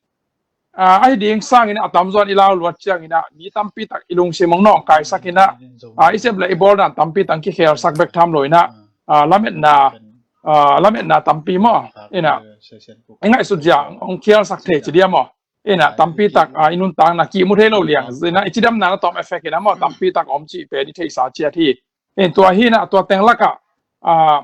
ah, ahi ding sang ina, a tamzaw in i lau luat ciang ina, mi tampi tak i lungsim hong nawngkaisak ina, ah, i sep le i bawl dan tampi tak hong kikhelsak bek tham lo ina, ah, lametna, ah, lametna tampi maw, ina, i ngaihsut zia hong khelsak thei ci diam maw. Ina, tampi tak, ah, i nuntakna kimu thei lo liang. Ina, i cidamna na tawm effect ina maw, tampi tak om cih pen i theihsa ciat hi. In tua hi inah tua teng lakah, ah,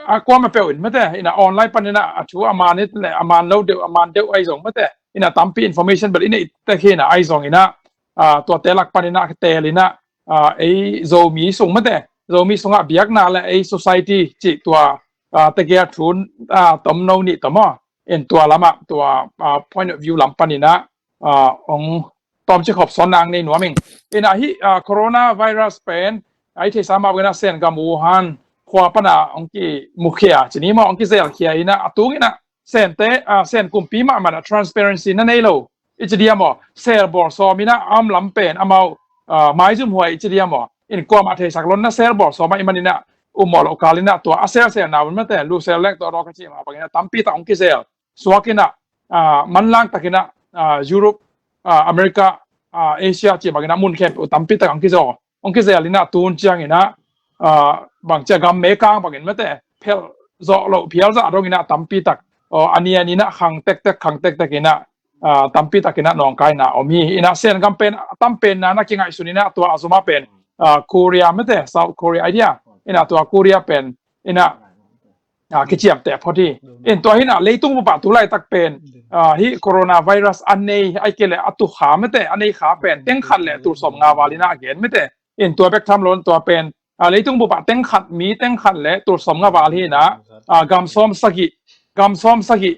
a kuama peuh in mate, inah online paninah a thu a man it le a man lo deuh, a man deuh ahi zong mate, inah tampi information bel inah i tek hi inah ahi zong inah, ah, tuate lak paninah ka teel inah, ah, ei Zomi sung mate, Zomi sungah biakna le ei society cih tua, ah, tegel thu, ah, tomno nih tawm aw. In tua lamah tua, ah, point of view lam paninah, ah, ong tawmcik khop sawnna ong nei nuam ing. Inah hih, ah, coronavirus pen, ah, i theihsa mah bangin ah Sen gam Wuhan khua pana ong kimukhia ci ni maw, ong kizelkhia inah a tung inah Sente, ah, Sen kumpi mahmah ah transparency na nei lo i ci dia maw, sel bawl sawm inah a om lam pen amau, ah, maizum huai i ci dia maw. In kuamah theisak lo inah sel bawl sawm ah i man inah um mawh loh kal inah tua a sel sel na un mate, lu sel leng tawh daw ka cih mah bangin ah tampi tak ong kizel suak inah, ah, manlang tak inah, ah, Europe, ah, America, ah, Asia cih bangin ah mun khempeuh tampi tak ong kizaw, ong kizel inah tun ciang inah, ah, bang cia gam mekang bangin mate, phel zawh loh phial zah dong inah tampi tak, oh, a nian inah khang tektek, khang tektek inah, ah, tampi tak inah nawngkaina om hi. Inah Sen gam pen a tam pen na na kingaihsun inah tua a zomah pen, ah, Korea mate, South Korea ahi dia. Inah tua Korea pen inah, ah, kiciamteh phot hi. In tua hi inah leitung bup ah tu laitak pen, ah, hih coronavirus a nei, ahih kei leh a tu kha mate, a nei kha pen teng khat le tul sawm nga val inah a gen mate. In tua bek tham lo in tua pen, ah, leitung bup ah teng khat, mi teng khat le tul sawm nga val hi inah, ah, gam sawm sagih, gam sawm sagih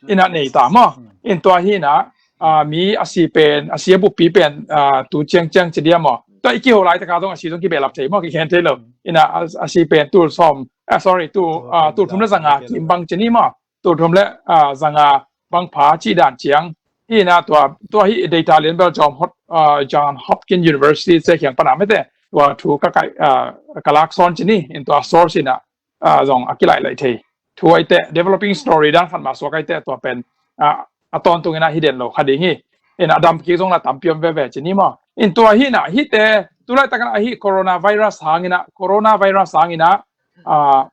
inah nei ta maw. In tua hi inah, ah, mi a si pen, a si a buppi pen, ah, tu ciangciang ci dia maw. Tua i kiho laitak a zong a si zong kibehlap thei maw, kikhen thei lo. Inah a, a si pen tul sawm, ah, sorry, tul, ah, tul thum le zanga kim bang ci ni maw. Tul thum le, ah, zanga bang pha cih dan ciang. Hi inah tua, tua hih data lian bel John Hop-, ah, John Hopkins University se khiang pana mate, tua thu ka kaih, ah, ka lak sawn ci ni, in tua source inah, ah, zong a kilaih laih thei. Thu ahi teh, developing story dan khat mah suak ahi teh tua pen, ah, a tawntung inah hi den lo kha ding hi. Inah a dam kik zong la tampi om veve ci ni maw. In tua hi inah, hihte, tu laitak inah hih coronavirus hang inah, coronavirus hang inah, ah,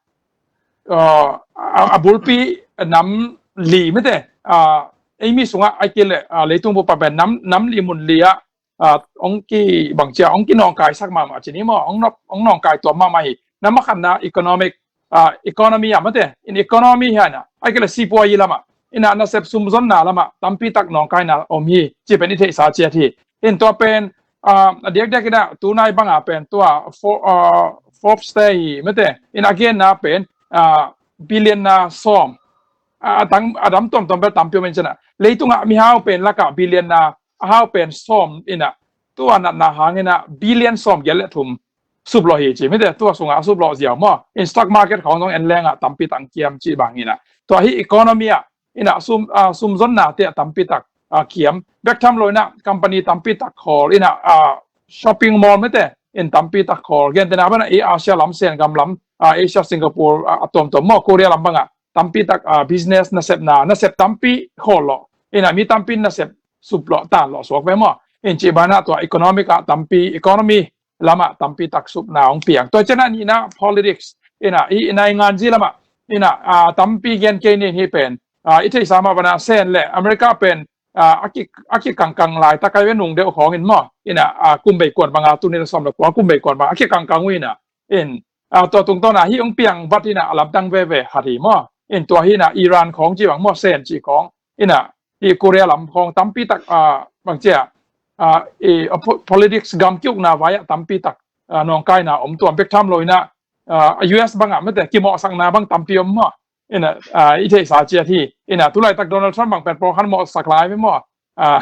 ah, a, a bulpi nam li mate, ah, ei mi sungah ahih kei leh, ah, leitung bup ah pen nam, nam li mun li ah, ah, ong ki bang cia, ong kinawngkaisak mahmah ci ni maw, ong nawp, ong nawngkai tuam mahmah hi. Nam a khatna economic, ah, economy ah mate, in economy hi inah, ahih kei leh sipuayi lamah, inah nasep sumzonna lamah tampi tak nawngkaina om hi, ci pen i theihsa ciat hi. In tua pen, ah, a diakdiak inah tunai banga pen tua For-, ah, Forbes te hi mate, in a genna pen, ah, billionaire sawm, ah, a tang, a dam tuamtuam bel tampi om in ci inah, leitungah mihau pen lakah billionaire a hau pen sawm inah, tua natna hang inah billion sawm giat le thum suplawh hi ci mate, tua sungah a suplawh ziau maw. In stock market khawng zong en lengah tampi tak kiam cih bang inah. Tua hih economy ah inah sum, ah, sumzonnate ah tampi tak, ah, kiam. Bek tham lo inah company tampi tak khawl inah, ah, shopping mall mate, in tampi tak khawl. Gentehna banah i Asia lam, Sen gam lam, ah, Asia, Singapore, ah, a tuamtuam maw, Korea lam bangah tampi tak, ah, business nasepna, nasep tampi khawl lawh. Inah mi tampi nasep suplawh, tanlawh suak ve maw. In cih banah tua economic ah tampi, economy lamah tampi tak supna hong piang. Tua ciangin a nihna politics inah, i, i nainganzi lamah inah, ah, tampi gen kei ning, hih pen, ah, i theihsa mah banah Sen le America pen, ah, a ki, a kikangkang laitak ahi ve, nung deuh khawng in maw. Inah, ah, kum bei kuan banga, tuni na sawm le kua kum bei kuan banga a kikangkang uh inah. In, ah, tua tungtawn ah hih hong piang vat inah a lamdang veve khat hi maw. In tua hi inah Iran khawng ci bang maw, Sen ci khawng. Inah i Korea lam khawng tampi tak, ah, bang cia, ah, i, ah, po-, politics gam ki-ukna vai ah tampi tak, ah, nawngkaina om tuam. Bek tham lo inah, ah, U S bangah mate kimawhsakna bang tampi om maw. Inah, ah, i theihsa ciat hi. Inah tu laitak Donald Trump bang pen pawlkhat mawhsak lai ve maw. Ah,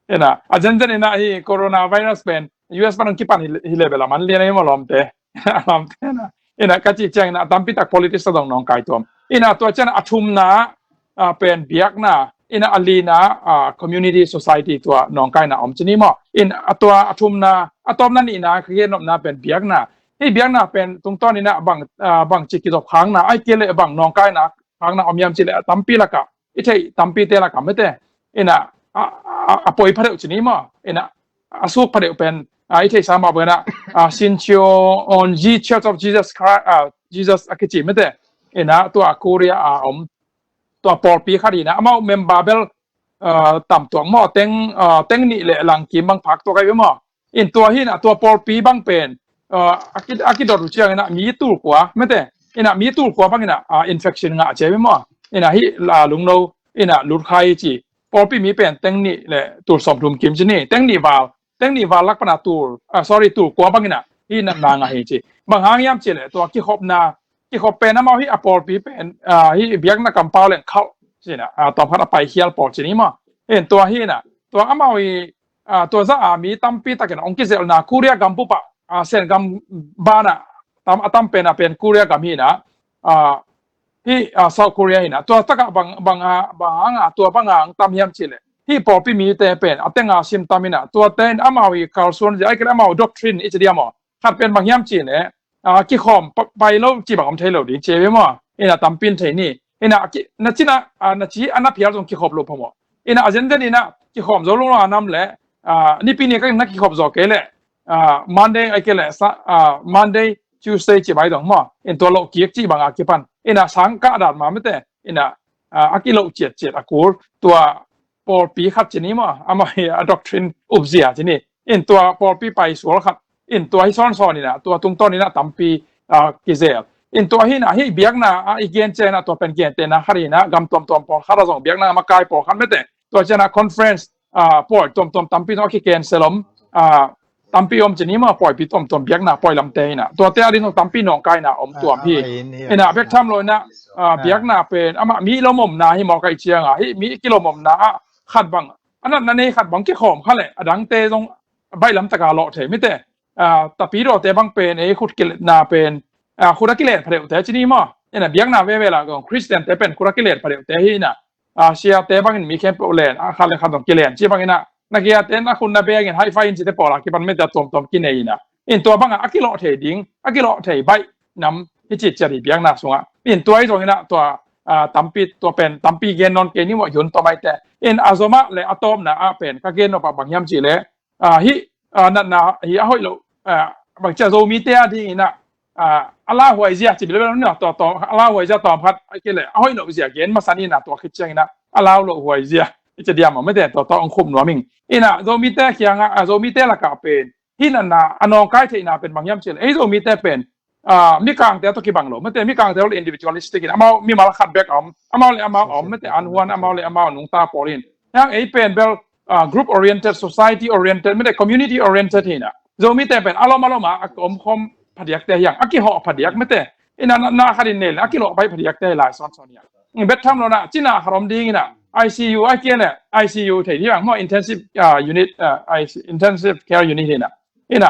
inah a zenzen inah hih coronavirus pen U S pan hong kipan hi, hi le bel a man lian ahi maw lawmte. Lawmte inah. Inah ka cih ciang inah tampi tak politics a dong nawngkai tuam. Inah tua ciang a thumna, ah, pen biakna, inah a lina, ah, community society tua nawngkaina om ci ni maw. In a tua a thumna, a tawpna nihna ka gen nopna pen biakna. Hih biakna pen tungtawn inah bang, ah, bang ci kizop khakna, ahih kei leh bang nawngkaina khakna om hiam cih leh a tampi lakah, i theih tampite lakah mate, inah a, a, a poi phadeuh ci ni maw, inah a suk phadeuh pen, ah, i theihsa mah banah, ah, Shincheonji Church of Jesus Christ, ah, Jesus a kici mate, inah tua Korea a om, tua pawlpi khat inah amau member bel, ah, tam tuak maw, teng, ah, teng nih le lang kim bang phak tuak ahi ve maw. In tua hi inah tua pawlpi bang pen, a kidot uh ciang ina mi tul kua mete, ina mi tul kua bang ina infection ngah cia maw, ina hih lungno ina lut khai ci. Pawlpi mi pen teng nih le tul sawmthum kim ci ni, teng nih val, teng nih val lak pana tul, sorry, tul kua bang ina hih natna ngah hi ci. Bang hang hiam ci le tua kikhopna, kikhop pen amau hih a pawlpi pen hih biakna kampau leng khalh ci ina, tawmkhat a paikhial pawl ci ni maw. In tua hi ina tua amau i tua za a mi tampi takin ong kizelhna Korea gam bup ah, Sen gam bana a tam pen a pen Korea gam hi ina, hih South Korea hi ina, tua takah bang bang a bang hanga tua bang hang tam hiam ci le hih pawlpi mite pen a tenga sim tam ina, tua ten amau i kalsuan zia ai kele amau doctrine i ci diam aw. Khat pen bang hiam ci le kikhawm pai lo ci bang om thei lo ding ci ve maw. Ina tampin thei ni. Ina na cina na ci a na phial zong kikhop lo phamawh. Ina a zenzen ina kikhawm zo lo a nam le nipi ni ka na kikhop zo kei le Monday ai kei le Monday Tuesday ci bai dong maw. In tua lo kik ci bang a kipan ina sang ka dat ma mete ina a kilo ciat ciat a kul tua pawlpi khat ci ni maw, amah hi a doctrine upzia ci ni. In tua pawlpi paisual khat in tua hi sawnsawn ina tua tungtawn ina tampi kizel. In tua hi ina hih biakna a i gen ciang ina tua pen gentehna khat ina gam tuamtuam pawl khat a zong biakna a makai pawl khat mete tua ciang ina conference pawi tuamtuam tampi zong a kicancel om, tampi om ci ni maw, pawipi tuamtuam biakna pawi lamte ina tuate a ding zong tampi nawngkaina om tuam hi. Ina bek tham lo ina biakna pen amah mi lomomna hi maw ka i cianga hih mi kilomomna ah khat bang a natna nei khat bang kikhawm kha le a dangte zong baih lam taka lawh thei mite. Tapidawte bang pen ei khut kiletna pen khut a kilen phadeuhte ci ni maw. Ina biakna veve la zong Christian te pen khut a kilen phadeuhte hi ina siate bangin mi khempeuh len a khat le khat zong kilen ci bangin a na giate na khun na bengin haifai in cite pawla kipan mete tuamtuam kinei ina. In tua banga a kilawh thei ding a kilawh thei baih nam hi citciat hi biakna sungah. In tua hi zong ina tua tampi tua pen tampi gen nawn kei ni maw, yun tawmaite. In a zomah le a tawpna ah pen ka gen nopah bang hiam ci le hih natna hi a hoih loh bang cia Zomite a ding ina a lauhuai zia ci bilbel na tawm a lauhuai zia tawm khat a kei le a hoih loh zia gen masa ni ina tua khit ciang ina a lau loh huai zia i ci diam maw mete tua tawh ong khum nuam ing. Ina Zomite kianga a Zomite lakah pen hih natna a nawngkai theihna pen bang hiam ci le ei Zomite pen mikangte tawh kibang lo mete, mikangte tawh le individualistic in amau mimal khat bek a om, amau le amau a om mete, an huan amau le amau nungta pawl in. Hiang ei pen bel group oriented, society oriented mete, community oriented hi ina Zomite pen a lom a lom a a omkhawm phadiakte hiang a kihawh phadiak mete. Ina na khat in nei le a kilawh baih phadiakte hi lai sawnsawn hiang. Bet tham lo ina cina khat om ding ina I C U ai kei le I C U thei hiang maw, intensive unit, intensive care unit hi ina. Ina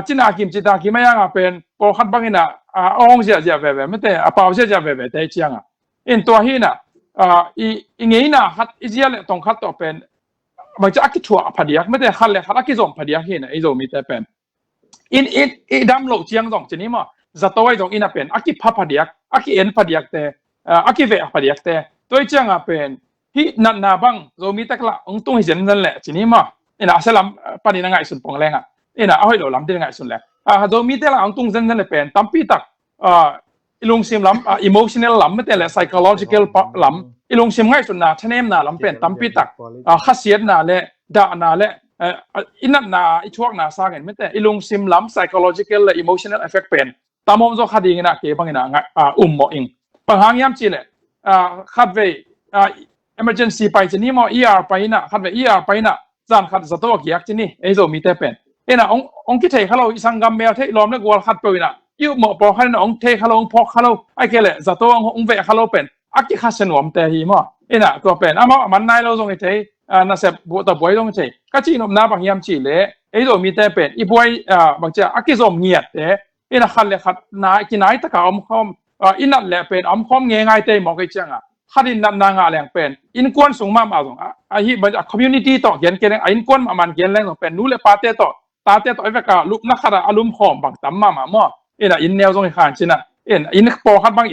cina kim cita kim a yanga pen pawlkhat bang ina a ong ziazia veve mete, a pau ziazia veve te cianga. In tua hi ina i ngeina khat i zia le tong khat tawh pen bang cia a kithuah phadiak mete, khat le khat a kizom phadiak hi ina ei Zomite pen. In i dam loh ciang zong ci ni maw, zato ai zong ina pen a kipha phadiak, a ki-en phadiakte, a kiveh phadiakte. Tua i cianga pen hih natna bang Zomite lah ong tung hi zenzen leh ci ni maw. Ina a sia lam panin a ngaihsun pong lenga ina a hoih lo lam din a ngaihsun leng a Zomite lah ong tung zenzen leh pen tampi tak i lungsim lam, emotional lam mete le psychological lam, i lungsim ngaihsutna thanemna lam pen tampi tak khasiatna le dahna le i natna i thuakna sangin mete i lungsim lam psychological le emotional effect pen tam om zaw kha ding ina kei bang ina ummawh ing. Bang hang hiam ci le khatvei emergency pai ci ni maw, E R pai ina, khatvei E R pai ina zan khat zato a giak ci ni ei Zomite pen. Ina ong kithei kha lo, i sanggam mel thei lawm le gual khat peuh ina i ummawh pawlkhat ina ong thei kha lo, ong phawk kha lo ai kei le zato ong veh kha lo pen a kikhasia nuamte hi maw. Ina tua pen amau a man nai lo zong hi thei, nasep buh ta buai zong hi thei. Ka cihnopna bang hiam ci le ei Zomite pen i buai bang cia a kizom ngiatte ina khat le khat kinai taka omkhawm, i nat le pen omkhawm ngeingaite mawk ei cianga khat in natna ngah leng pen innkuan sung mahmah zong ahi a community tawh gen kei leng a innkuan mahmah gen leng zong pen nu le pate tawh tate tawh i veka lupna khat a a lumkhawm bang tam mahmah maw. Ina inn neu zong i khan cina in pawlkhat bang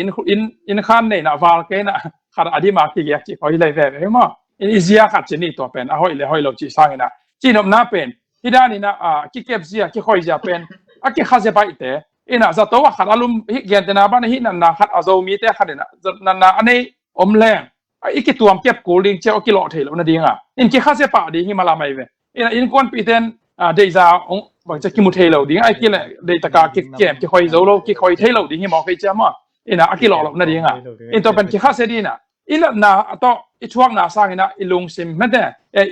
inn khan neina val kei ina khat a dima kigiak cih khawi lei veve maw. In i zia khat ci ni tua pen a hoih le hoih lo cih sangina cihnopna pen hi dan ina a kikep zia kikhawi zia pen a kikhazia baihte ina zato a khat a lum hi gentena bana hih natna khat a Zomite khat ina natna a nei om leng i kituam kep kul ding cia a kilawh thei lo nadinga in kikhazia pah ding hi mala mai ve. Ina innkuanpihten deihza ong bangci a kimu thei lo ding, ai kile deitaka kikem kikhoi zo lo, kikhoi thei lo ding hi mawk hi cia maw. Ina a kilawh loh nadinga in tua pen kikhasia dina i natna a tawh i thuakna sangina i lungsim mete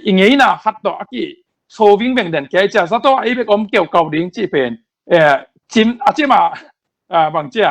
i ngeina khat tawh a ki so vingveng den kia i cia zato a i bek om keukau ding cih pen cim a cima bangcia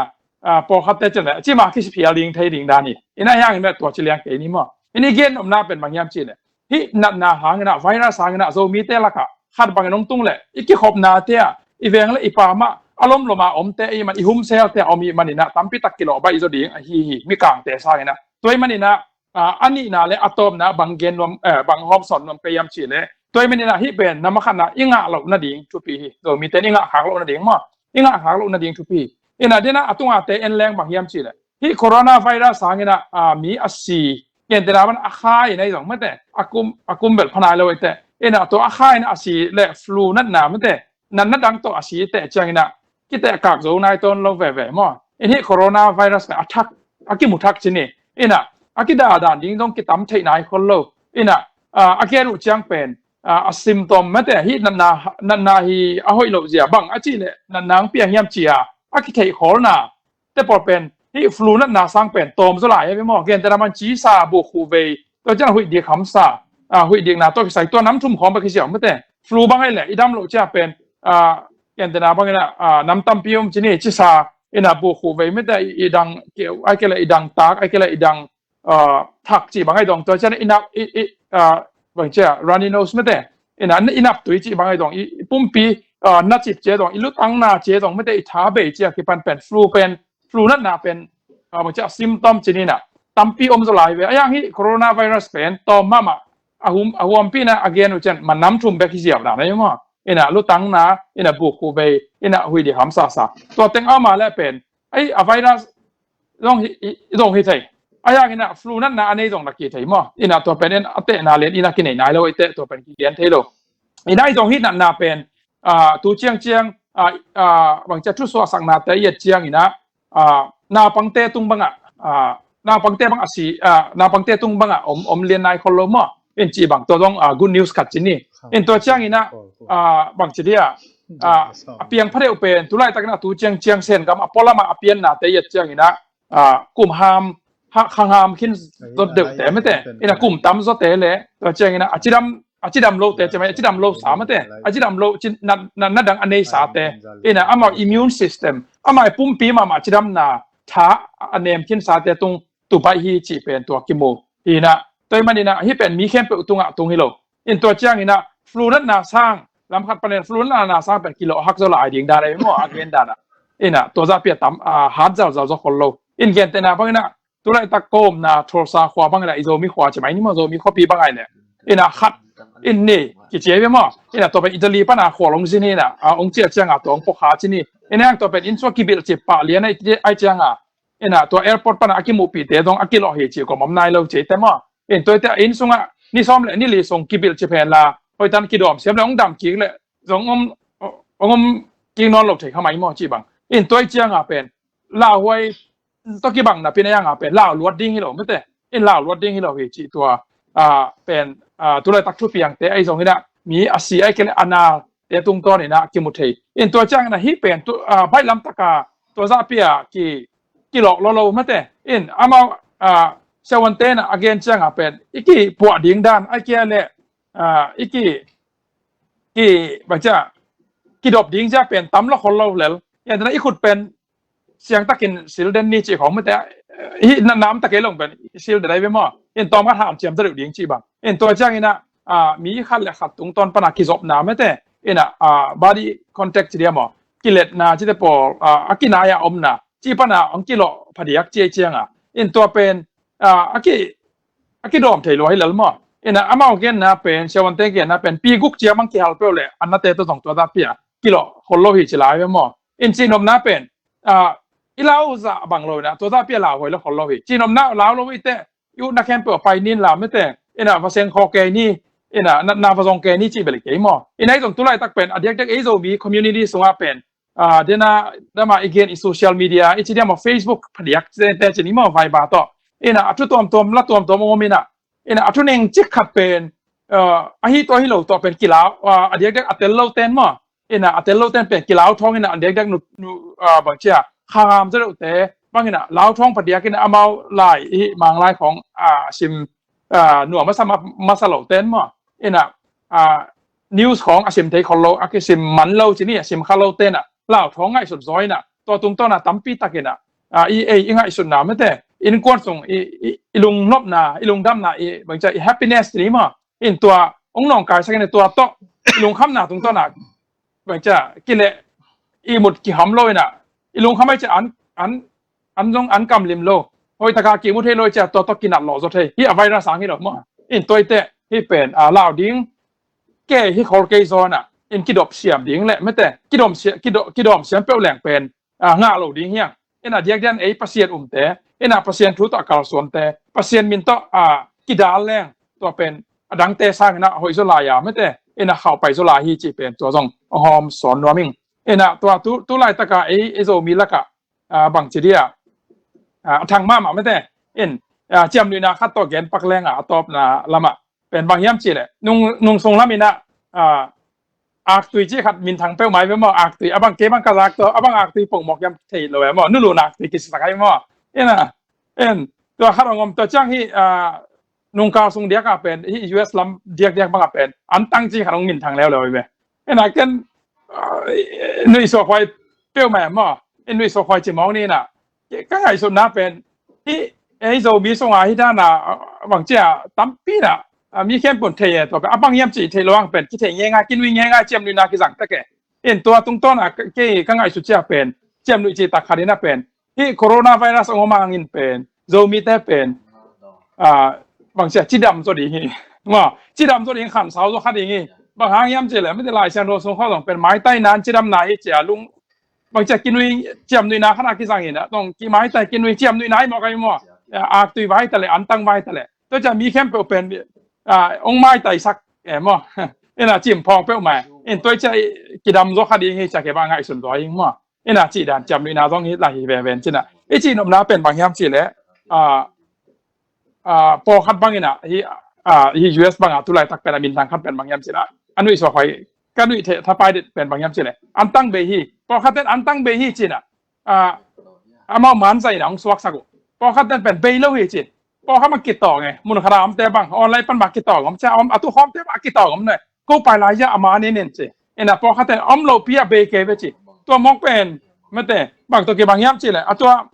pawlkhatte cin le cima kisi phial ding thei ding dan hi. Ina hiangin me tua ci liang kei ni maw. Ini gen omna pen bang hiam cih le hih natna hangina virus hangina Zomite laka khat bangin hong tung le i kikhopnate a i veng le i pamah a lomloma omte i man i humselte a om i manina tampi tak kilawh baih zaw ding ahi hi mikangte sangina. Tua i manina a nihna le a tawpna bang gen nuam bang hawmsawn nuam ka hiam cih le tua i manina hih pen nama khatna i ngah loh nading thupi hi. Zomite in i ngah khak loh nading maw i ngah khak loh nading thupi hi. Ina dena a tungate en leng bang hiam cih le hih coronavirus hangina mi a si kentena ban a kha ina i zong mate a kum a kum bel phanai lo ite ina tua a kha ina a si le flu natna mate natna dang tawh a si te ciangina kite kak zo nai ton lo veve maw. In hih coronavirus na a thak a kimu thak cini ina a kida dan ding dong kitam thei nai khol lo ina a gen uh ciang pen a symptom mate hih natna natna hi a hoih lo zia bang a cih le natna ang piang hiam cia a kithei kholna te pawl pen hih flu natna sang pen tawm zaw lai a ve maw. Gentena man cisa buk khu vei tua cian huih dik hamsa huih dikna tawh kisai tua nam thum khawm ba kisiau mate flu bang ai le i dam lo cia pen gentena bangina nam tampi um cini cisa ina buk khu vei mate i dang keu ai kele i dang tak ai kele i dang thak cih bang ai dong tua cian inap i bang cia runny nose mate ina inap tui cih bang ai dong i pumpi na cip cia dong i lutangna cia dong mate i tha bei cia kipan pen flu pen flu natna pen bang cia symptom cinina tampi om zaw lai ve. A yang hi coronavirus pen tawm mahmah a hum a huampina a gen uh cian man nam thum bek hi ziau dan ai maw. Ina lutangna ina buk khu vei ina huih dik hamsa sa tua teng ama le pen ai a virus zong hi zong hi thei. A yang ina flu natna a nei zong na ki thei maw. Ina tua pen in a tehna len ina kinei nai lo ite tua pen kigen thei lo. Ina i zong hi natna pen tu ciang ciang bang cia thusuah saknate i et ciang ina naupangte tung banga naupangte bang a si naupangte tung banga om om lian nai khol lo maw. In ci bang tua zong good news khat cini in tua ciang ina bang ci dia a piang phadeuh pen tulai takina tu ciang ciang sen gam a polama a pianna te i et ciang ina kum ham khang ham khin zot deuh te mete ina kum tam zaw te le tua ciang ina a cidam a cidam lo te cemai a cidam lo sa mete a cidam lo na dang a nei sa te ina amau immune system amai pumpi mama cidamna tha a nem khin sa te tung tu bai hi ci pen tua kimu ina tua i manina hi pen mi khempeuh tunga tung hi lo. In tua ciang ina flu natna sang lam khat panen flu natna sang pen kilo hak zaw lai ding dan ai maw a gen dana ina tua za pia tam hat zau zau zaw khol lo. In gentena bangina tulai tak komna thorsa khua bangina i Zomi khua cemai ni maw Zomi khuapi bang ai le ina khat in ni kicia ve maw. Ina tua pen Italy pana khua long zin ina a ong cia cianga tua ong pokha cini ina yang tua pen in sua kibil ci pah lian ai cianga ina tua airport pana a kimuhpihte zong a kilawh hi ci kom om nai lo ci te maw. In tuaite a inn sunga ni sawm le ni li sung kibil ci phen la hoitan kidawm siam le ong dam kik le zong om ong om kik nawn lo thei khamai maw ci bang. In tuai cianga pen lauhuai tawh kibang napi na yanga pen lau luat ding hi lo mete in lau luat ding hi lo hi ci tua pen tulai tak thupiangte ai zong ina mi a si ai kele ana te tungtawn ina kimu thei. In tua ciang ina hi pen baih lamtaka tua zahpia ki kilawh lo lo mate in amau siawante na a gen cianga pen i ki puah ding dan ai kia le i ki ki bangcia kidop ding cia pen tam lo khol lo lel. Yan tena i khut pen siangtakin silden ni ci khong mate hi na nam takei long pen silden ai ve maw. In tawm khat ham ciam ta deuh ding ci bang in tua ciang ina mi khat le khat tungtawn pana kizopna mate ina body contact ci dia maw kiletna cite pawl a kinaya omna ci pana ong kilawh phadiak ci cianga in tua pen a ki a kidawm thei lua hi lel maw. Ina amau genna pen siawante genna pen pi guk ciam ang kihal peuh le annate tawh zong tua zahpia kilawh khol lo hi ci lai ve maw. In cihnopna pen i lau zah bang lo ina tua zahpia lau hoi lo khol lo hi cihnopna lau lo hi te i utna khempeuh a pai nin la mete ina va seng khaw kei ni ina natna va zong kei ni ci bel kei maw. Ina i zong tulai tak pen a diakdiak ei Zomi community sunga pen dena dama i gen i social media i ci diama Facebook phadiak te ci ni maw Viber tawh ina a thu tuamtuam la tuamtuam om ina ina a thu neng cik khat pen ahi tawh hi lo tawh pen kilau a diakdiak a tel lo ten maw. Ina a tel lo ten pen kilau thawng ina a diakdiak nu, nu, ah, bang cia khangam zaw deuhte bang ina lau thawng padiak ina amau lai i Mang lai khawng, ah, sim, ah, nuam masa, masa lo ten maw. Ina, ah, news khawng a sim thei khol lo, a kisim man lo ci ni, a sim kha lo ten a lau thawng ngaihsut zaw ina tua tungtawn a tampi tak ina, ah, i ei i ngaihsutna mete, innkuan sung i, i, i lungnopna, i lungdamna, i bang cia i happiness ci ni maw. In tua ong nawngkaisak in tua tawh i lungkhamna tungtawn a bang cia kileh i mut kiham lo ina i lungkham ai cia an, an, an zong an kamlim lo. Hoih taka kimu thei lo cia tua tawh kinat lo zaw thei. Hi a virus ang hi lo maw. In tuaite hi pen, ah, lau ding ke hi khol kei zaw ina in kidop siam ding le mete kidom sia-, kido-, kidom siam peuh leng pen, ah, ngah lo ding hiang. Ina diakdiak ei Pasian umte, ina Pasian thu tawh a kalsuante, Pasian min tawh, ah, kidal leng tua pen a dangte sang ina hoih zaw lai a mete, ina khauh pai zaw lai hi ci pen tua zong ong hawm sawn nuam ing. Ina tua tu, tu laitaka ei, ei Zomi laka, ah, bang ci dia, ah, a thang mahmah mete, in, ah, ciamnuihna khat tawh gen pak leng a, a tawpna lama pen bang hiam ci le nung, nung sung lam ina, ah, aktui ci khat minthang peuh mai ve maw, aktui a bang kei bang ka zak tawh a bang aktui pongmawk hiam thei lo ve maw, nulun aktui kisisak ai maw. Ina, en, tua khat ong om tua ciang hi, ah, nungkal sung diak a pen hi U S lam diakdiak bang a pen an tang ci khat ong minthang leuleu ve. Ina ken, ah, nuih suak huai peuh mai maw, in nuih suak huai ci mawng ni ina ka ngaihsutna pen hi ei Zomi sunga hi dana, ah, bang cia tampi na, ah, mi khempeuh thei e tua pen a bang hiam ci thei lo ang pen kithei ngeingai, kinui ngeingai ciamnuihna kizang tak e. In tua tungtawn a kei ka ngaihsut cia pen ciamnuih ci tak khat ina pen hi coronavirus ong om angin pen Zomite pen, ah, bang cia cidam zaw ding hi. Maw, cidam zaw ding khansau zaw kha ding hi. Bang hang hiam ci le mete Lai Siangtho sung khawng zong pen maitai nan cidamna hi cia lung bang cia kinui ciamnuihna khat a kizang ina tong kimaitai kinui ciamnuihna hi maw kai maw. Aktui vai ta le an tang vai ta le tua cia mi khempeuh pen, ah, ong maitaisak e maw. Ina cimphawng peuh mai in tua cia kidam zaw kha ding hi cia kei bang ngaihsun zaw hi maw. Ina cih dan ciamnuihna zong hi lai hi venven cina i cihnopna pen bang hiam ci le, ah, ah, pawlkhat bang ina hi, ah, hi U S banga tu laitak pen a minthang khat pen bang hiam cina a nuih suak huai ka nuih thei thapai det pen bang hiam ci le an tang bei hi. Pawlkhat ten an tang bei hi cina, ah, amau man zai na ong suaksak uh. Pawlkhat ten pen bei lo hi cin. Pawlkhat ma kitawng e, mun khat a omte bang online pan ma kitawng om cia om a tu khawmte ma kitawng om ne. Ko pai lai ya a man in in ci. Ina pawlkhat ten om lo pi a bei kei ve ci. Tua mawk pen mete bang tua kibang hiam ci le a tua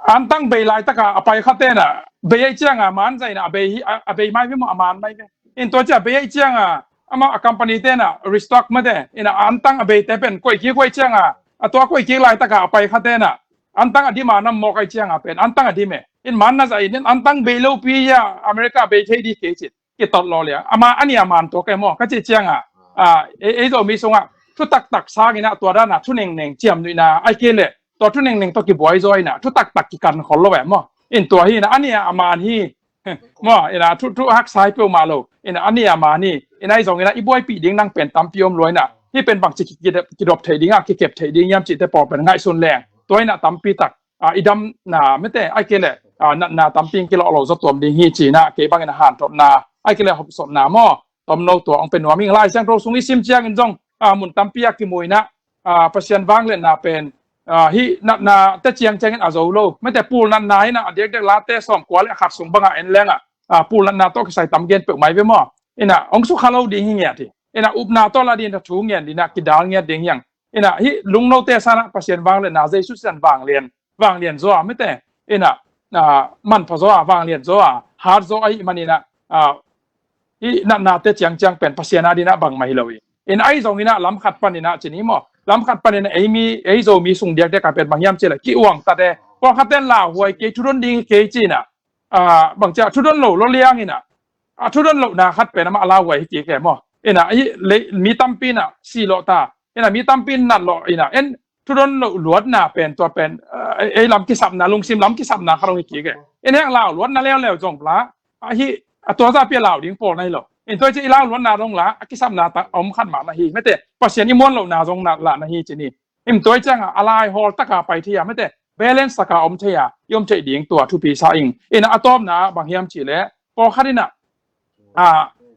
an tang bei laitaka a pai khat tena bei ai cianga man zaina a bei hi, a, a bei mai ve maw a man mai ve. In tua cia bei ai cianga ama a company tena restock mate ina an tang a bei te pen koih kik koih cianga a tua koih kik laitaka a pai khat tena an tang a dim a nam mawk ai cianga pen an tang a dim e. In man na zai in an tang bei lo pi ya America bei thei di kei cin. Kitot law liang ama a nia man tua kai maw ka ci cianga, a, ei, ei Zomi sunga thu taktak sangina tua dana thu nengneng ciamnuihna ai kei le tua thu nengneng tua kibuai zaw ina thu taktak kikan khol lo ve maw. In tua hi ina a nia a man hi maw ina thu, thu hak sai peuh mah lo ina a nia a man hi ina i zong ina i buaipih ding nang pen tampi om lua ina hi pen bang ci ki, ki, kidop thei dinga kikep thei ding yam cite pawl pen ngaihsun leng tua ina tampi tak, a, i damna mete ai kei le, a, natna tampi in kilawh lo zaw tuam ding hi cina kei bangin a hantotna ai kei le hopsotna maw tomno tua ong pe nuam ing. Lai Siangtho sung i sim ciangin zong, a, mun tampi a kimuina, a, Pasian vangliatna pen, a, hi natna te ciangciangin a zo lo mete pul natna ina a diakdiak Late sawm kua le a khat sung banga en lenga, a, pul natna tawh kisai tam gen peuh mai ve maw. Ina ong sukha lo ding hi ngiat hi ina upna tawh la ding a thu ngiat dina kidal ngiat ding hiang. Ina hi lungnote sana Pasian vangliatna Jesu sian vanglian, vanglian zaw a mete ina, a, manpha zaw a vanglian zaw a hat zaw a hi manina, a, hi natnate ciangciang pen Pasian a dina bang mai lo hi. Ina ai zong ina lam khat pan ina cini maw lam khat pan ina ei mi ei Zomi sung diakdiak a pen bang hiam ci le ki uang tate pawlkhat ten lauhuai kei thudon ding kei cina, a, bang cia thudon lo lo liang ina a thudon lohna khat pen ama a lauhuai hi kei kei maw. Ina hi le mi tampi na si lo ta ina mi tampi nat lo ina en thudon lo luatna pen tua pen, eh, ei lam kisapna lungsim lam kisapna kha long hi kik e. In heng lau luatna leuleu zong la a hi a tua za pia lau ding pawl na hi lo. In tua ci i lau luatna zong la a kisapna ta om khat mah na hi mete Pasian i muan lohna zong na la na hi cini. In tua cianga a lai hawl taka pai thia mete balance taka om thei a i om thei ding tua thupi sa ing. Ina a tawpna bang hiam ci le pawlkhat ina, a,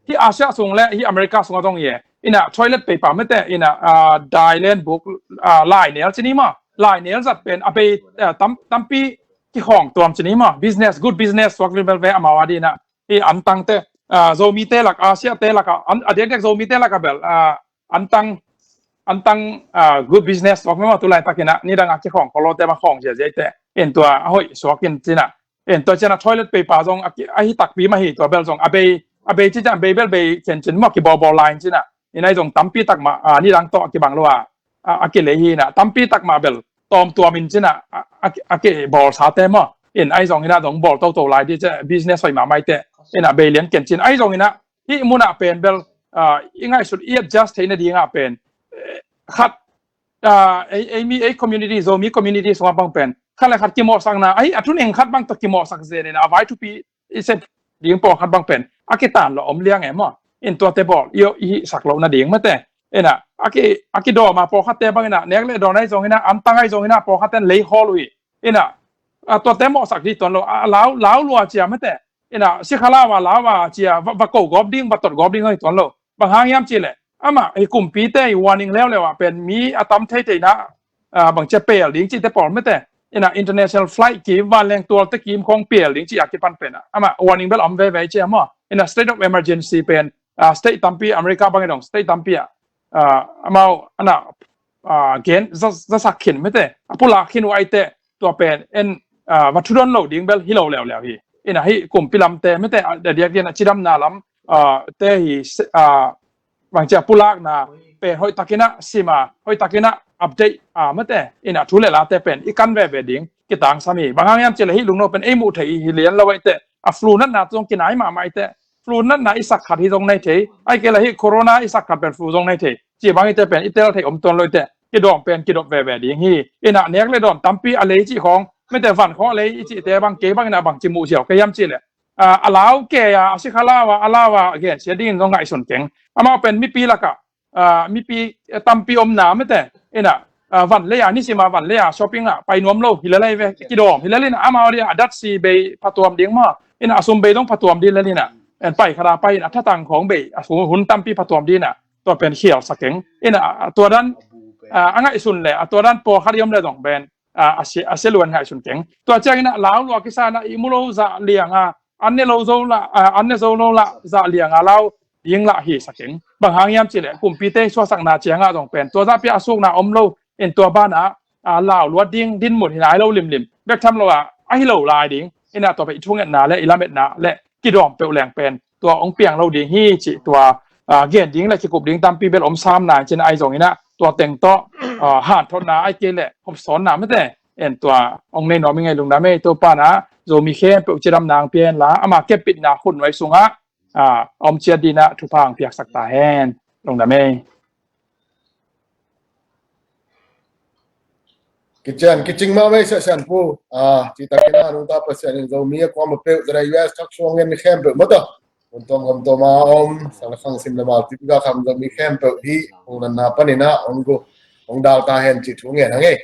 hi Asia sung le hi America sunga zong ye Ina toilet paper mete, ina, ah, dailen buk, ah, lainel ci ni maw. Lainel zat pen a bei, ah, tam, tampi kikhawng tuam ci ni maw. Business, good business, suak lil bel ve amau a di ina. I antang te, ah, Zomi te lak, Asia te lak, ah, an, a diakdiak Zomi te lak a bel, ah, antang, antang, ah, good business suak maw, tu laitak ina, nidang a kikhawng kolo te ma khawng ziazia te. In tua a hoih suak in ci ina. In tua ci ina toilet paper zong a ki, a hi takpi mah hi tua bel zong a bei, a bei ci cia a bei bel bei ken cin maw kibawlbawl lai in ci ina. Ina i zong tampi tak mah, ah, nidang tawh a kibang lo a, a, a kilei hi ina. Tampi tak mah bel tawm tuam in ci ina, a, a, a kibawlsa te maw. In ai zong ina zong bawl toto lai di cia business hoih mahmah i te. Ina bei lian ken cin ai zong ina hih mun ah pen bel, ah, i ngaihsut i adjust theihna ding ah pen, eh, khat, ah, ei, ei mi, ei community, Zomi community sungah bang pen khat le khat kimawhsakna, ai, a thuneng khat bang tawh kimawhsak zen ina, a vai thupi i sep ding pawlkhat bang pen a kitan lo om liang e maw. In tuate bawl i, i hihsak lohna ding mete. Ina a ki, a kidawm a pawlkhatte bang ina nek le dawn ai zong ina, antang ai zong ina pawlkhatte in lei hawl uh hi. Ina, a, tuate mawhsak di tuan lo, a, lau, lau lua cia mete. Ina sikha lau a, lau a cia va, va ko gawp ding, va tot gawp ding hoi tuan lo. Bang hang hiam ci le, amah hi kumpite i warning leuleu ah pen mi a tam theithei na, ah, bang cia pel ding ci te pawl mete. Ina international flight kim, vanleng tual te kim khong pel ding ci a kipan pen ah, amah warning bel om veve cia maw. Ina state of emergency pen, ah, state tampi, America bang i dong state tampi ah, ah, amau ana, ah, gen za, zasak khin mete, a pulak khin uh ai te, tua pen en, ah, va thudon lo ding bel hi lo leuleu hi. Ina hi kumpi lamte mete, ah, a diakdiak ina cidamna lam, ah, te hi se, ah, bang cia pulakna pen hoih takin ah sim a, hoih takin ah update, ah, mete, ina thu le late pen i kan veve ding kitangsam hi. Bang hang hiam ci le hih lungno pen ei muh thei hi lian lo ai te, a flu natna zong kinai mahmah ai te, flu natna i sak khat hi zong nei thei, ai kei le hih corona i sak khat pen flu zong nei thei. Ci bang i te pen i tel thei om tuan lo i te, kidawm pen kidop veve ding hi. Ina nek le dawn tampi a lei ci khong, mete van khong a lei i ci te bang kei bang ina bang ci muh ziau kei hiam ci le, ah, a lau kei a, a sikha lau a, a lau a gen sia dingin zong ngaihsun keng. Amau pen mipi lak ah, ah, mipi, eh, tampi omna mete. Ina, ah, van lei a, nisim a van lei a shopping ah pai nuam lo hi le lai ve, kidawm hi le lina, amau di a datsi bei phatuam ding maw. Ina a sum bei dong phatuam di le lina. En pai khat a pai ina thatang khong bei, a hun, hun tampi phatuam di ina. Tua pen khial sa keng. Ina, ah, tua dan, ah, a ngaihsun le, ah, tua dan pawlkhat i om le zong pen, ah, a sia, a sia luan ngaihsun keng. Tua ciang ina lau lua kisa ina i mu lo zah liang a, an ne lo zo la, ah, an ne zo lo la, zah liang a lau ding lah hi sa keng. Bang hang hiam ci le kumpite suahsakna ciang ah zong pen tua zah pia a sukna om lo, in tua ban ah, ah, lau luat ding dinmun hi nai lo limlim. Bek tham lo ah, a hi lo lai ding. Ina tua pen i thungetna le i lametna le kidawm peuh leng pen tua ong piang lo ding hi ci tua, ah, gen ding le kikup ding tampi bel om sam nai cin ai zong ina tua teng tawh, ah, hanthotna ai kei le hopsawnna mete. En tua ong nei nuam i ngei lungdam ei, Topa na Zomi khempeuh cidamna ong pia hen la, ama kepitna khut nuai sungah, ah, om ciat dina thupha ong piaksak ta hen. Lungdam ei. Kician, kicing mah mei siasian pu. Ah, citakin a nungta Pasian in Zomi a kuama peuh, zara U S thak suang ngen mi khempeuh mata. Untom kham toma om, sang khang sim lama tipika kham Zomi khempeuh hi. Ong nanna panina, ong gu, ong dal ta hen ci thu ngen hang ei.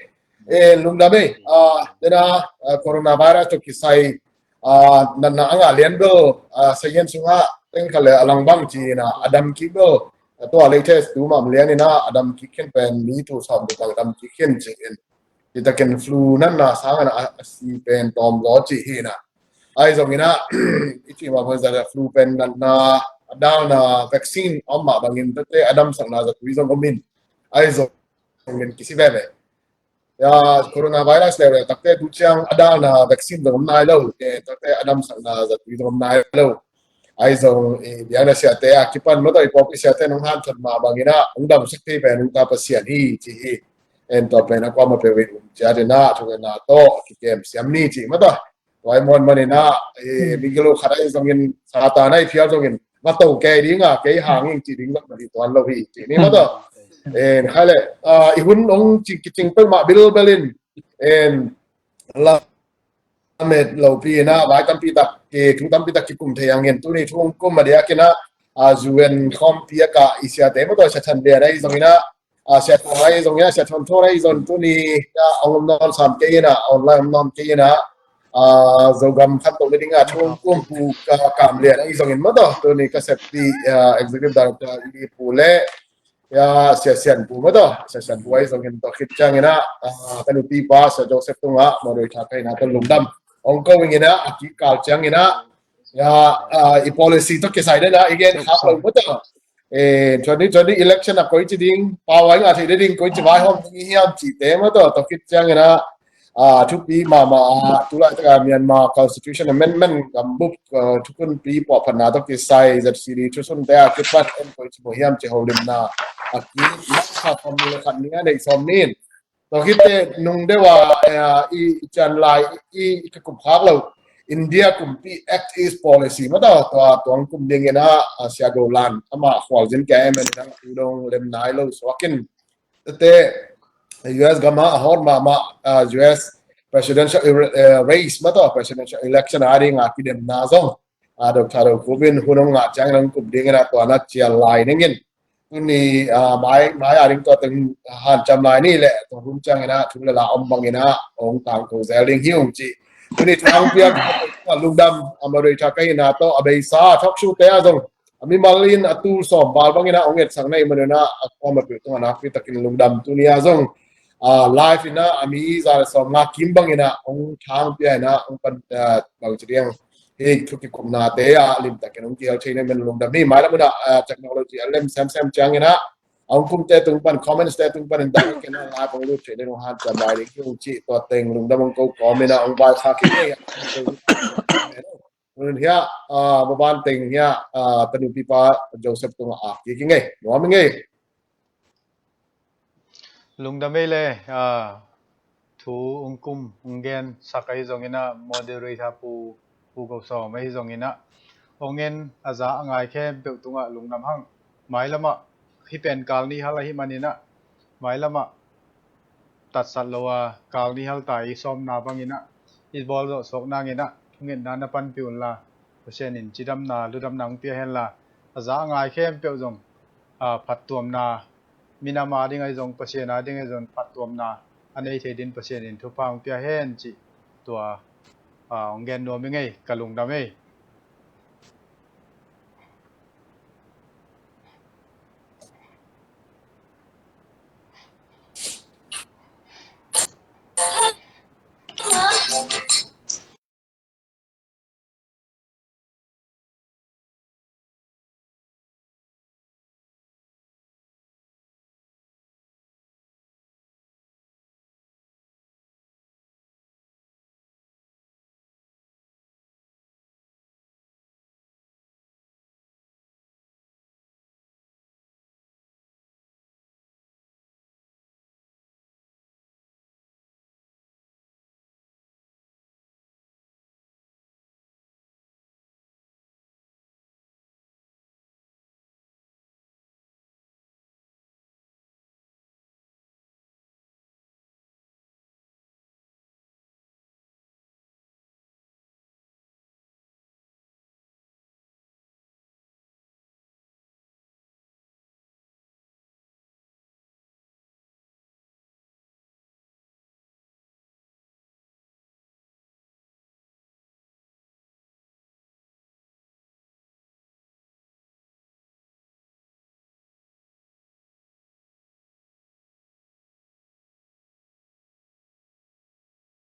Eh, lungdam ei. Ah, tena, ah, coronavirus to kisai, ah, natna a ngah lian bel, ah, sayan sunga teng khat le a lang bang ci-in a, a dam kik bel, ah, tua latest tu mam lian in a, a dam kik khin pen mi tu sawm tu bang dam kik khin ci-in. Citakin flu natna sang in a, a si pen tawm zaw ci hi in a. Ai zong in a, i ci ma pen zat a flu pen natna, a dalna vaccine om mah bangin tate a damsakna zatui zong om in. Ai zong in kisi veve. Ya, coronavirus leuleu takte tu ciang a dalna vaccine zong om nai lo, eh, takte a damsakna zatui zong om nai lo. Ai zong, eh, biakna siate a kipan mataw i pawlpi siate nong hanthot mah bangin a, ong damsak thei pen ong ta Pasian hi, ci hi. En tua pen a kuama peuh in um ciat in a, thungetna tawh kikem siam ni ci mataw. Tua i muan man in a, eh, migilo khat ai zongin, Satan ai phial zongin, va to kei ding a, kei hang ing ci ding zong mah hi tuan lo hi, ci ni mataw. En, khai le, ah, i hun ong ci, kicing pel mah bilbel in, en, lamet lopi in a, vai tampi tak, eh, thu tampi tak kikum thei hang in, tuni thu ong kum a diak in a, ah, U N khawmpi a ka i siate mataw, Sia Chan Lian ai zong in a, ah, Sia Thawng ai zong in a, Sia Thawng Thawng ai zong tuni, ah, ong om nawn sam kei in a, online om nawn kei in a, ah, Zogam khantoh na ding a thu ong kum Pu Ka, Kam Lian ai zong in mataw, tuni ka seppi, ah, Executive Director i pu le, ya, Sia Sian Pu maw taw, Sia Sian Pu ahi zongin tua khit ciangin ah, ah, ka nupi pa Sia Joseph tungah moderator ka hihna tawh lungdam hong ko ing in ah, a kikal ciangin ah, ya, ah, i policy tawh kisai den ah i gen khak lo maw taw. Eh, twenty twenty election ah koici ding, power i ngah theih ding, koici vaihawm ding i hiam cihte maw taw, tua khit ciangin ah, ah, thupi mahmah ah, tulaitak ah Myanmar Constitution Amendment gambup, ah, thukunpi puahphatna tawh kisai Z C D thusunte ah kipan en koici bang hiam cih holimna a ki, na kha khawm ni le khat ni a neih sawm ni in. Tua khit teh nung deuh ah, eh, i, i cian lai i, i ka kup khak lo India kumpi Act East Policy maw taw, tua tuang kum dingin ah, ah, Sia Go Lan amah khualzin ka M N ah u dong lem nai lo suak in. Tete U S gam ah a hot mahmah, ah, U S presidential, eh, race maw taw, presidential election a ding a kidemna zong, ah, Doctor Do Khup in hun hong ngah ciangin hong kup dingin ah tua na cian lai ning in. Tuni, ah, mai, mai a ding tua teng hanciam lai ni leh tua hun ciangin ah thu le la om bangin ah hong tangko zel ding hi ung ci. Tuni thu hong piak lungdam, a moderator ka hihna tawh a beisa talk show te ah zong a mimal in a tul sawm val bangin ah hong etsak na hih manin ah a kuamah peuh tungah nakpi takin lungdam. Tuni ah zong, ah, live in ah a mi za le sawm nga kim bangin ah hong thang pia in ah hong pan, ah, bang ci ding, hih thu kikupnate ah limtakin hong kihel thei na hih manin lungdam hi. Mailam hun ah, ah, technology a lem semsem ciangin ah a hong kumte tung pan, comments te tung panin dah ken ah live hong lut thei na hong hanciam lai ding hi ung ci, tua teng lungdam hong ko kawmin ah hong vaikhak hi. Nun hiah, ah, baban teng hiah, ah, ka nupi pa Joseph tungah a kik i ngei, nuam i ngei. Lungdam ei le, ah, thu hong kum hong gen sak ahi zongin ah, moderator Pu, Pu Go Sawm ahi zongin ah, hong en a za a ngai khempeuh tungah lungdam hang. Mailam ah hih pen kal ni hal ahih manin ah, mailam ah tatsat lo a kal ni hal ta i sawmna bangin ah i bawl zawh suak nangin ah thungetna na panpih unla, Pasian in cidamna ludamna hong pia henla, a za a ngai khempeuh zong, ah, phattuamna, minam a ding ahi zong Pasian a ding ahi zong phattuamna a nei thei din Pasian in thupha hong pia hen cih tua, ah, hong gen nuam i ngei, ka lungdam ei.